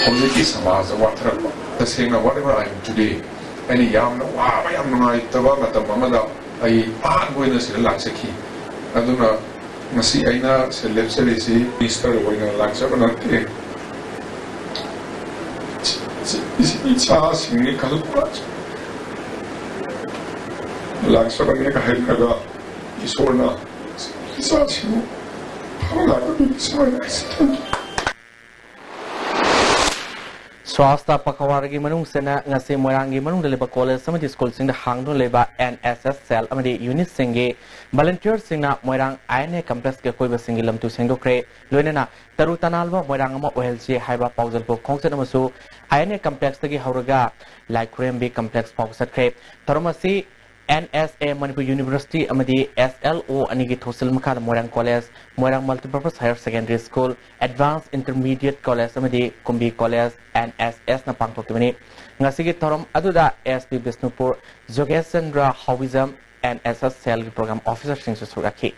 ꯍꯧꯖꯤꯛꯀꯤ ꯁꯃꯥꯖꯗ ꯋꯥꯠꯊꯔꯛꯄ꯫ ꯇꯁꯦꯡꯅ, whatever I am today, ꯑꯩꯅ ꯌꯥꯝꯅ ꯋꯥꯕ, ꯌꯥꯝ ꯅꯨꯡꯉꯥꯏꯇꯕ ꯃꯇꯝ ꯑꯃꯗ ꯑꯩ ꯑꯍꯥꯟꯕ ꯑꯣꯏꯅ ꯁꯤꯗ ꯂꯥꯛꯆꯈꯤ꯫ ꯑꯗꯨꯅ ꯉꯁꯤ ꯑꯩꯅ ꯁꯤꯗ ꯂꯦꯞꯆꯔꯤꯁꯤ minister ꯑꯣꯏꯅ ꯂꯥꯛꯆꯕ ꯅꯠꯇꯦ꯫ ꯏꯆꯥꯁꯤꯡꯒꯤ ꯈꯜꯂꯒ ꯂꯥꯛꯆꯕꯅꯤ ꯍꯥꯏꯔꯒ ꯏꯁꯣꯔꯅ ꯏꯆꯥꯁꯤꯡꯕꯨ ꯐꯕ ꯂꯥꯛꯄ ꯄꯤꯕꯤꯁꯅꯨ ꯍꯥꯏꯅ ꯑꯩꯁꯤ ꯊꯝꯖꯒꯦ꯫ ꯁ꯭ꯋꯥꯁꯇ ꯄꯈꯋꯥꯔꯒꯤ ꯃꯅꯨꯡ ꯆꯟꯅ ꯉꯁꯤ ꯃꯣꯏꯔꯥꯡꯒꯤ ꯃꯅꯨꯡꯗ ꯂꯩꯕ ꯀꯣꯂꯦꯖ ꯑꯃꯗꯤ ꯁ꯭ꯀꯨꯜꯁꯤꯡꯗ ꯍꯥꯡꯗꯨꯅ ꯂꯩꯕ ꯑꯦꯟ ꯑꯦꯁ ꯑꯦꯁ ꯁꯦꯜ ꯑꯃꯗꯤ ꯌꯨꯅꯤꯠꯁꯤꯡꯒꯤ ꯚꯂꯟꯇꯤꯌꯔꯁꯤꯡꯅ ꯃꯣꯏꯔꯥꯡ ꯑꯥꯏ ꯑꯦꯟ ꯑꯦ ꯀꯝꯄ꯭ꯂꯦꯛꯁꯀꯤ ꯑꯀꯣꯏꯕꯁꯤꯡꯒꯤ ꯂꯝꯇꯨ ꯁꯦꯡꯗꯣꯛꯈ꯭ꯔꯦ꯫ ꯂꯣꯏꯅꯅ ꯇꯔꯨ ꯇꯅꯥꯜꯕ ꯃꯣꯏꯔꯥꯡ ꯑꯃ ꯑꯣꯏꯍꯜꯁꯤ ꯍꯥꯏꯕ ꯄꯥꯎꯖꯦꯜ ꯄꯨ ꯈꯣꯡꯆꯠ ꯑꯃꯁꯨ ꯑꯥꯏ ꯑꯦꯟ ꯑꯦ ꯀꯝꯄ꯭ꯂꯦꯛꯁꯇꯒꯤ ꯍꯧꯔꯒ ꯂꯥꯏꯈꯨꯔꯦꯝꯕꯤ ꯀꯝꯄ꯭ꯂꯦꯛꯁ ꯐꯥꯎꯕ ꯆꯠꯈ꯭ꯔꯦ꯫ ꯊꯧꯔꯝ ꯑꯁꯤ N S A Manipur university ꯑꯃꯗꯤ ꯑꯦꯁ ꯑꯦꯜ ꯑꯣ ꯑꯅꯤꯒꯤ ꯊꯧꯁꯤꯜ ꯃꯈꯥꯗ Moirang college, Moirang multipurpose higher secondary school, advance intermediate college ꯑꯃꯗꯤ ꯀꯨꯝꯕꯤ ꯀꯣꯂꯦꯖ, ꯑꯦꯟ ꯑꯦꯁ ꯑꯦꯁꯅ ꯄꯥꯡꯊꯣꯛꯈꯤꯕꯅꯤ꯫ ꯉꯁꯤꯒꯤ ꯊꯧꯔꯝ ꯑꯗꯨꯗ ꯑꯦꯁ ꯄꯤ ꯕꯤꯁꯅꯨꯄꯨꯔ, ꯖꯣꯒꯦꯁ Chandra Haobijam, N S S ꯁꯦꯜꯒꯤ ꯄ꯭ꯔꯣꯒ꯭ꯔꯥꯝ ꯑꯣꯐꯤꯁꯔꯁꯤꯡꯁꯨ ꯁꯔꯨꯛ ꯌꯥꯈꯤ꯫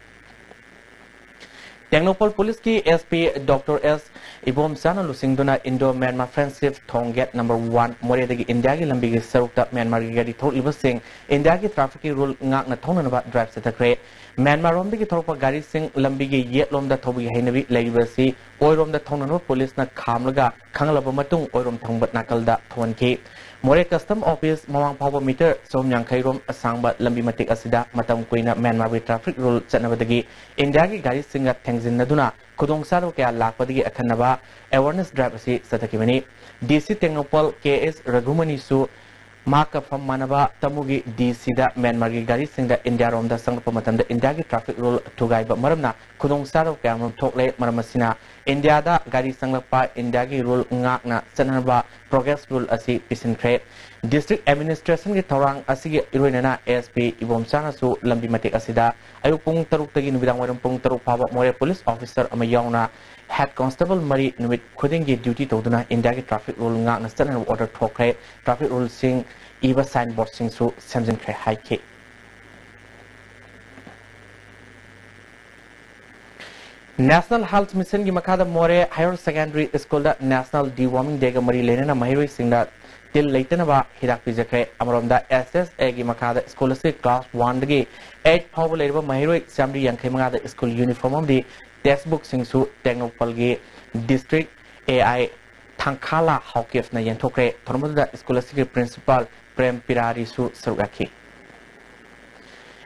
ꯇꯦꯡꯅꯧꯄꯜ ꯄꯨꯂꯤꯁꯀꯤ ꯑꯦꯁ ꯄꯤ ꯗꯣꯛꯇꯔ ꯑꯦꯁ ꯏꯕꯣꯝꯆꯥꯅ ꯂꯨꯆꯤꯡꯗꯨꯅ ꯏꯟꯗꯣ ꯃ꯭ꯌꯥꯟꯃꯥꯔ ꯐ꯭ꯔꯦꯟꯗꯁꯤꯞ ꯊꯣꯡ ꯒꯦꯠ ꯅꯝꯕꯔ ꯋꯥꯟ ꯃꯣꯔꯦꯗꯒꯤ ꯏꯟꯗꯤꯌꯥꯒꯤ ꯂꯝꯕꯤꯒꯤ ꯁꯔꯨꯛꯇ ꯃ꯭ꯌꯥꯟꯃꯥꯔꯒꯤ ꯒꯥꯔꯤ ꯊꯧꯔꯛꯂꯤꯕꯁꯤꯡ ꯏꯟꯗꯤꯌꯥꯒꯤ ꯇ꯭ꯔꯥꯐꯤꯛꯀꯤ ꯔꯨꯜ ꯉꯥꯛꯅ ꯊꯧꯅꯅꯕ ꯗ꯭ꯔꯥꯏꯚ ꯆꯠꯊꯈ꯭ꯔꯦ꯫ ꯃ꯭ꯌꯥꯟꯃꯥꯔꯔꯣꯝꯗꯒꯤ ꯊꯧꯔꯛꯄ ꯒꯥꯔꯤꯁꯤꯡ ꯂꯝꯕꯤꯒꯤ ꯌꯦꯠꯂꯣꯝꯗ ꯊꯧꯕꯒꯤ ꯍꯩꯅꯕꯤ ꯂꯩꯔꯤꯕꯁꯤ ꯑꯣꯏꯔꯣꯝꯗ ꯊꯧꯅꯅꯕ ꯄꯨꯂꯤꯁꯅ ꯈꯥꯝꯂꯒ ꯈꯪꯍꯜꯂꯕ ꯃꯇꯨꯡ ꯑꯣꯏꯔꯣꯝ ꯊꯪꯕ ꯅꯥꯀꯜꯗ ꯊꯧꯍꯟꯈꯤ꯫ ꯃꯣꯔꯦ ꯀꯁꯇꯝ ꯑꯣꯐꯤꯁ ꯃꯃꯥꯡ ꯐꯥꯎꯕ ꯃꯤꯇꯔ ꯆꯍꯨꯝ ꯌꯥꯡꯈꯩ ꯔꯣꯝ ꯑꯁꯥꯡꯕ ꯂꯝꯕꯤ ꯃꯇꯦꯛ ꯑꯁꯤꯗ ꯃꯇꯝ ꯀꯨꯏꯅ ꯃ꯭ꯌꯥꯟꯃꯥꯔꯒꯤ ꯇ꯭ꯔꯥꯐꯤꯛ ꯔꯨꯜ ꯆꯠꯅꯕꯗꯒꯤ ꯏꯟꯗꯤꯌꯥꯒꯤ ꯒꯥꯔꯤꯁꯤꯡꯒ ꯊꯦꯡꯖꯤꯟꯅꯗꯨꯅ ꯈꯨꯗꯣꯡꯆꯥꯗꯕ ꯀꯌꯥ ꯂꯥꯛꯄꯗꯒꯤ ꯑꯈꯟꯅꯕ ꯑꯦꯋꯥꯔꯅꯦꯁ ꯗ꯭ꯔꯥꯏꯚ ꯑꯁꯤ ꯆꯠꯊꯈꯤꯕꯅꯤ꯫ ꯗꯤ ꯁꯤ ꯇꯦꯡꯅꯧꯄꯜ ꯀꯦ ꯑꯦꯁ ꯔꯘꯨꯃꯅꯤꯁꯨ ꯃꯍꯥꯛꯀ ꯐꯝ ꯃꯥꯟꯅꯕ ꯇꯃꯨꯒꯤ ꯗꯤ ꯁꯤꯗ ꯃ꯭ꯌꯥꯟꯃꯥꯔꯒꯤ ꯒꯥꯔꯤꯁꯤꯡꯗ ꯏꯟꯗꯤꯌꯥꯔꯣꯝꯗ ꯆꯪꯂꯛꯄ ꯃꯇꯝꯗ ꯏꯟꯗꯤꯌꯥꯒꯤ traffic rule ꯊꯨꯒꯥꯏꯕ ꯃꯔꯝꯅ ꯈꯨꯗꯣꯡꯆꯥꯗꯕ ꯀꯌꯥ ꯑꯃꯔꯣꯝ ꯊꯣꯛꯂꯦ꯫ ꯃꯔꯝ ꯑꯁꯤꯅ ꯏꯟꯗꯤꯌꯥꯗ ꯒꯥꯔꯤ ꯆꯪꯂꯛꯄ ꯏꯟꯗꯤꯌꯥꯒꯤ rule ꯉꯥꯛꯅ ꯆꯠꯅꯅꯕ progress rule ꯑꯁꯤ ꯄꯤꯁꯤꯟꯈ꯭ꯔꯦ꯫ District administrationꯒꯤ ꯊꯧꯔꯥꯡ ꯑꯁꯤꯒꯤ ꯏꯔꯣꯏꯅꯅ ꯑꯦꯁ ꯄꯤ ꯏꯕꯣꯝꯆꯥꯅꯁꯨ ꯂꯝꯕꯤ ꯃꯇꯦꯛ ꯑꯁꯤꯗ ꯑꯌꯨꯛ ꯄꯨꯡ ꯇꯔꯨꯛꯇꯒꯤ ꯅꯨꯃꯤꯗꯥꯡ ꯋꯥꯏꯔꯝ ꯄꯨꯡ ꯇꯔꯨꯛ ꯐꯥꯎꯕ ꯃꯣꯔꯦ police officer ꯑꯃ ꯌꯥꯎꯅ head constable ꯃꯔꯤ ꯅꯨꯃꯤꯠ ꯈꯨꯗꯤꯡꯒꯤ duty ꯇꯧꯗꯨꯅ ꯏꯟꯗꯤꯌꯥꯒꯤ traffic rule ꯉꯥꯛꯅ ꯆꯠꯅꯅꯕ order ꯊꯣꯛꯈ꯭ꯔꯦ꯫ Traffic ruleꯁꯤꯡ ꯏꯕ signboardꯁꯤꯡꯁꯨ ꯁꯦꯝꯖꯤꯟꯈ꯭ꯔꯦ ꯍꯥꯏꯈꯤ꯫ National Health Missionꯒꯤ ꯃꯈꯥꯗ ꯃꯣꯔꯦ Higher Secondary Schoolꯗ National Deworming Dayꯒ ꯃꯔꯤ ꯂꯩꯅꯅ ꯃꯍꯩꯔꯣꯏꯁꯤꯡꯗ ꯇꯤꯜ ꯂꯩꯇꯅꯕ ꯍꯤꯗꯥꯛ ꯄꯤꯖꯈ꯭ꯔꯦ꯫ ꯑꯃꯔꯣꯝꯗ, S S Aꯒꯤ ꯃꯈꯥꯗ school ꯑꯁꯤ class oneꯗꯒꯤ eight ꯐꯥꯎꯕ ꯂꯩꯔꯕ ꯃꯍꯩꯔꯣꯏ ꯆꯥꯃꯔꯤ ꯌꯥꯡꯈꯩ ꯃꯉꯥꯗ school uniform ꯑꯃꯗꯤ textbookꯁꯤꯡꯁꯨ ꯇꯦꯡꯅꯧꯄꯜꯒꯤ District A I ꯊꯥꯡꯈꯥꯂꯥ ꯍꯥꯎꯀꯤꯞꯅ ꯌꯦꯟꯊꯣꯛꯈ꯭ꯔꯦ꯫ ꯊꯧꯔꯝ ꯑꯗꯨꯗ school ꯑꯁꯤꯒꯤ principal ꯄ꯭ꯔꯦꯝ ꯄꯤꯔꯥꯔꯤꯁꯨ ꯁꯔꯨꯛ ꯌꯥꯈꯤ꯫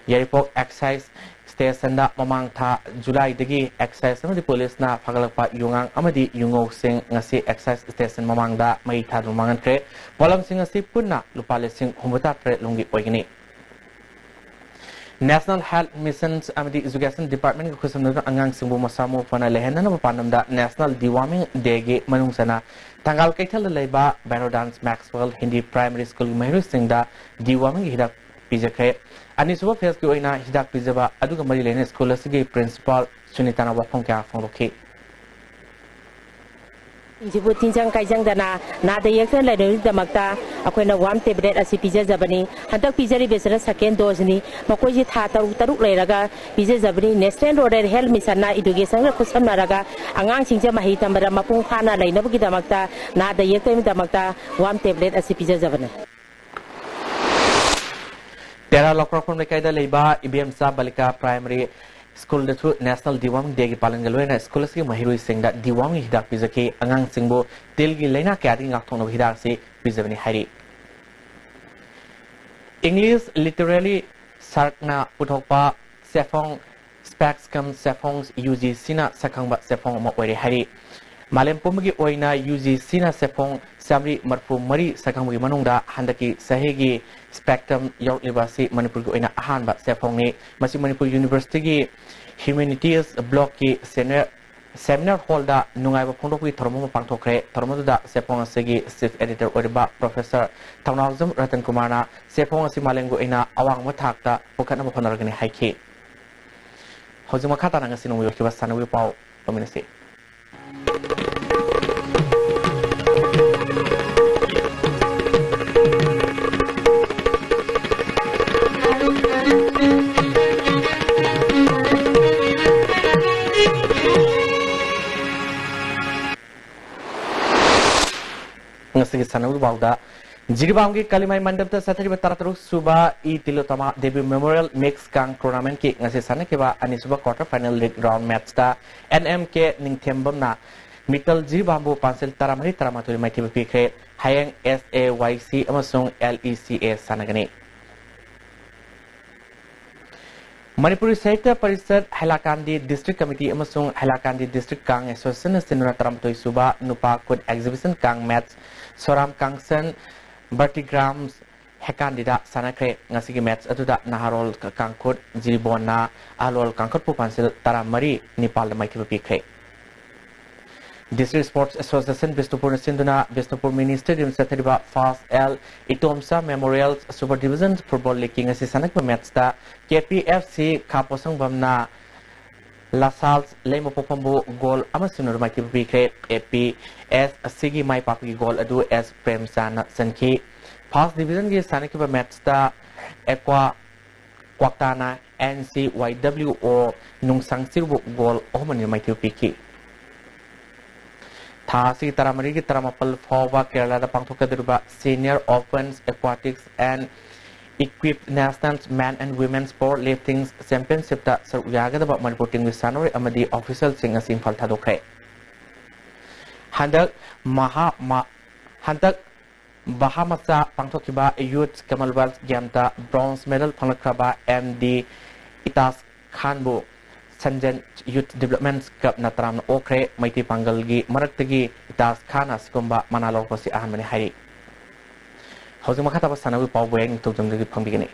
ꯌꯥꯏꯔꯤꯄꯣꯛ excise stationꯗ ꯃꯃꯥꯡ ꯊꯥ Julyꯗꯒꯤ excise ꯑꯃꯗꯤ policeꯅ ꯐꯥꯒꯠꯂꯛꯄ ꯌꯨꯉꯥꯡ ꯑꯃꯗꯤ ꯌꯨꯉꯧꯁꯤꯡ ꯉꯁꯤ excise station ꯃꯃꯥꯡꯗ ꯃꯩ ꯊꯥꯗꯨꯅ ꯃꯥꯡꯍꯟꯈ꯭ꯔꯦ꯫ ꯄꯣꯠꯂꯝꯁꯤꯡ ꯑꯁꯤ ꯄꯨꯟꯅ ꯂꯨꯄꯥ ꯂꯤꯁꯤꯡ ꯍꯨꯝꯐꯨꯇꯔꯥ ꯇꯔꯦꯠ ꯂꯣꯝꯒꯤ ꯑꯣꯏꯒꯅꯤ꯫ National Health Missions ꯑꯃꯗꯤ Education Departmentꯒ ꯈꯨꯠꯁꯝꯅꯗꯨꯅ ꯑꯉꯥꯡꯁꯤꯡꯕꯨ ꯃꯁꯥ ꯃꯎ ꯐꯅ ꯂꯩꯍꯟꯅꯅꯕ ꯄꯥꯟꯗꯝꯗ National Deworming Dayꯒꯤ ꯃꯅꯨꯡ ꯆꯟꯅ ꯊꯪꯒꯥꯜ ꯀꯩꯊꯦꯜꯗ ꯂꯩꯕ Bhairodans Maxwell Hindi Primary Schoolꯒꯤ ꯃꯍꯩꯔꯣꯏꯁꯤꯡꯗ dewormingꯒꯤ ꯍꯤꯗꯥꯛ ꯄꯤꯖꯈ꯭ꯔꯦ꯫ ꯑꯅꯤꯁꯨꯕ phaseꯀꯤ ꯑꯣꯏꯅ ꯍꯤꯗꯥꯛ ꯄꯤꯖꯕ ꯑꯗꯨꯒ ꯃꯔꯤ ꯂꯩꯅꯅ school ꯑꯁꯤꯒꯤ principal ꯁꯨꯅꯤꯇꯥꯅ ꯋꯥꯐꯝ ꯀꯌꯥ ꯐꯣꯡꯗꯣꯛꯈꯤ꯫ ꯁꯤꯡꯁꯤꯕꯨ ꯇꯤꯟꯖꯪ ꯀꯥꯏꯖꯪꯗꯅ ꯅꯥꯗ ꯌꯦꯛꯇꯅ ꯂꯩꯅꯕꯒꯤꯗꯃꯛꯇ ꯑꯩꯈꯣꯏꯅ worm tablet ꯑꯁꯤ ꯄꯤꯖꯖꯕꯅꯤ꯫ ꯍꯟꯗꯛ ꯄꯤꯖꯔꯤꯕꯁꯤꯅ second doseꯅꯤ꯫ ꯃꯈꯣꯏꯁꯤ ꯊꯥ ꯇꯔꯨꯛ ꯇꯔꯨꯛ ꯂꯩꯔꯒ ꯄꯤꯖꯖꯕꯅꯤ꯫ National Rural Health Missionꯅ educationꯒ ꯈꯨꯠꯁꯝꯅꯔꯒ ꯑꯉꯥꯡꯁꯤꯡꯁꯦ ꯃꯍꯩ ꯇꯝꯕꯗ ꯃꯄꯨꯡ ꯐꯥꯅ ꯂꯩꯅꯕꯒꯤꯗꯃꯛꯇ ꯅꯥꯗ ꯌꯦꯛꯇꯅꯕꯒꯤꯗꯃꯛꯇ worm tablet ꯑꯁꯤ ꯄꯤꯖꯖꯕꯅꯤ꯫ ꯇꯦꯔꯥ ꯂꯧꯀ꯭ꯔꯥꯛꯐꯝ ꯂꯩꯀꯥꯏꯗ ꯂꯩꯕ ꯏꯕꯦꯝꯆꯥ ꯕꯥꯂꯤꯀꯥ Primary Schoolꯗꯁꯨ National Deworming Dayꯒꯤ ꯄꯥꯂꯟꯒ ꯂꯣꯏꯅꯅ school ꯑꯁꯤꯒꯤ ꯃꯍꯩꯔꯣꯏꯁꯤꯡꯗ dewormingꯒꯤ ꯍꯤꯗꯥꯛ ꯄꯤꯖꯈꯤ꯫ ꯑꯉꯥꯡꯁꯤꯡꯕꯨ ꯇꯤꯜꯒꯤ ꯂꯥꯏꯅꯥ ꯀꯌꯥꯗꯒꯤ ꯉꯥꯛꯊꯣꯛꯅꯕ ꯍꯤꯗꯥꯛ ꯑꯁꯤ ꯄꯤꯖꯕꯅꯤ ꯍꯥꯏꯔꯤ꯫ English Literary Circleꯅ ꯄꯨꯊꯣꯛꯄ ꯆꯦꯐꯣꯡ Specs cum Cheffongs UGCꯅ ꯁꯛꯈꯪꯕ ꯆꯦꯐꯣꯡ ꯑꯃ ꯑꯣꯏꯔꯦ ꯍꯥꯏꯔꯤ꯫ ꯃꯥꯂꯦꯝ ꯄꯨꯝꯕꯒꯤ ꯑꯣꯏꯅ UGCꯅ ꯁꯦꯐꯣꯡ ꯆꯥꯃꯔꯤ ꯃꯔꯤꯐꯨ ꯃꯔꯤ ꯁꯛꯈꯪꯕꯒꯤ ꯃꯅꯨꯡꯗ ꯍꯟꯗꯛꯀꯤ ꯆꯍꯤꯒꯤ Spectrum ꯌꯧꯔꯛꯂꯤꯕ ꯑꯁꯤ ꯃꯅꯤꯄꯨꯔꯒꯤ ꯑꯣꯏꯅ ꯑꯍꯥꯟꯕ ꯁꯦꯐꯣꯡꯅꯤ꯫ ꯃꯁꯤ ꯃꯅꯤꯄꯨꯔ Universityꯒꯤ Humanities Blockꯀꯤ Senior Seminar Hallꯗ ꯅꯨꯡꯉꯥꯏꯕ ꯐꯣꯡꯗꯣꯛꯄꯒꯤ ꯊꯧꯔꯝ ꯑꯃ ꯄꯥꯡꯊꯣꯛꯈ꯭ꯔꯦ꯫ ꯊꯧꯔꯝ ꯑꯗꯨꯗ ꯁꯦꯐꯣꯡ ꯑꯁꯤꯒꯤ Chief Editor ꯑꯣꯏꯔꯤꯕ Professor ꯊꯧꯅꯥꯎꯖꯝ ꯔꯇꯟ ꯀꯨꯃꯥꯔꯅ ꯁꯦꯐꯣꯡ ꯑꯁꯤ ꯃꯥꯂꯦꯝꯒꯤ ꯑꯣꯏꯅ ꯑꯋꯥꯡꯕ ꯊꯥꯛꯇ ꯄꯨꯈꯠꯅꯕ ꯍꯣꯠꯅꯔꯒꯅꯤ ꯍꯥꯏꯈꯤ꯫ ꯍꯧꯖꯤꯛ ꯃꯈꯥ ꯇꯥꯅ ꯉꯁꯤ ꯅꯣꯡꯃꯒꯤ ꯑꯣꯏꯈꯤꯕ ꯁꯥꯟꯅꯕꯒꯤ ꯄꯥꯎ ꯇꯧꯃꯤꯟꯅꯁꯤ꯫ ꯉꯁꯤꯒꯤ ꯁꯥꯟꯅꯕꯒꯤ ꯄꯥꯎꯗ ꯖꯤꯔꯤꯕꯥꯝꯒꯤ ꯀꯥꯂꯤꯃꯥꯏ ꯃꯟꯗꯞꯇ ꯆꯠꯊꯔꯤꯕ ꯇꯔꯥꯇꯔꯨꯛ ꯁꯨꯕ ꯏ ꯇꯤꯂꯣꯇꯃꯥ ꯗꯦꯕꯤ Memorial Mix ꯀꯥꯡ Tournamentꯀꯤ ꯉꯁꯤ ꯁꯥꯟꯅꯈꯤꯕ ꯑꯅꯤꯁꯨꯕ quarter final league round matchꯇ NMK ꯅꯤꯡꯊꯦꯝꯕꯝꯅ ꯃꯤꯇꯜ ꯖꯤꯔꯤꯕꯥꯝꯕꯨ ꯄꯥꯟꯁꯤꯜ ꯇꯔꯥꯃꯔꯤ ꯇꯔꯥꯃꯥꯊꯣꯏ ꯃꯥꯏꯊꯤꯕ ꯄꯤꯈ꯭ꯔꯦ꯫ ꯍꯌꯦꯡ SAYC ꯑꯃꯁꯨꯡ LECA ꯁꯥꯟꯅꯒꯅꯤ꯫ ꯃꯅꯤꯄꯨꯔꯤ ꯁꯥꯍꯤꯇ꯭ꯌ ꯄꯔꯤꯁꯠ, ꯍꯥꯏꯂꯥꯀꯥꯟꯗꯤ District Committee ꯑꯃꯁꯨꯡ ꯍꯥꯏꯂꯥꯀꯥꯟꯗꯤ District ꯀꯥꯡ Associationꯅ ꯁꯤꯟꯗꯨꯅ ꯇꯔꯥꯃꯥꯊꯣꯏ ꯁꯨꯕ ꯅꯨꯄꯥ ꯈꯨꯠ exhibition ꯀꯥꯡ match ꯁꯣꯔꯥꯝ ꯀꯥꯡꯁꯟ ꯕꯔꯇꯤꯒ꯭ꯔꯥꯝ ꯍꯦꯀꯥꯟꯗꯤꯗ ꯁꯥꯟꯅꯈ꯭ꯔꯦ꯫ ꯉꯁꯤꯒꯤ match ꯑꯗꯨꯗ ꯅꯍꯥꯔꯣꯜ ꯀꯥꯡꯈꯨꯠ ꯖꯤꯔꯤꯕꯣꯟꯅ ꯑꯍꯜꯂꯣꯜ ꯀꯥꯡꯈꯨꯠꯄꯨ ꯄꯥꯟꯁꯤꯜ ꯇꯔꯥꯃꯔꯤ ꯅꯤꯄꯥꯜꯗ ꯃꯥꯏꯊꯤꯕ ꯄꯤꯈ꯭ꯔꯦ꯫ District Sports Association ꯕꯤꯁꯅꯨꯄꯨꯔꯅ ꯁꯤꯟꯗꯨꯅ ꯕꯤꯁꯅꯨꯄꯨꯔ Mini Stadium ꯆꯠꯊꯔꯤꯕ First L ꯏꯇꯣꯝꯆꯥ Memorial Super Division Football Leagueꯀꯤ ꯉꯁꯤ ꯁꯥꯟꯅꯈꯤꯕ matchꯇ KPFC ꯈꯥ ꯄꯣꯁꯪꯕꯝꯅ ꯂꯁꯥꯜ ꯂꯩꯃꯄꯣꯛꯐꯝꯕꯨ goal ꯑꯃ ꯁꯤꯅꯣꯗ ꯃꯥꯏꯊꯤꯕ ꯄꯤꯈ꯭ꯔꯦ꯫ APSCꯒꯤ ꯃꯥꯏ ꯄꯥꯛꯄꯒꯤ goal ꯑꯗꯨ S ꯄ꯭ꯔꯦꯝꯆꯥꯟꯅ ꯆꯟꯈꯤ꯫ First Divisionꯒꯤ ꯁꯥꯟꯅꯈꯤꯕ matchꯇ ꯑꯦꯀ꯭ꯋꯥ ꯀ꯭ꯋꯥꯛꯇꯥꯅ NCYWO ꯅꯨꯡꯁꯥꯡ ꯆꯤꯔꯨꯕꯨ goal ꯑꯍꯨꯝ ꯑꯅꯤꯅ ꯃꯥꯏꯊꯤꯕ ꯄꯤꯈꯤ꯫ ꯊꯥ ꯑꯁꯤꯒꯤ ꯇꯔꯥꯃꯔꯤꯒꯤ ꯇꯔꯥꯃꯥꯄꯜ ꯐꯥꯎꯕ ꯀꯦꯔꯂꯥꯗ ꯄꯥꯡꯊꯣꯛꯀꯗꯧꯔꯤꯕ Senior Open Aquatics and Equipped National Men and Women's Powerlifting Championshipꯇ ꯁꯔꯨꯛ ꯌꯥꯒꯗꯕ ꯃꯅꯤꯄꯨꯔ teamꯒꯤ ꯁꯥꯟꯅꯔꯣꯏ ꯑꯃꯗꯤ officialꯁꯤꯡ ꯉꯁꯤ ꯏꯝꯐꯥꯜ ꯊꯥꯗꯣꯛꯈ꯭ꯔꯦ꯫ ꯍꯟꯗꯛ ꯃꯍꯥ-, ꯃ-, ꯍꯟꯗꯛ ꯕꯍꯥꯃꯥꯁꯇ ꯄꯥꯡꯊꯣꯛꯈꯤꯕ Youth Commonwealth Gamesꯇ bronze medal ꯐꯪꯂꯛꯈ꯭ꯔꯕ MD ꯏꯇꯥꯖ ꯈꯥꯟꯕꯨ ꯁꯟꯖꯦꯟ ꯌꯨꯠ ꯗꯤꯕ꯭ꯂꯞꯃꯦꯟ ꯀ꯭ꯂꯕꯅ ꯇꯔꯥꯝꯅ ꯑꯣꯛꯈ꯭ꯔꯦ꯫ ꯃꯩꯇꯩ ꯄꯥꯡꯒꯜꯒꯤ ꯃꯔꯛꯇꯒꯤ ꯏꯇꯥꯖ ꯈꯥꯟꯅ ꯑꯁꯤꯒꯨꯝꯕ ꯃꯅꯥ ꯂꯧꯔꯛꯄꯁꯤ ꯑꯍꯥꯟꯕꯅꯤ ꯍꯥꯏꯔꯤ꯫ ꯍꯧꯖꯤꯛ ꯃꯈꯥ ꯇꯥꯕ ꯁꯥꯟꯅꯕꯒꯤ ꯄꯥꯎꯕꯨ ꯑꯩ ꯅꯤꯡꯊꯧꯖꯝꯗꯒꯤ ꯐꯪꯕꯤꯒꯅꯤ꯫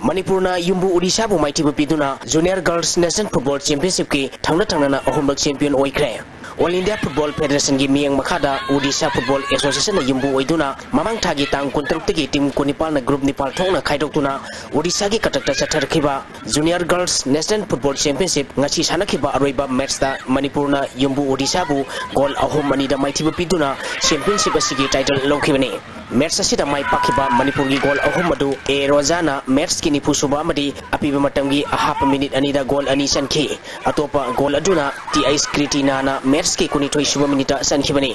ꯃꯅꯤꯄꯨꯔꯅ ꯌꯨꯝꯕꯨ ꯑꯣꯗꯤꯁꯥꯕꯨ ꯃꯥꯏꯊꯤꯕ ꯄꯤꯗꯨꯅ Junior Girls National Football Championshipꯀꯤ ꯊꯪꯅ ꯊꯪꯅꯅ ꯑꯍꯨꯝꯂꯛ champion ꯑꯣꯏꯈ꯭ꯔꯦ꯫ All India Football Federationꯒꯤ ꯃꯤꯠꯌꯦꯡ ꯃꯈꯥꯗ ꯑꯣꯗꯤꯁꯥ Football Associationꯅ ꯌꯨꯝꯕꯨ ꯑꯣꯏꯗꯨꯅ ꯃꯃꯥꯡ ꯊꯥꯒꯤ ꯇꯥꯡ ꯀꯨꯟꯇꯔꯨꯛꯇꯒꯤ team ꯀꯨꯟꯅꯤꯄꯥꯜꯅ group ꯅꯤꯄꯥꯜ ꯊꯣꯛꯅ ꯈꯥꯏꯗꯣꯛꯇꯨꯅ ꯑꯣꯗꯤꯁꯥꯒꯤ ꯀꯇꯛꯇ ꯆꯠꯊꯔꯛꯈꯤꯕ Junior Girls National Football Championship ꯉꯁꯤ ꯁꯥꯟꯅꯈꯤꯕ ꯑꯔꯣꯏꯕ matchꯇ ꯃꯅꯤꯄꯨꯔꯅ ꯌꯨꯝꯕꯨ ꯑꯣꯗꯤꯁꯥꯕꯨ goal ꯑꯍꯨꯝ ꯑꯅꯤꯗ ꯃꯥꯏꯊꯤꯕ ꯄꯤꯗꯨꯅ championship ꯑꯁꯤꯒꯤ title ꯂꯧꯈꯤꯕꯅꯤ꯫ Match ꯑꯁꯤꯗ ꯃꯥꯏ ꯄꯥꯛꯈꯤꯕ ꯃꯅꯤꯄꯨꯔꯒꯤ goal ꯑꯍꯨꯝ ꯑꯗꯨ ꯑꯦ ꯔꯣꯖꯥꯅ matchꯀꯤ ꯅꯤꯐꯨ ꯁꯨꯕ ꯑꯃꯗꯤ ꯑꯄꯤꯕ ꯃꯇꯝꯒꯤ ꯑꯍꯥꯞꯄ minute ꯑꯅꯤꯗ goal ꯑꯅꯤ ꯆꯟꯈꯤ꯫ ꯑꯇꯣꯞꯄ goal ꯑꯗꯨꯅ ꯇꯤ ꯑꯩꯆ ꯀ꯭ꯔꯤꯇꯤꯅꯥꯅ matchꯀꯤ ꯀꯨꯟꯅꯤꯊꯣꯏ ꯁꯨꯕ minuteꯇ ꯆꯟꯈꯤꯕꯅꯤ꯫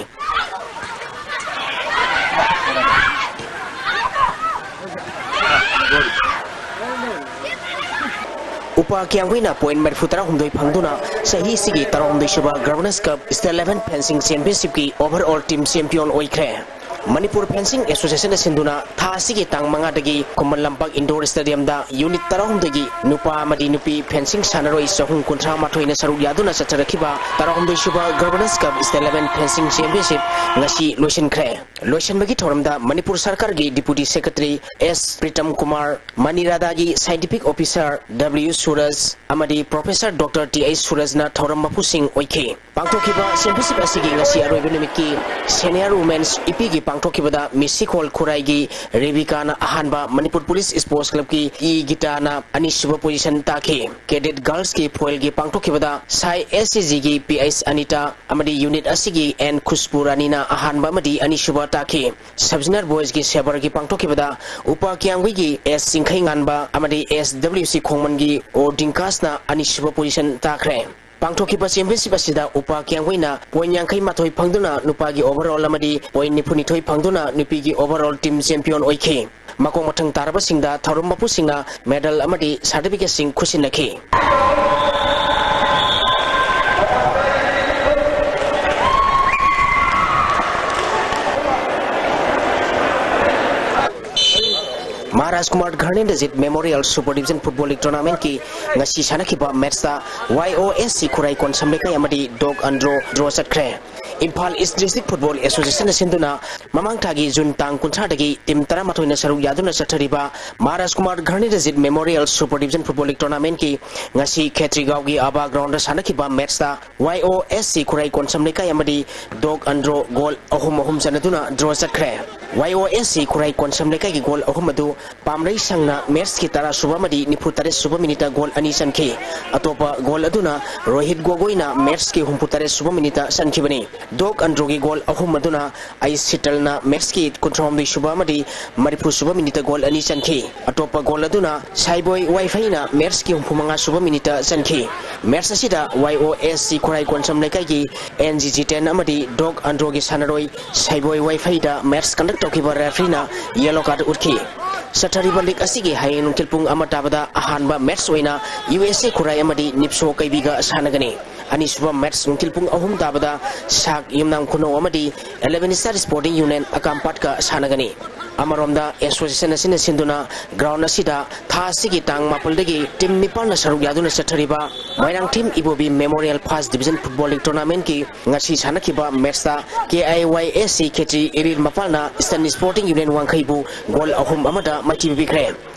ꯎꯄꯥ ꯀ꯭ꯌꯥꯝꯒꯩꯅ point ꯃꯔꯤꯐꯨ ꯇꯔꯥꯍꯨꯝꯗꯣꯏ ꯐꯪꯗꯨꯅ ꯆꯍꯤꯁꯤꯒꯤ ꯇꯔꯥꯍꯨꯝꯗꯣꯏ ꯁꯨꯕ Governors Cup State Level Fencing Championshipꯀꯤ overall team champion ꯑꯣꯏꯈ꯭ꯔꯦ꯫ ꯃꯅꯤꯄꯨꯔ Fencing Associationꯅ ꯁꯤꯟꯗꯨꯅ ꯊꯥ ꯑꯁꯤꯒꯤ ꯇꯥꯡ ꯃꯉꯥꯗꯒꯤ ꯈꯨꯃꯟ ꯂꯝꯄꯥꯛ indoor stadiumꯗ unit ꯇꯔꯥꯍꯨꯝꯗꯣꯏꯒꯤ ꯅꯨꯄꯥ ꯑꯃꯗꯤ ꯅꯨꯄꯤ fencing ꯁꯥꯟꯅꯔꯣꯏ ꯆꯍꯨꯝ ꯀꯨꯟꯊ꯭ꯔꯥ ꯃꯥꯊꯣꯏꯅ ꯁꯔꯨꯛ ꯌꯥꯗꯨꯅ ꯆꯠꯊꯔꯛꯈꯤꯕ ꯇꯔꯥꯍꯨꯝꯗꯣꯏ ꯁꯨꯕ Governors Cup State Level Fencing Championship ꯉꯁꯤ ꯂꯣꯏꯁꯤꯟꯈ꯭ꯔꯦ꯫ ꯂꯣꯏꯁꯤꯟꯕꯒꯤ ꯊꯧꯔꯝꯗ ꯃꯅꯤꯄꯨꯔ ꯁꯔꯀꯥꯔꯒꯤ Deputy Secretary S Pritam Kumar, ꯃꯅꯤꯔꯥꯗꯥꯒꯤ Scientific Officer ꯗꯕ꯭ꯂꯤꯎ ꯁꯨꯔꯖ ꯑꯃꯗꯤ Professor Doctor ꯇꯤ ꯑꯩꯆ ꯁꯨꯔꯖꯅ ꯊꯧꯔꯝ ꯃꯄꯨꯁꯤꯡ ꯑꯣꯏꯈꯤ꯫ ꯄꯥꯡꯊꯣꯛꯈꯤꯕ championship ꯑꯁꯤꯒꯤ ꯉꯁꯤ ꯑꯔꯣꯏꯕ ꯅꯨꯃꯤꯠꯀꯤ Senior Women's ꯏꯄꯤꯒꯤ ꯄꯥꯡꯊꯣꯛꯈꯤꯕꯗ ꯃꯤꯁ ꯁꯤꯈꯣꯜ ꯈꯨꯔꯥꯏꯒꯤ ꯔꯦꯕꯤꯀꯥꯅ ꯑꯍꯥꯟꯕ ꯃꯅꯤꯄꯨꯔ Police Sports Clubꯀꯤ ꯏ ꯒꯤꯇꯥꯅ ꯑꯅꯤꯁꯨꯕ position ꯇꯥꯈꯤ꯫ Cadet Girlsꯀꯤ foilꯒꯤ ꯄꯥꯡꯊꯣꯛꯈꯤꯕꯗ ꯁꯥꯏ S C ꯖꯤꯒꯤ P H Anita ꯑꯃꯗꯤ unit ꯑꯁꯤꯒꯤ ꯑꯦꯟ ꯈꯨꯁꯕꯨ ꯔꯥꯅꯤꯅ ꯑꯍꯥꯟꯕ ꯑꯃꯗꯤ ꯑꯅꯤꯁꯨꯕ ꯇꯥꯈꯤ꯫ Sub Junior Boysꯀꯤ ꯁꯦꯕꯔꯒꯤ ꯄꯥꯡꯊꯣꯛꯈꯤꯕꯗ ꯎꯄꯥ ꯀ꯭ꯌꯥꯝꯒꯩꯒꯤ ꯑꯦꯁ ꯆꯤꯡꯈꯩꯉꯥꯟꯕ ꯑꯃꯗꯤ ꯑꯦꯁ ꯗꯕ꯭ꯂꯤꯎ ꯁꯤ ꯈꯣꯡꯃꯟꯒꯤ ꯑꯣ ꯗꯤꯡꯀꯥꯁꯅ ꯑꯅꯤꯁꯨꯕ position ꯇꯥꯈ꯭ꯔꯦ꯫ ꯄꯥꯡꯊꯣꯛꯈꯤꯕ championship ꯑꯁꯤꯗ ꯎꯄꯥ ꯀ꯭ꯌꯥꯝꯒꯩꯅ point ꯌꯥꯡꯈꯩ ꯃꯥꯊꯣꯏ ꯐꯪꯗꯨꯅ ꯅꯨꯄꯥꯒꯤ overall ꯑꯃꯗꯤ point ꯅꯤꯐꯨ ꯅꯤꯊꯣꯏ ꯐꯪꯗꯨꯅ ꯅꯨꯄꯤꯒꯤ overall team champion ꯑꯣꯏꯈꯤ꯫ ꯃꯀꯣꯛ ꯃꯊꯪ ꯇꯥꯔꯕꯁꯤꯡꯗ ꯊꯧꯔꯝ ꯃꯄꯨꯁꯤꯡꯅ medal ꯑꯃꯗꯤ certificateꯁꯤꯡ ꯈꯨꯠꯁꯤꯟꯅꯈꯤ꯫ Maharaj Kumar Dharmendrajit memorial super division football league ꯇꯣꯔꯅꯥꯃꯦꯟꯠꯀꯤ ꯉꯁꯤ ꯁꯥꯟꯅꯈꯤꯕ ꯃꯦꯠꯁꯇ ꯋꯥꯏ ꯑꯣ ꯑꯦꯁ ꯁꯤ ꯈꯨꯔꯥꯏ ꯀꯣꯟꯁꯝ ꯂꯩꯀꯥꯏ ꯑꯃꯗꯤ ꯗꯣꯛ ꯑꯟꯗ꯭ꯔꯣ ꯗ꯭ꯔꯣ ꯆꯠꯈ꯭ꯔꯦ꯫ ꯏꯝꯐꯥꯜ ꯏꯁ ꯗꯤꯁꯇ꯭ꯔꯤꯛ ꯐꯨꯠꯕꯣꯜ ꯑꯦꯁꯣꯁꯤꯌꯦꯁꯟꯅ ꯁꯤꯟꯗꯨꯅ ꯃꯃꯥꯡ ꯊꯥꯒꯤ ꯖꯨꯟ ꯇꯥꯡ ꯀꯨꯟꯊ꯭ꯔꯥꯗꯒꯤ ꯇꯤꯝ ꯇꯔꯥꯃꯥꯊꯣꯏꯅ ꯁꯔꯨꯛ ꯌꯥꯗꯨꯅ ꯆꯠꯊꯔꯤꯕ Maharaj Kumar Dharmendrajit memorial super division football league ꯇꯣꯔꯅꯥꯃꯦꯟꯠꯀꯤ ꯉꯁꯤ ꯈꯦꯇ꯭ꯔꯤꯒꯥꯎꯒꯤ ꯑꯕꯥ ꯒ꯭ꯔꯥꯎꯟꯗ ꯁꯥꯟꯅꯈꯤꯕ ꯃꯦꯠꯁꯇ ꯋꯥꯏ ꯑꯣ ꯑꯦꯁ ꯁꯤ ꯈꯨꯔꯥꯏ ꯀꯣꯟꯁꯝ ꯂꯩꯀꯥꯏ ꯑꯃꯗꯤ ꯗꯣꯛ ꯑꯟꯗ꯭ꯔꯣ ꯒꯣꯜ ꯑꯍꯨꯝ ꯑꯍꯨꯝ ꯆꯟꯅꯗꯨꯅ ꯗ꯭ꯔꯣ ꯆꯠꯈ꯭ꯔꯦ꯫ ꯋꯥꯏ ꯑꯣ ꯑꯦꯁ ꯁꯤ ꯈꯨꯔꯥꯏ ꯀꯣꯟꯁꯝ ꯂꯩꯀꯥꯏꯒꯤ ꯒꯣꯜ ꯑꯍꯨꯝ ꯑꯗꯨ ꯄꯥꯝꯔꯩ ꯁꯪꯅ ꯃꯦꯠꯁꯀꯤ ꯇꯔꯥ ꯁꯨꯕ ꯑꯃꯗꯤ ꯅꯤꯐꯨ ꯇꯔꯦꯠ ꯁꯨꯕ ꯃꯤꯅꯤꯠꯇ ꯒꯣꯜ ꯑꯅꯤ ꯆꯟꯈꯤ꯫ ꯑꯇꯣꯞꯄ ꯒꯣꯜ ꯑꯗꯨꯅ ꯔꯣꯍꯤꯠ ꯒꯣꯒꯣꯏꯅ ꯃꯦꯠꯁꯀꯤ ꯍꯨꯝꯐꯨ ꯇꯔꯦꯠ ꯁꯨꯕ ꯃꯤꯅꯤꯠꯇ ꯆꯟꯈꯤꯕꯅꯤ꯫ ꯗꯣꯛ ꯑꯟꯗ꯭ꯔꯣꯒꯤ ꯒꯣꯜ ꯑꯍꯨꯝ ꯑꯗꯨꯅ ꯑꯩ ꯁꯤꯇꯜꯅ ꯃꯦꯠꯁꯀꯤ ꯀꯨꯟꯊ꯭ꯔꯥꯍꯨꯝꯗꯣꯏ ꯁꯨꯕ ꯑꯃꯗꯤ ꯃꯔꯤꯐꯨ ꯁꯨꯕ ꯃꯤꯅꯤꯠꯇ ꯒꯣꯜ ꯑꯅꯤ ꯆꯟꯈꯤ꯫ ꯑꯇꯣꯞꯄ ꯒꯣꯜ ꯑꯗꯨꯅ ꯁꯥꯏꯕꯣꯏ ꯋꯥꯏꯐꯩꯅ ꯃꯦꯠꯁꯀꯤ ꯍꯨꯝꯐꯨ ꯃꯉꯥ ꯁꯨꯕ ꯃꯤꯅꯤꯠꯇ ꯆꯟꯈꯤ꯫ ꯃꯦꯠꯁ ꯑꯁꯤꯗ ꯋꯥꯏ ꯑꯣ ꯑꯦꯁ ꯁꯤ ꯈꯨꯔꯥꯏ ꯀꯣꯟꯁꯝ ꯂꯩꯀꯥꯏꯒꯤ ꯑꯦꯟ ꯖꯤ ꯖꯤꯇꯦꯟ ꯑꯃꯗꯤ ꯗꯣꯛ ꯑꯟꯗ꯭ꯔꯣꯒꯤ ꯁꯥꯟꯅꯔꯣꯏ ꯁꯥꯏꯕꯣꯏ ꯋꯥꯏꯐꯩꯗ ꯃꯦꯠꯁ ꯀꯟꯗꯛ ꯇꯧꯈꯤꯕ ꯔꯦꯐ꯭ꯔꯤꯅ ꯌꯦꯂꯣ ꯀꯥꯔꯗ ꯎꯠꯈꯤ꯫ ꯆꯠꯊꯔꯤꯕ ꯂꯤꯒ ꯑꯁꯤꯒꯤ ꯍꯌꯦꯡ ꯅꯨꯡꯊꯤꯜ ꯄꯨꯡ ꯑꯃ ꯇꯥꯕꯗ ꯑꯍꯥꯟꯕ ꯃꯦꯠꯁ ꯑꯣꯏꯅ ꯌꯨ ꯑꯦꯁ ꯑꯦ ꯈꯨꯔꯥꯏ ꯑꯃꯗꯤ ꯅꯤꯞꯁꯣ ꯀꯩꯕꯤꯒ ꯁꯥꯟꯅꯒꯅꯤ꯫ ꯑꯅꯤꯁꯨꯕ ꯃꯦꯠꯁ ꯅꯨꯡꯊꯤꯜ ꯄꯨꯡ ꯑꯍꯨꯝ ꯇꯥꯕꯗ ꯁꯥꯛ ꯌꯨꯝꯅꯥꯝ ꯈꯨꯅꯧ ꯑꯃꯗꯤ ꯏꯂꯦꯚꯦꯟ ꯁ꯭ꯇꯥꯔ ꯁ꯭ꯄꯣꯔꯇꯤꯡ ꯌꯨꯅꯤꯌꯟ ꯑꯀꯥꯝꯄꯥꯠꯀ ꯁꯥꯟꯅꯒꯅꯤ꯫ ꯑꯃꯔꯣꯝꯗ ꯑꯦꯁꯣꯁꯤꯌꯦꯁꯟ ꯑꯁꯤꯅ ꯁꯤꯟꯗꯨꯅ ꯒ꯭ꯔꯥꯎꯟ ꯑꯁꯤꯗ ꯊꯥ ꯑꯁꯤꯒꯤ ꯇꯥꯡ ꯃꯥꯄꯜꯗꯒꯤ ꯇꯤꯝ ꯅꯤꯄꯥꯜꯅ ꯁꯔꯨꯛ ꯌꯥꯗꯨꯅ ꯆꯠꯊꯔꯤꯕ Moirangthem Ibobi memorial first division football league ꯇꯣꯔꯅꯥꯃꯦꯟꯠꯀꯤ ꯉꯁꯤ ꯁꯥꯟꯅꯈꯤꯕ ꯃꯦꯠꯁꯇ K I Y S C Khetri Iril ꯃꯄꯥꯜꯅ ꯏꯁꯇꯔꯟ ꯁ꯭ꯄꯣꯔꯇꯤꯡ ꯌꯨꯅꯤꯌꯟ ꯋꯥꯡꯈꯩꯕꯨ ꯒꯣꯜ ꯑꯍꯨꯝ ꯑꯃꯗ ꯃꯥꯏꯊꯤꯕ ꯄꯤꯈ꯭ꯔꯦ꯫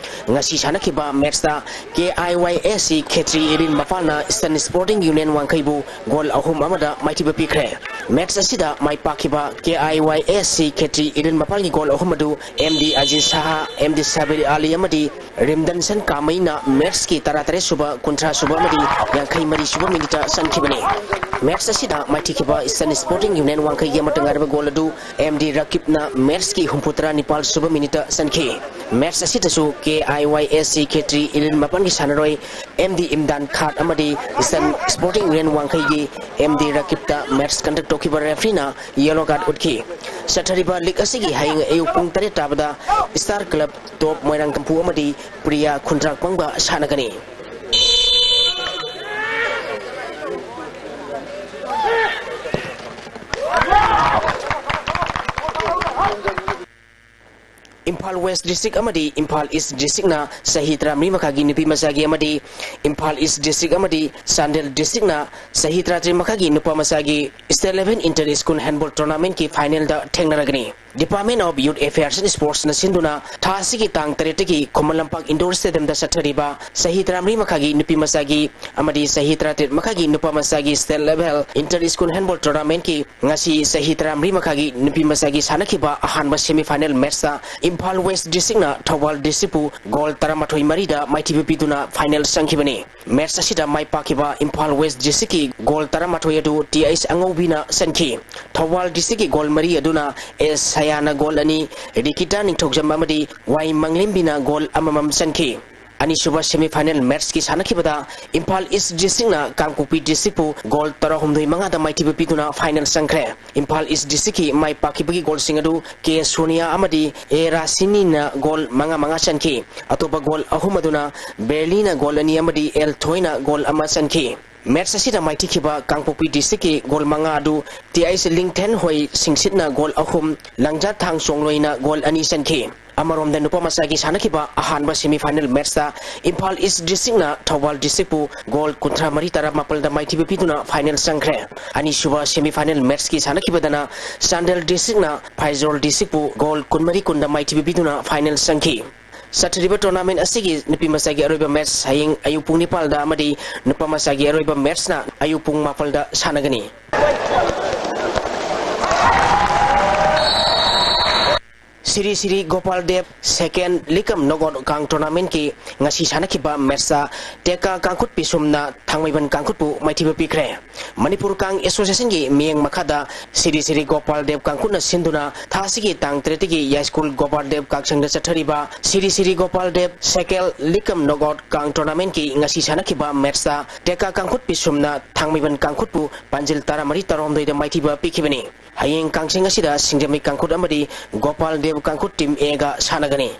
ꯉꯁꯤ ꯁꯥꯟꯅꯈꯤꯕ ꯃꯦꯠꯁꯇ K I Y S C Khetri Iril ꯃꯄꯥꯜꯅ ꯏꯁꯇꯔꯟ ꯁ꯭ꯄꯣꯔꯇꯤꯡ ꯌꯨꯅꯤꯌꯟ ꯋꯥꯡꯈꯩꯕꯨ ꯒꯣꯜ ꯑꯍꯨꯝ ꯑꯃꯗ ꯃꯥꯏꯊꯤꯕ ꯄꯤꯈ꯭ꯔꯦ꯫ ꯃꯦꯠꯁ ꯑꯁꯤꯗ ꯃꯥꯏ ꯄꯥꯛꯈꯤꯕ ꯀꯦ I Y S C Khetri Iril ꯃꯄꯥꯜꯒꯤ goal ꯑꯍꯨꯝ ꯑꯗꯨ ꯑꯦꯝ ꯗꯤ ꯑꯖꯤꯖ ꯁꯥꯍꯥ, ꯑꯦꯝ ꯗꯤ ꯁꯥꯕꯤꯔ ꯑꯂꯤ ꯑꯃꯗꯤ ꯔꯤꯝꯗꯟꯁꯟ ꯀꯥꯃꯩꯅ ꯃꯦꯠꯁꯀꯤ ꯇꯔꯥꯇꯔꯦꯠ ꯁꯨꯕ, ꯀꯨꯟꯊ꯭ꯔꯥ ꯁꯨꯕ ꯑꯃꯗꯤ ꯌꯥꯡꯈꯩ ꯃꯔꯤ ꯁꯨꯕ ꯃꯤꯅꯤꯠꯇ ꯆꯟꯈꯤꯕꯅꯤ꯫ ꯃꯦꯠꯁ ꯑꯁꯤꯗ ꯃꯥꯏꯊꯤꯈꯤꯕ ꯏꯁꯇꯔꯟ ꯁ꯭ꯄꯣꯔꯇꯤꯡ ꯌꯨꯅꯤꯌꯟ ꯋꯥꯡꯈꯩꯒꯤ ꯑꯃꯠꯇ ꯉꯥꯏꯔꯕ ꯒꯣꯜ ꯑꯗꯨ ꯑꯦꯝ ꯗꯤ ꯔꯀꯤꯞꯅ ꯃꯦꯠꯁꯀꯤ ꯍꯨꯝꯐꯨꯇꯔꯥ ꯅꯤꯄꯥꯜ ꯁꯨꯕ ꯃꯤꯅꯤꯠꯇ ꯆꯟꯈꯤ꯫ ꯃꯦꯠꯁ ꯑꯁꯤꯗꯁꯨ ꯀꯦ I Y S C Khetri Iril ꯃꯄꯥꯜꯒꯤ ꯁꯥꯟꯅꯔꯣꯏ ꯑꯦꯝ ꯗꯤ ꯏꯝꯗꯥꯟ ꯈꯥꯠ ꯑꯃꯗꯤ ꯏꯁꯇꯔꯟ ꯁ꯭ꯄꯣꯔꯇꯤꯡ ꯌꯨꯅꯤꯌꯟ ꯋꯥꯡꯈꯩꯒꯤ ꯑꯦꯝ ꯗꯤ ꯔꯀꯤꯞꯇ ꯃꯦꯠꯁ ꯀꯟꯗꯛ ꯇꯧꯈꯤꯕ ꯔꯦꯐ꯭ꯔꯤꯅ ꯌꯦꯂꯣ ꯀꯥꯔꯗ ꯎꯠꯈꯤ꯫ ꯆꯠꯊꯔꯤꯕ ꯂꯤꯒ ꯑꯁꯤꯒꯤ ꯍꯌꯦꯡ ꯑꯌꯨꯛ ꯄꯨꯡ ꯇꯔꯦꯠ ꯇꯥꯕꯗ ꯁ꯭ꯇꯥꯔ ꯀ꯭ꯂꯕ ꯇꯣꯞ ꯃꯣꯏꯔꯥꯡꯀꯝꯄꯨ ꯑꯃꯗꯤ ꯄ꯭ꯔꯤꯌꯥ ꯈꯨꯟꯗ꯭ꯔꯥꯛꯄꯝꯒ ꯁꯥꯟꯅꯒꯅꯤ꯫ ꯏꯝꯐꯥꯜ ꯋꯦꯁ ꯗꯤꯁꯇ꯭ꯔꯤꯛ ꯑꯃꯗꯤ ꯏꯝꯐꯥꯜ ꯏꯁ ꯗꯤꯁꯇ꯭ꯔꯤꯛꯅ ꯆꯍꯤ ꯇꯔꯥꯃꯔꯤ ꯃꯈꯥꯒꯤ ꯅꯨꯄꯤ ꯃꯆꯥꯒꯤ ꯑꯃꯗꯤ ꯏꯝꯐꯥꯜ ꯏꯁ ꯗꯤꯁꯇ꯭ꯔꯤꯛ ꯑꯃꯗꯤ ꯆꯥꯟꯗꯦꯜ ꯗꯤꯁꯇ꯭ꯔꯤꯛꯅ ꯆꯍꯤ ꯇꯔꯥꯇꯔꯦꯠ ꯃꯈꯥꯒꯤ ꯅꯨꯄꯥ ꯃꯆꯥꯒꯤ State Level Inter School Handball Tournamentꯀꯤ finalꯗ ꯊꯦꯡꯅꯔꯒꯅꯤ꯫ Department of Youth Affairs and Sportsꯅ ꯁꯤꯟꯗꯨꯅ ꯊꯥ ꯑꯁꯤꯒꯤ ꯇꯥꯡ ꯇꯔꯦꯠꯇꯒꯤ ꯈꯨꯃꯟ ꯂꯝꯄꯥꯛ Indoor Stadiumꯗ ꯆꯠꯊꯔꯤꯕ ꯆꯍꯤ ꯇꯔꯥꯃꯔꯤ ꯃꯈꯥꯒꯤ ꯅꯨꯄꯤ ꯃꯆꯥꯒꯤ ꯑꯃꯗꯤ ꯆꯍꯤ ꯇꯔꯥꯇꯔꯦꯠ ꯃꯈꯥꯒꯤ ꯅꯨꯄꯥ ꯃꯆꯥꯒꯤ State Level Inter School Handball Tournamentꯀꯤ ꯉꯁꯤ ꯆꯍꯤ ꯇꯔꯥꯃꯔꯤ ꯃꯈꯥꯒꯤ ꯅꯨꯄꯤ ꯃꯆꯥꯒꯤ ꯁꯥꯟꯅꯈꯤꯕ ꯑꯍꯥꯟꯕ semi final matchꯇ ꯏꯝꯐꯥꯜ ꯋꯦꯁ ꯗꯤꯁꯇ꯭ꯔꯤꯛꯅ ꯊꯧꯕꯥꯜ ꯗꯤꯁꯇ꯭ꯔꯤꯛꯄꯨ ꯒꯣꯜ ꯇꯔꯥꯃꯥꯊꯣꯏ ꯃꯔꯤꯗ ꯃꯥꯏꯊꯤꯕ ꯄꯤꯗꯨꯅ final ꯆꯪꯈꯤꯕꯅꯤ꯫ Match ꯑꯁꯤꯗ ꯃꯥꯏ ꯄꯥꯛꯈꯤꯕ ꯏꯝꯐꯥꯜ ꯋꯦꯁ ꯗꯤꯁꯇ꯭ꯔꯤꯛꯀꯤ ꯒꯣꯜ ꯇꯔꯥꯃꯥꯊꯣꯏ ꯑꯗꯨ ꯇꯤ ꯑꯩꯆ ꯑꯉꯧꯕꯤꯅ ꯆꯟꯈꯤ꯫ ꯊꯧꯕꯥꯜ ꯗꯤꯁꯇ꯭ꯔꯤꯛꯀꯤ ꯒꯣꯜ ꯃꯔꯤ ꯑꯗꯨꯅ ꯑꯦꯁ ꯁꯌꯥꯅ ꯒꯣꯜ ꯑꯅꯤ, ꯔꯤꯀꯤꯇꯥ ꯅꯤꯡꯊꯧꯖꯝ ꯑꯃꯗꯤ ꯋꯥꯏ ꯃꯪꯂꯦꯝꯕꯤꯅ ꯒꯣꯜ ꯑꯃꯃꯝ ꯆꯟꯈꯤ꯫ ꯑꯅꯤꯁꯨꯕ semi final matchꯀꯤ ꯁꯥꯟꯅꯈꯤꯕꯗ ꯏꯝꯐꯥꯜ ꯏꯁ ꯗꯤꯁꯇ꯭ꯔꯤꯛꯅ ꯀꯥꯡꯄꯣꯛꯄꯤ ꯗꯤꯁꯇ꯭ꯔꯤꯛꯄꯨ ꯒꯣꯜ ꯇꯔꯥꯍꯨꯝꯗꯣꯏ ꯃꯉꯥꯗ ꯃꯥꯏꯊꯤꯕ ꯄꯤꯗꯨꯅ final ꯆꯪꯈ꯭ꯔꯦ꯫ ꯏꯝꯐꯥꯜ ꯏꯁ ꯗꯤꯁꯇ꯭ꯔꯤꯛꯀꯤ ꯃꯥꯏ ꯄꯥꯛꯈꯤꯕꯒꯤ ꯒꯣꯜꯁꯤꯡ ꯑꯗꯨ ꯀꯦ ꯁꯣꯅꯤꯌꯥ ꯑꯃꯗꯤ ꯑꯦ ꯔꯥꯁꯤꯅꯤꯅ ꯒꯣꯜ ꯃꯉꯥ ꯃꯉꯥ ꯆꯟꯈꯤ꯫ ꯑꯇꯣꯞꯄ ꯒꯣꯜ ꯑꯍꯨꯝ ꯑꯗꯨꯅ ꯕꯦꯔꯂꯤꯅ ꯒꯣꯜ ꯑꯅꯤ ꯑꯃꯗꯤ ꯑꯦꯜ ꯊꯣꯏꯅ ꯒꯣꯜ ꯑꯃ ꯆꯟꯈꯤ꯫ Match ꯑꯁꯤꯗ ꯃꯥꯏꯊꯤꯈꯤꯕ ꯀꯥꯡꯄꯣꯛꯄꯤ ꯗꯤꯁꯇ꯭ꯔꯤꯛꯀꯤ ꯒꯣꯜ ꯃꯉꯥ ꯑꯗꯨ ꯇꯤ ꯑꯩꯆ ꯂꯤꯡꯊꯦꯟ ꯍꯣꯏ ꯁꯤꯡꯁꯤꯠꯅ ꯒꯣꯜ ꯑꯍꯨꯝ, ꯂꯪꯖꯥ ꯊꯥꯡ ꯆꯣꯡꯂꯣꯏꯅ ꯒꯣꯜ ꯑꯅꯤ ꯆꯟꯈꯤ꯫ ꯑꯃꯔꯣꯝꯗ ꯅꯨꯄꯥ ꯃꯆꯥꯒꯤ ꯁꯥꯟꯅꯈꯤꯕ ꯑꯍꯥꯟꯕ semi final matchꯇ ꯏꯝꯐꯥꯜ ꯏꯁ ꯗꯤꯁꯇ꯭ꯔꯤꯛꯅ ꯊꯧꯕꯥꯜ ꯗꯤꯁꯇ꯭ꯔꯤꯛꯄꯨ ꯒꯣꯜ ꯀꯨꯟꯊ꯭ꯔꯥ ꯃꯔꯤ ꯇꯔꯥꯃꯥꯄꯜꯗ ꯃꯥꯏꯊꯤꯕ ꯄꯤꯗꯨꯅ final ꯆꯪꯈ꯭ꯔꯦ꯫ ꯑꯅꯤꯁꯨꯕ semi final matchꯀꯤ ꯁꯥꯟꯅꯈꯤꯕꯗꯅ ꯆꯥꯟꯗꯦꯜ ꯗꯤꯁꯇ꯭ꯔꯤꯛꯅ ꯐꯥꯏꯖꯣꯜ ꯗꯤꯁꯇ꯭ꯔꯤꯛꯄꯨ ꯒꯣꯜ ꯀꯨꯟꯃꯔꯤ ꯀꯨꯟꯗ ꯃꯥꯏꯊꯤꯕ ꯄꯤꯗꯨꯅ final ꯆꯪꯈꯤ꯫ ꯆꯠꯊꯔꯤꯕ tournament ꯑꯁꯤꯒꯤ ꯅꯨꯄꯤ ꯃꯆꯥꯒꯤ ꯑꯔꯣꯏꯕ match ꯍꯌꯦꯡ ꯑꯌꯨꯛ ꯄꯨꯡ ꯅꯤꯄꯥꯜꯗ ꯑꯃꯗꯤ ꯅꯨꯄꯥ ꯃꯆꯥꯒꯤ ꯑꯔꯣꯏꯕ matchꯅ ꯑꯌꯨꯛ ꯄꯨꯡ ꯃꯥꯄꯜꯗ ꯁꯥꯟꯅꯒꯅꯤ꯫ ꯁꯤꯔꯤ ꯁꯤꯔꯤ ꯒꯣꯄꯥꯜ ꯗꯦꯕ second ꯂꯤꯀꯝ knockout ꯀꯥꯡ tournamentꯀꯤ ꯉꯁꯤ ꯁꯥꯟꯅꯈꯤꯕ matchꯇ ꯇꯦꯛꯀꯥ ꯀꯥꯡꯈꯨꯠ ꯄꯤꯁꯨꯝꯅ ꯊꯥꯡꯃꯩꯕꯟ ꯀꯥꯡꯈꯨꯠꯄꯨ ꯃꯥꯏꯊꯤꯕ ꯄꯤꯈ꯭ꯔꯦ꯫ ꯃꯅꯤꯄꯨꯔ ꯀꯥꯡ Associationꯒꯤ ꯃꯤꯠꯌꯦꯡ ꯃꯈꯥꯗ ꯁꯤꯔꯤ ꯁꯤꯔꯤ ꯒꯣꯄꯥꯜ ꯗꯦꯕ ꯀꯥꯡꯈꯨꯠꯅ ꯁꯤꯟꯗꯨꯅ ꯊꯥ ꯑꯁꯤꯒꯤ ꯇꯥꯡ ꯇꯔꯦꯠꯇꯒꯤ ꯌꯥꯏꯁ꯭ꯀꯨꯜ ꯒꯣꯄꯥꯜ ꯗꯦꯕ ꯀꯥꯛꯆꯪꯗ ꯆꯠꯊꯔꯤꯕ ꯁꯤꯔꯤ ꯁꯤꯔꯤ ꯒꯣꯄꯥꯜ ꯗꯦꯕ second ꯂꯤꯀꯝ knockout ꯀꯥꯡ tournamentꯀꯤ ꯉꯁꯤ ꯁꯥꯟꯅꯈꯤꯕ matchꯇ ꯇꯦꯛꯀꯥ ꯀꯥꯡꯈꯨꯠ ꯄꯤꯁꯨꯝꯅ ꯊꯥꯡꯃꯩꯕꯟ ꯀꯥꯡꯈꯨꯠꯄꯨ ꯄꯥꯟꯖꯤꯜ ꯇꯔꯥꯃꯔꯤ ꯇꯔꯥꯍꯨꯝꯗꯣꯏꯗ ꯃꯥꯏꯊꯤꯕ ꯄꯤꯈꯤꯕꯅꯤ꯫ ꯍꯌꯦꯡ ꯀꯥꯡꯆꯤꯡ ꯑꯁꯤꯗ ꯁꯤꯡꯖꯃꯩ ꯀꯥꯡꯈꯨꯠ ꯑꯃꯗꯤ ꯒꯣꯄꯥꯜ ꯗꯦꯕ ꯀꯥꯡꯈꯨꯠ team Aꯒ ꯁꯥꯟꯅꯒꯅꯤ꯫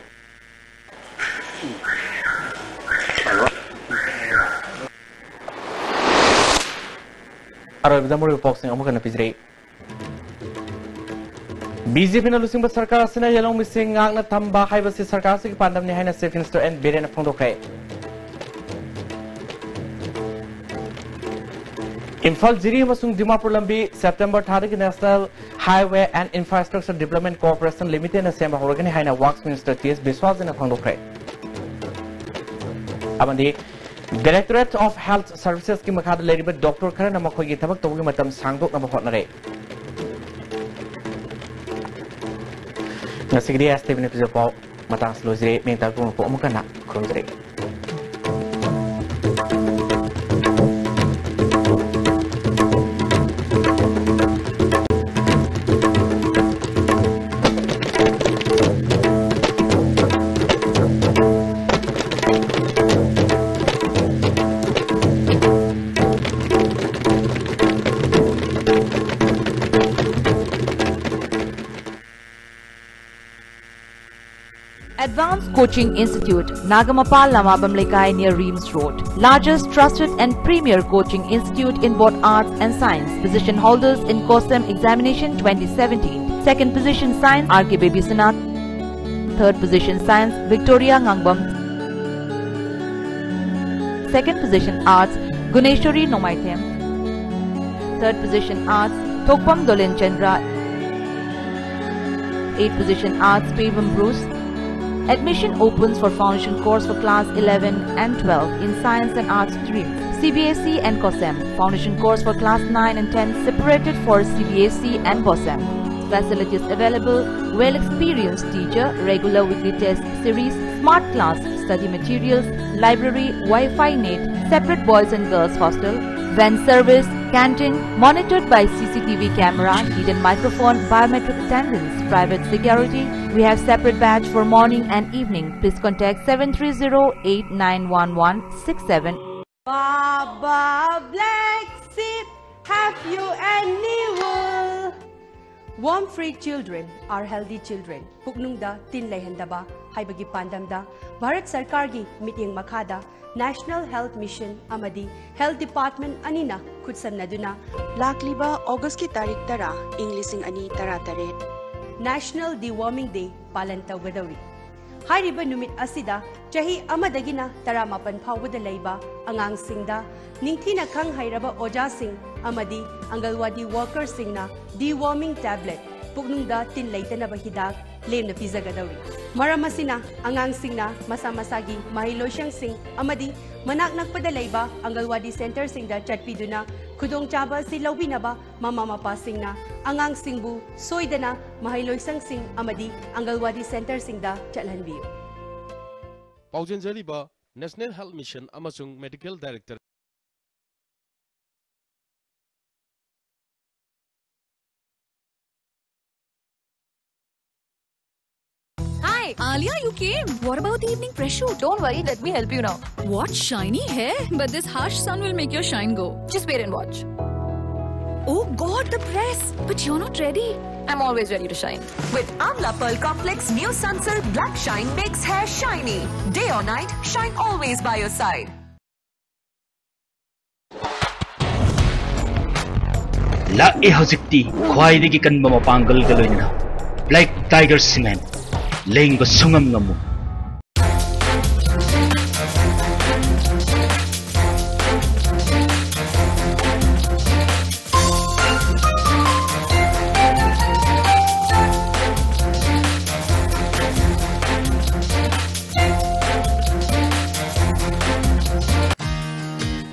ꯑꯔꯣꯏꯕꯗ ꯃꯔꯨꯑꯣꯏꯕ ꯄꯥꯎꯁꯤꯡ ꯑꯃꯨꯛ ꯍꯟꯅ ꯄꯤꯖꯔꯛꯏ꯫ ꯕꯤ ꯖꯦ ꯄꯤꯅ ꯂꯨꯆꯤꯡꯕ ꯁꯔꯀꯥꯔ ꯑꯁꯤꯅ ꯌꯦꯜꯍꯧꯃꯤꯁꯤꯡ ꯉꯥꯛꯅ ꯊꯝꯕ ꯍꯥꯏꯕꯁꯤ ꯁꯔꯀꯥꯔ ꯑꯁꯤꯒꯤ ꯄꯥꯟꯗꯝꯅꯤ ꯍꯥꯏꯅ Chief Minister N. ꯕꯤꯔꯦꯟꯅ ꯐꯣꯡꯗꯣꯛꯈ꯭ꯔꯦ꯫ ꯏꯝꯐꯥꯜ ꯖꯤꯔꯤ ꯑꯃꯁꯨꯡ ꯗꯤꯃꯥꯄꯨꯔ ꯂꯝꯕꯤ September ꯊꯥꯗꯒꯤ National Highway and Infrastructure Development Corporation Limitedꯅ ꯁꯦꯝꯕ ꯍꯧꯔꯒꯅꯤ ꯍꯥꯏꯅ Works Minister T S ꯕꯤꯁ꯭ꯋꯥꯁꯖꯤꯅ ꯐꯣꯡꯗꯣꯛꯈ꯭ꯔꯦ꯫ ꯑꯃꯗꯤ Directorate of Health Servicesꯀꯤ ꯃꯈꯥꯗ ꯂꯩꯔꯤꯕ ꯗꯣꯛꯇꯔ ꯈꯔꯅ ꯃꯈꯣꯏꯒꯤ ꯊꯕꯛ ꯇꯧꯕꯒꯤ ꯃꯇꯝ ꯁꯥꯡꯗꯣꯛꯅꯕ ꯍꯣꯠꯅꯔꯦ꯫ ꯉꯁꯤꯒꯤꯗꯤ ꯑꯦꯁ ꯇꯤ ꯚꯤꯅ ꯄꯤꯖꯕ ꯄꯥꯎ ꯃꯇꯥꯡꯁꯤ ꯂꯣꯏꯖꯔꯦ꯫ ꯃꯦꯟꯇꯥ ꯄꯨꯡ ꯑꯃꯨꯛ ꯍꯟꯅ ꯈꯨꯔꯨꯝꯖꯔꯤ꯫ Advanced Coaching Institute, Nagamapal Lamabam Lekai near Reams Road. Largest trusted and premier coaching institute in both arts and science. Position holders in COSEM examination twenty seventeen. Second position science, R K Baby Sinath. Third position science, Victoria Ngangbam. Second position arts, Guneshwari Nomaithem. Third position arts, Thokpam Dolen Chandra. Eighth position arts, Pebam Bruce. Admission opens for foundation course for class eleven and twelve in science and arts streams. C B S E and COSEM. Foundation course for class nine and ten separated for C B S E and COSEM. Facilities available: well experienced teacher, regular weekly test series, smart class, study materials, library, Wi-Fi net, separate boys and girls hostel, van service, canteen, monitored by C C T V camera, hidden microphone, biometric attendance, private security. We have separate batch for morning and evening. Please contact seven three zero eight nine one one six seven. Baba Black Sheep, have you any wool? Worm-free children are healthy children. ꯄꯨꯛꯅꯨꯡꯗ ꯇꯤꯟ ꯂꯩꯍꯟꯗꯕ ꯍꯥꯏꯕꯒꯤ ꯄꯥꯟꯗꯝꯗ ꯚꯥꯔꯠ ꯁꯔꯀꯥꯔꯒꯤ ꯃꯤꯠꯌꯦꯡ ꯃꯈꯥꯗ National Health Mission ꯑꯃꯗꯤ Health Department ꯑꯅꯤꯅ ꯈꯨꯠꯁꯝꯅꯗꯨꯅ ꯂꯥꯛꯂꯤꯕ ꯑꯣꯒꯁꯀꯤ ꯇꯥꯔꯤꯛ ꯇꯔꯥ, ꯏꯪ ꯂꯤꯁꯤꯡ ꯑꯅꯤ ꯇꯔꯥꯇꯔꯦꯠ, National Deworming Day ꯄꯥꯂꯟ ꯇꯧꯒꯗꯧꯔꯤ꯫ ꯍꯥꯏꯔꯤꯕ ꯅꯨꯃꯤꯠ ꯑꯁꯤꯗ ꯆꯍꯤ ꯑꯃꯗꯒꯤꯅ ꯇꯔꯥꯃꯥꯄꯟ ꯐꯥꯎꯕꯗ ꯂꯩꯕ ꯑꯉꯥꯡꯁꯤꯡꯗ ꯅꯤꯡꯊꯤꯅ ꯈꯪ ꯍꯩꯔꯕ ꯑꯣꯖꯥꯁꯤꯡ ꯑꯃꯗꯤ ꯑꯪꯒꯜꯋꯥꯗꯤ ꯋꯥꯔꯀꯔꯁꯤꯡꯅ deworming tablet, ꯄꯨꯛꯅꯨꯡꯗ ꯇꯤꯟ ꯂꯩꯇꯅꯕ ꯍꯤꯗꯥꯛ, ꯂꯦꯝꯅ ꯄꯤꯖꯒꯗꯧꯔꯤ꯫ ꯃꯔꯝ ꯑꯁꯤꯅ, ꯑꯉꯥꯡꯁꯤꯡꯅ ꯃꯁꯥ ꯃꯁꯥꯒꯤ ꯃꯍꯩꯂꯣꯏꯁꯪꯁꯤꯡ ꯑꯃꯗꯤ ꯃꯅꯥꯛ ꯅꯛꯄꯗ ꯂꯩꯕ ꯑꯪꯒꯜꯋꯥꯗꯤ ꯁꯦꯟꯇꯔꯁꯤꯡꯗ ꯆꯠꯄꯤꯗꯨꯅ ꯈꯨꯗꯣꯡꯆꯥꯕ ꯑꯁꯤ ꯂꯧꯕꯤꯅꯕ ꯃꯃꯥ ꯃꯄꯥꯁꯤꯡꯅ ꯑꯉꯥꯡꯁꯤꯡꯕꯨ ꯁꯣꯏꯗꯅ ꯃꯍꯩꯂꯣꯏꯁꯪꯁꯤꯡ ꯑꯃꯗꯤ ꯑꯪꯒꯜꯋꯥꯗꯤ ꯁꯦꯟꯇꯔꯁꯤꯡꯗ ꯆꯠꯍꯟꯕꯤꯌꯨ꯫ ꯄꯥꯎꯖꯦꯟꯖꯔꯤꯕ National Health Mission ꯑꯃꯁꯨꯡ Medical Director꯫ Hi, Alia, you came. What about the evening press shoot? Don't worry, let me help you now. What shiny hair? But this harsh sun will make your shine go. Just wait and watch. Oh God, the press! But you're not ready. I'm always ready to shine. With Amla Pearl Complex, new Sunsilk Black Shine makes hair shiny. Day or night, shine always by your side. ꯂꯥꯛꯑꯦ ꯍꯧꯖꯤꯛꯇꯤ ꯈ꯭ꯋꯥꯏꯗꯒꯤ ꯀꯟꯕ ꯃꯄꯥꯡꯒꯜꯒ ꯂꯣꯏꯅꯅ Black Tiger Cement, ꯂꯦꯡꯕ ꯁꯨꯡꯉꯝ ꯉꯝꯃꯣꯏ꯫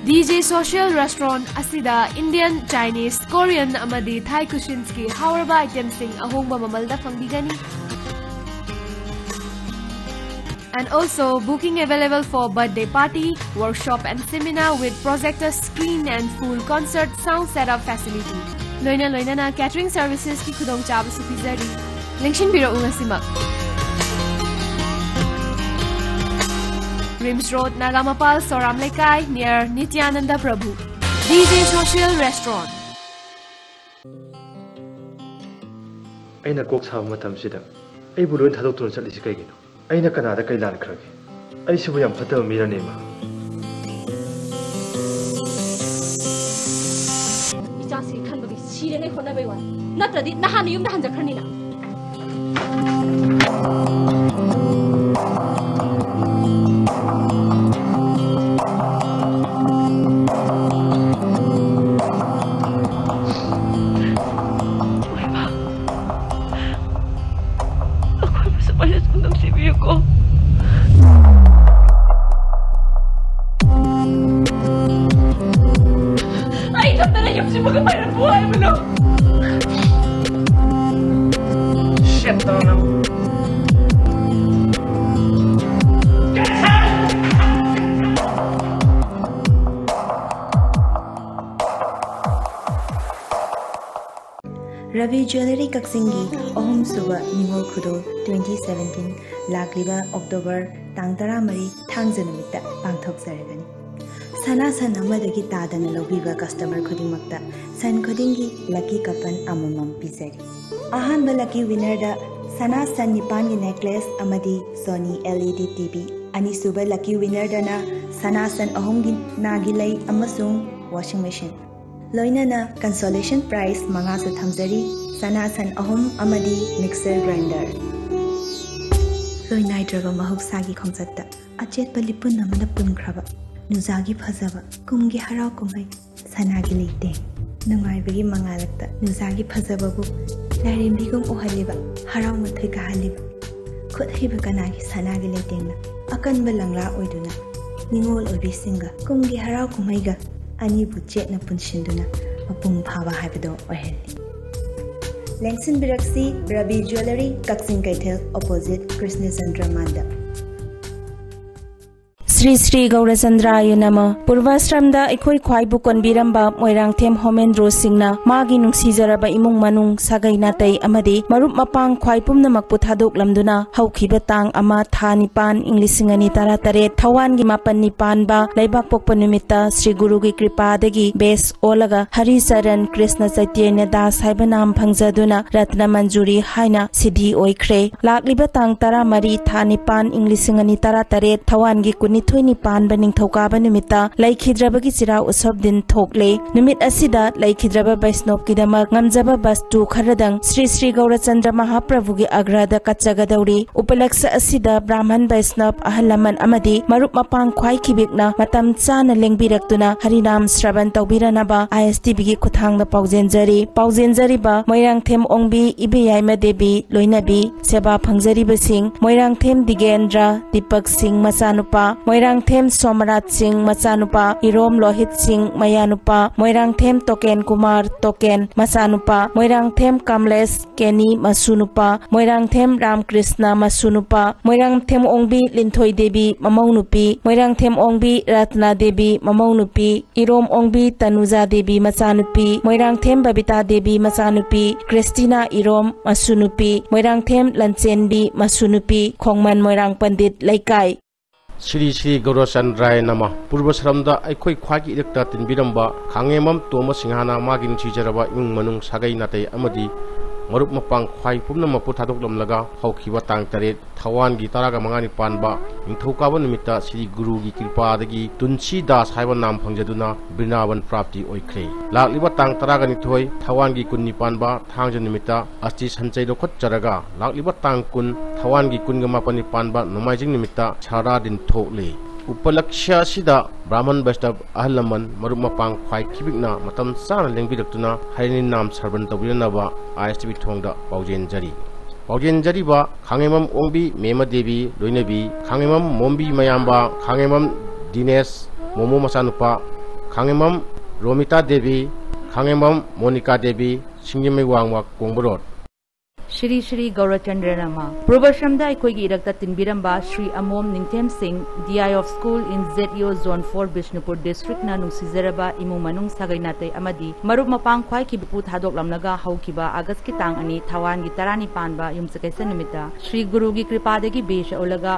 DJ Social Restaurant ꯑꯁꯤꯗ Indian, Chinese, Korean ꯑꯃꯗꯤ Thai cuisines ꯀꯤ ꯍꯥꯎꯔꯕ item ꯁꯤꯡ ꯑꯍꯣꯡꯕ ꯃꯃꯜꯗ ꯐꯪꯕꯤꯒꯅꯤ꯫ And also, booking available for birthday party, workshop and seminar with projector screen and full concert sound setup facility. ꯂꯣꯏꯅ ꯂꯣꯏꯅꯅ catering services ꯀꯤ ꯈꯨꯗꯣꯡꯆꯥꯕꯁꯨ ꯄꯤꯖꯔꯤ꯫ ꯂꯦꯡꯁꯤꯟꯕꯤꯔꯛꯎ ꯉꯁꯤꯃꯛ꯫ RIMS Road, ꯅꯥꯒꯥꯃꯄꯥꯜ ꯁꯣꯔꯥꯝ ꯂꯩꯀꯥꯏ, near ꯅꯤꯇ꯭ꯌꯥꯅꯟꯗ ꯄ꯭ꯔꯚꯨ꯫ DJ Social Restaurant. ꯑꯩꯅ ꯀꯣꯛ ꯁꯥꯕ ꯃꯇꯝꯁꯤꯗ ꯑꯩꯕꯨ ꯂꯣꯏ ꯊꯥꯗꯣꯛꯇꯨꯅ ꯆꯠꯂꯤꯁꯤ ꯀꯩꯒꯤꯅꯣ? ꯑꯩꯅ ꯀꯅꯥꯗ ꯀꯩ ꯂꯥꯟꯈ꯭ꯔꯒꯦ? ꯑꯩꯁꯤꯕꯨ ꯌꯥꯝ ꯐꯠꯇꯕ ꯃꯤꯔꯅꯦ, ꯏꯃꯥ? ꯏꯆꯥꯁꯤ ꯈꯟꯕꯒꯤ ꯁꯤꯔꯦꯅꯦ ꯍꯣꯠꯅꯕꯩ ꯋꯥꯅꯤ, ꯅꯠꯇ꯭ꯔꯗꯤ ꯅꯍꯥꯟꯅ ꯌꯨꯝꯗ ꯍꯟꯖꯈ꯭ꯔꯅꯤꯅ꯫ ꯑꯩꯁꯨ ꯅꯨꯡꯁꯤꯕꯤꯌꯨꯀꯣ꯫ ꯑꯩ ꯈꯛꯇꯅ ꯌꯨꯝꯁꯤꯕꯨ ꯀꯃꯥꯏꯅ ꯄꯨ ꯍꯥꯏꯕꯅꯣ? Shut down. ꯔꯕꯤ ꯖ꯭ꯋꯦꯂꯔꯤ ꯀꯛꯆꯤꯡꯒꯤ ꯑꯍꯨꯝꯁꯨꯕ ꯅꯤꯉꯣꯜ ꯈꯨꯗꯣꯜ twenty seventeen ꯂꯥꯛꯂꯤꯕ ꯑꯣꯛꯇꯣꯕꯔ ꯇꯥꯡ ꯇꯔꯥꯃꯔꯤ ꯊꯥꯡꯖ ꯅꯨꯃꯤꯠꯇ ꯄꯥꯡꯊꯣꯛꯆꯔꯒꯅꯤ꯫ ꯁꯅꯥ ꯁꯟ ꯑꯃꯗꯒꯤ ꯇꯥꯗꯅ ꯂꯧꯕꯤꯕ ꯀꯁꯇꯃꯔ ꯈꯨꯗꯤꯡꯃꯛꯇ ꯁꯟ ꯈꯨꯗꯤꯡꯒꯤ ꯂꯛꯀꯤ ꯀꯄꯟ ꯑꯃꯃꯝ ꯄꯤꯖꯔꯤ꯫ ꯑꯍꯥꯟꯕ ꯂꯛꯀꯤ ꯋꯤꯅꯔꯗ ꯁꯅꯥ ꯁꯟ ꯅꯤꯄꯥꯟꯒꯤ ꯅꯦꯛꯂꯦꯁ ꯑꯃꯗꯤ Sony L E D T V, ꯑꯅꯤꯁꯨꯕ ꯂꯛꯀꯤ ꯋꯤꯅꯔꯗꯅ ꯁꯅꯥ ꯁꯟ ꯑꯍꯨꯝꯒꯤ ꯅꯥꯒꯤ ꯂꯩ ꯑꯃꯁꯨꯡ ꯋꯥꯁꯤꯡ ꯃꯦꯁꯤꯟ, ꯂꯣꯏꯅꯅ ꯀꯟꯁꯣꯂꯦꯁꯟ ꯄ꯭ꯔꯥꯏꯖ ꯃꯉꯥꯁꯨ ꯊꯝꯖꯔꯤ, ꯁꯅꯥ ꯁꯟ ꯑꯍꯨꯝ ꯑꯃꯗꯤ ꯃꯤꯛꯁꯔ ꯒ꯭ꯔꯥꯏꯟꯗꯔ꯫ ꯂꯣꯏ ꯅꯥꯏꯗ꯭ꯔꯕ ꯃꯍꯧꯁꯥꯒꯤ ꯈꯣꯡꯆꯠꯇ ꯑꯆꯦꯠꯄ ꯂꯤꯄꯨꯟ ꯑꯃꯅ ꯄꯨꯟꯈ꯭ꯔꯕ ꯅꯨꯡꯖꯥꯒꯤ ꯐꯖꯕ ꯀꯨꯝꯒꯤ ꯍꯔꯥꯎ ꯀꯨꯝꯍꯩ ꯁꯅꯥꯒꯤ ꯂꯩꯇꯦꯡ꯫ ꯅꯨꯡꯉꯥꯏꯕꯒꯤ ꯃꯉꯥꯜꯂꯛꯇ ꯅꯨꯡꯖꯥꯒꯤ ꯐꯖꯕꯕꯨ ꯂꯥꯏꯔꯦꯝꯕꯤꯒꯨꯝ ꯎꯍꯜꯂꯤꯕ, ꯍꯔꯥꯎ ꯃꯊꯣꯏ ꯀꯥꯍꯜꯂꯤꯕ ꯈꯨꯠ ꯍꯩꯕ ꯀꯅꯥꯒꯤ ꯁꯅꯥꯒꯤ ꯂꯩꯇꯦꯡꯅ ꯑꯀꯟꯕ ꯂꯪꯂꯥ ꯑꯣꯏꯗꯨꯅ ꯅꯤꯉꯣꯜ ꯑꯣꯏꯕꯤꯁꯤꯡꯒ ꯀꯨꯝꯒꯤ ꯍꯔꯥꯎ ꯀꯨꯝꯍꯩꯒ ꯑꯅꯤꯕꯨ ꯆꯦꯠꯅ ꯄꯨꯟꯁꯤꯟꯗꯨꯅ ꯃꯄꯨꯡ ꯐꯥꯕ ꯍꯥꯏꯕꯗꯣ ꯑꯣꯏꯍꯜꯂꯤ꯫ ꯂꯦꯡꯁꯤꯟꯕꯤꯔꯛꯁꯤ ꯔꯕꯤ ꯖ꯭ꯋꯦꯂꯔꯤ, ꯀꯛꯆꯤꯡ ꯀꯩꯊꯦꯜ, ꯑꯣꯄꯣꯖꯤꯠ ꯀ꯭ꯔꯤꯁꯅꯆꯟꯗ꯭ꯔ ꯃꯥꯟꯗꯞ꯫ ꯁ꯭ꯔꯤ ꯁ꯭ꯔꯤ ꯒꯧꯔꯆꯟꯗ꯭ꯔꯥꯌ ꯅꯃ꯫ ꯄꯨꯔꯚꯥꯁ꯭ꯔꯝꯗ ꯑꯩꯈꯣꯏ ꯈ꯭ꯋꯥꯏꯕꯨ ꯀꯣꯟꯕꯤꯔꯝꯕ ꯃꯣꯏꯔꯥꯡꯊꯦꯝ ꯍꯣꯃꯦꯟꯗ꯭ꯔꯣ ꯁꯤꯡꯅ ꯃꯥꯒꯤ ꯅꯨꯡꯁꯤꯖꯔꯕ ꯏꯃꯨꯡ ꯃꯅꯨꯡ, ꯁꯥꯒꯩ ꯅꯥꯇꯩ ꯑꯃꯗꯤ ꯃꯔꯨꯞ ꯃꯄꯥꯡ ꯈ꯭ꯋꯥꯏ ꯄꯨꯝꯅꯃꯛꯄꯨ ꯊꯥꯗꯣꯛꯂꯝꯗꯨꯅ ꯍꯧꯈꯤꯕ ꯇꯥꯡ ꯑꯃ ꯊꯥ ꯅꯤꯄꯥꯟ ꯏꯪ ꯂꯤꯁꯤꯡ ꯑꯅꯤ ꯇꯔꯥꯇꯔꯦꯠ ꯊꯧꯋꯥꯟꯒꯤ ꯃꯥꯄꯟꯅꯤ ꯄꯥꯟꯕ ꯂꯩꯕꯥꯛ ꯄꯣꯛꯄ ꯅꯨꯃꯤꯠꯇ ꯁ꯭ꯔꯤ ꯒꯨꯔꯨꯒꯤ ꯀ꯭ꯔꯤꯄꯥꯗꯒꯤ ꯕꯦꯁ ꯑꯣꯜꯂꯒ ꯍꯔꯤ ꯆꯔꯟ ꯀ꯭ꯔꯤꯁꯅ ꯆꯩꯇꯟꯌ ꯗꯥꯁ ꯍꯥꯏꯕ ꯅꯥꯝ ꯐꯪꯖꯗꯨꯅ ꯔꯠꯅ ꯃꯟꯖꯨꯔꯤ ꯍꯥꯏꯅ ꯁꯤꯙꯤ ꯑꯣꯏꯈ꯭ꯔꯦ꯫ ꯂꯥꯛꯂꯤꯕ ꯇꯥꯡ ꯇꯔꯥꯃꯔꯤ ꯊꯥ ꯅꯤꯄꯥꯟ ꯏꯪ ꯂꯤꯁꯤꯡ ꯑꯅꯤ ꯇꯔꯥꯇꯔꯦꯠ ꯊꯧꯋꯥꯟꯒꯤ ꯀꯨꯟꯅꯤꯊꯣꯏ ꯅꯤꯄꯥꯟꯕ ꯅꯤꯡꯊꯧꯀꯥꯕ ꯅꯨꯃꯤꯠꯇ ꯂꯩꯈꯤꯗ꯭ꯔꯕꯒꯤ ꯆꯤꯔꯥ ꯎꯁꯣꯞ ꯗꯤꯟ ꯊꯣꯛꯂꯦ꯫ ꯅꯨꯃꯤꯠ ꯑꯁꯤꯗ ꯂꯩꯈꯤꯗ꯭ꯔꯕ ꯕꯩꯁꯅꯣꯞꯀꯤꯗꯃꯛ ꯉꯝꯖꯕ ꯕꯁꯇꯨ ꯈꯔꯗꯪ ꯁ꯭ꯔꯤ ꯁ꯭ꯔꯤ ꯒꯧꯔꯆꯟꯗ꯭ꯔ ꯃꯍꯥꯄ꯭ꯔꯚꯨꯒꯤ ꯑꯒ꯭ꯔꯍꯗ ꯀꯠꯆꯒꯗꯧꯔꯤ꯫ ꯎꯄꯂꯛꯁ ꯑꯁꯤꯗ ꯕ꯭ꯔꯥꯍꯃꯟ ꯕꯩꯁꯅꯣꯞ ꯑꯍꯜ ꯂꯃꯟ ꯑꯃꯗꯤ ꯃꯔꯨꯞ ꯃꯄꯥꯡ ꯈ꯭ꯋꯥꯏ ꯈꯤꯕꯤꯛꯅ ꯃꯇꯝ ꯆꯥꯅ ꯂꯦꯡꯕꯤꯔꯛꯇꯨꯅ ꯍꯔꯤꯅꯥꯝ ꯁ꯭ꯔꯕꯟ ꯇꯧꯕꯤꯔꯅꯕ ꯑꯥꯏ ꯑꯦꯁ ꯇꯤꯚꯤꯒꯤ ꯈꯨꯠꯊꯥꯡꯗ ꯄꯥꯎꯖꯦꯟꯖꯔꯤ꯫ ꯄꯥꯎꯖꯦꯟꯖꯔꯤꯕ ꯃꯣꯏꯔꯥꯡꯊꯦꯝ ꯑꯣꯡꯕꯤ ꯏꯕꯦꯌꯥꯏꯃ ꯗꯦꯕꯤ ꯂꯣꯏꯅꯕꯤ ꯁꯦꯕꯥ ꯐꯪꯖꯔꯤꯕꯁꯤꯡ ꯃꯣꯏꯔꯥꯡꯊꯦꯝ ꯗꯤꯒꯦꯟꯗ꯭ꯔ, ꯗꯤꯄꯛ ꯁꯤꯡ ꯃꯆꯥꯅꯨꯄꯥ, ꯃꯣꯏꯔꯥꯡꯊꯦꯝ ꯁꯣꯃꯔꯥꯖ ꯁꯤꯡ ꯃꯆꯥꯅꯨꯄꯥ, ꯏꯔꯣꯝ ꯂꯣꯍꯤꯠ ꯁꯤꯡ ꯃꯌꯥꯅꯨꯄꯥ, ꯃꯣꯏꯔꯥꯡꯊꯦꯝ ꯇꯣꯀꯦꯟ ꯀꯨꯃꯥꯔ ꯇꯣꯀꯦꯟ ꯃꯆꯥꯅꯨꯄꯥ, ꯃꯣꯏꯔꯥꯡꯊꯦꯝ ꯀꯃꯂꯦꯁ ꯀꯦꯅꯤ ꯃꯁꯨꯅꯨꯄꯥ, ꯃꯣꯏꯔꯥꯡꯊꯦꯝ ꯔꯥꯝꯀ꯭ꯔꯤꯁꯅ ꯃꯁꯨꯅꯨꯄꯥ, ꯃꯣꯏꯔꯥꯡꯊꯦꯝ ꯑꯣꯡꯕꯤ ꯂꯤꯟꯊꯣꯏ ꯗꯦꯕꯤ ꯃꯃꯧ ꯅꯨꯄꯤ, ꯃꯣꯏꯔꯥꯡꯊꯦꯝ ꯑꯣꯡꯕꯤ ꯔꯠꯅꯥ ꯗꯦꯕꯤ ꯃꯃꯧ ꯅꯨꯄꯤ, ꯏꯔꯣꯝ ꯑꯣꯡꯕꯤ ꯇꯅꯨꯖꯥ ꯗꯦꯕꯤ ꯃꯆꯥꯅꯨꯄꯤ, ꯃꯣꯏꯔꯥꯡꯊꯦꯝ ꯕꯕꯤꯇꯥ ꯗꯦꯕꯤ ꯃꯆꯥꯅꯨꯄꯤ, ꯀ꯭ꯔꯤꯁꯇꯤꯅꯥ ꯏꯔꯣꯝ ꯃꯁꯨꯅꯨꯄꯤ, ꯃꯣꯏꯔꯥꯡꯊꯦꯝ ꯂꯟꯆꯦꯟꯕꯤ ꯃꯁꯨꯅꯨꯄꯤ, ꯈꯣꯡꯃꯟ ꯃꯣꯏꯔꯥꯡ ꯄꯟꯗꯤꯠ ꯂꯩꯀꯥꯏ꯫ ꯁ꯭ꯔꯤ ꯁ꯭ꯔꯤ ꯒꯧꯔꯆꯟꯗ꯭ꯔꯥꯌ ꯅꯃ꯫ ꯄꯨꯔꯕ ꯁꯔꯝꯗ ꯑꯩꯈꯣꯏ ꯈ꯭ꯋꯥꯏꯒꯤ ꯏꯔꯛꯇ ꯇꯤꯟꯕꯤꯔꯝꯕ ꯈꯥꯡꯉꯦꯝꯕꯝ ꯇꯣꯝꯕ ꯁꯤꯡꯍꯥꯅ ꯃꯥꯒꯤ ꯅꯨꯡꯁꯤꯖꯔꯕ ꯏꯃꯨꯡ ꯃꯅꯨꯡ ꯁꯥꯒꯩ ꯅꯥꯇꯩ ꯑꯃꯗꯤ ꯃꯔꯨꯞ ꯃꯄꯥꯡ ꯈ꯭ꯋꯥꯏ ꯄꯨꯝꯅꯃꯛꯄꯨ ꯊꯥꯗꯣꯛꯂꯝꯂꯒ ꯍꯧꯈꯤꯕ ꯇꯥꯡ ꯇꯔꯦꯠ ꯊꯋꯥꯟꯒꯤ ꯇꯔꯥꯒ ꯃꯉꯥꯅꯤ ꯄꯥꯟꯕ ꯅꯤꯡꯊꯧꯀꯥꯕ ꯅꯨꯃꯤꯠꯇ ꯁ꯭ꯔꯤ ꯒꯨꯔꯨꯒꯤ ꯀ꯭ꯔꯤꯄꯥꯗꯒꯤ ꯇꯨꯟꯁꯤ ꯗꯥꯁ ꯍꯥꯏꯕ ꯅꯥꯝ ꯐꯪꯖꯗꯨꯅ ꯕ꯭ꯔꯤꯟꯗꯥꯕꯟ ꯄ꯭ꯔꯥꯞꯇꯤ ꯑꯣꯏꯈ꯭ꯔꯦ꯫ ꯂꯥꯛꯂꯤꯕ ꯇꯥꯡ ꯇꯔꯥꯒ ꯅꯤꯊꯣꯏ ꯊꯋꯥꯟꯒꯤ ꯀꯨꯟꯅꯤ ꯄꯥꯟꯕ ꯊꯥꯡꯖ ꯅꯨꯃꯤꯠꯇ ꯑꯁꯇꯤ ꯁꯟꯆꯩ ꯂꯧꯈꯠꯆꯔꯒ ꯂꯥꯛꯂꯤꯕ ꯇꯥꯡ ꯀꯨꯟ ꯊꯋꯥꯟꯒꯤ ꯀꯨꯟꯒ ꯃꯥꯄꯟꯅꯤ ꯄꯥꯟꯕ ꯅꯣꯡꯃꯥꯏꯖꯤꯡ ꯅꯨꯃꯤꯠꯇ ꯁꯥꯔꯥ ꯗꯤꯟ ꯊꯣꯛꯂꯤ꯫ ꯎꯄꯂꯛꯁ꯭ꯌ ꯑꯁꯤꯗ ꯕ꯭ꯔꯥꯍꯃꯟ ꯕꯩꯁꯅꯕ ꯑꯍꯜ ꯂꯃꯟ ꯃꯔꯨꯞ ꯃꯄꯥꯡ ꯈ꯭ꯋꯥꯏ ꯈꯤꯕꯤꯛꯅ ꯃꯇꯝ ꯆꯥꯅ ꯂꯦꯡꯕꯤꯔꯛꯇꯨꯅ ꯍꯔꯤꯅꯥꯝ ꯁ꯭ꯔꯕꯟ ꯇꯧꯕꯤꯔꯅꯕ ꯑꯥꯏ ꯑꯦꯁ ꯇꯤꯚꯤ ꯊꯣꯡꯗ ꯄꯥꯎꯖꯦꯟꯖꯔꯤ꯫ ꯄꯥꯎꯖꯦꯟꯖꯔꯤꯕ ꯈꯥꯡꯉꯦꯝꯕꯝ ꯑꯣꯡꯕꯤ ꯃꯦꯃ ꯗꯦꯕꯤ ꯂꯣꯏꯅꯕꯤ, ꯈꯥꯡꯉꯦꯝꯕꯝ ꯃꯣꯝꯕꯤ ꯃꯌꯥꯝꯕ, ꯈꯥꯡꯉꯦꯝꯕꯝ ꯗꯤꯅꯦꯁ ꯃꯣꯃꯣ ꯃꯆꯥꯅꯨꯄꯥ, ꯈꯥꯡꯉꯦꯝꯕꯝ ꯔꯣꯃꯤꯇꯥ ꯗꯦꯕꯤ, ꯈꯥꯡꯉꯦꯝꯕꯝ ꯃꯣꯅꯤꯀꯥ ꯗꯦꯕꯤ, ꯁꯤꯡꯖꯃꯩ ꯋꯥꯡꯃ ꯀꯣꯡꯕ ꯔꯣꯗ꯫ ꯁ꯭ꯔꯤ ꯁ꯭ꯔꯤ ꯒꯧꯔꯆꯟꯗ꯭ꯔ ꯅꯃ꯫ ꯄꯨꯔꯕꯁ꯭ꯔꯝꯗ ꯑꯩꯈꯣꯏꯒꯤ ꯏꯔꯛꯇ ꯇꯤꯟꯕꯤꯔꯝꯕ Shri Amom Ningthem Singh, D I of school in Z E O zone for Bishnupur ꯗꯤꯁꯇ꯭ꯔꯤꯛꯅ ꯅꯨꯡꯁꯤꯖꯔꯕ ꯏꯃꯨꯡ ꯃꯅꯨꯡ ꯁꯥꯒꯩ ꯅꯥꯇꯩ ꯑꯃꯗꯤ ꯃꯔꯨꯞ ꯃꯄꯥꯡ ꯈ꯭ꯋꯥꯏ ꯈꯤꯕꯤꯛꯄꯨ ꯊꯥꯗꯣꯛꯂꯝꯂꯒ ꯍꯧꯈꯤꯕ ꯑꯥꯒꯁꯀꯤ ꯇꯥꯡ ꯑꯅꯤ ꯊꯋꯥꯟꯒꯤ ꯇꯔꯥꯅꯤ ꯄꯥꯟꯕ ꯌꯨꯝꯁꯀꯩꯁ ꯅꯨꯃꯤꯠꯇ ꯁ꯭ꯔꯤ ꯒꯨꯔꯨꯒꯤ ꯀ꯭ꯔꯤꯄꯥꯗꯒꯤ ꯕꯦꯁ ꯑꯣꯜꯂꯒ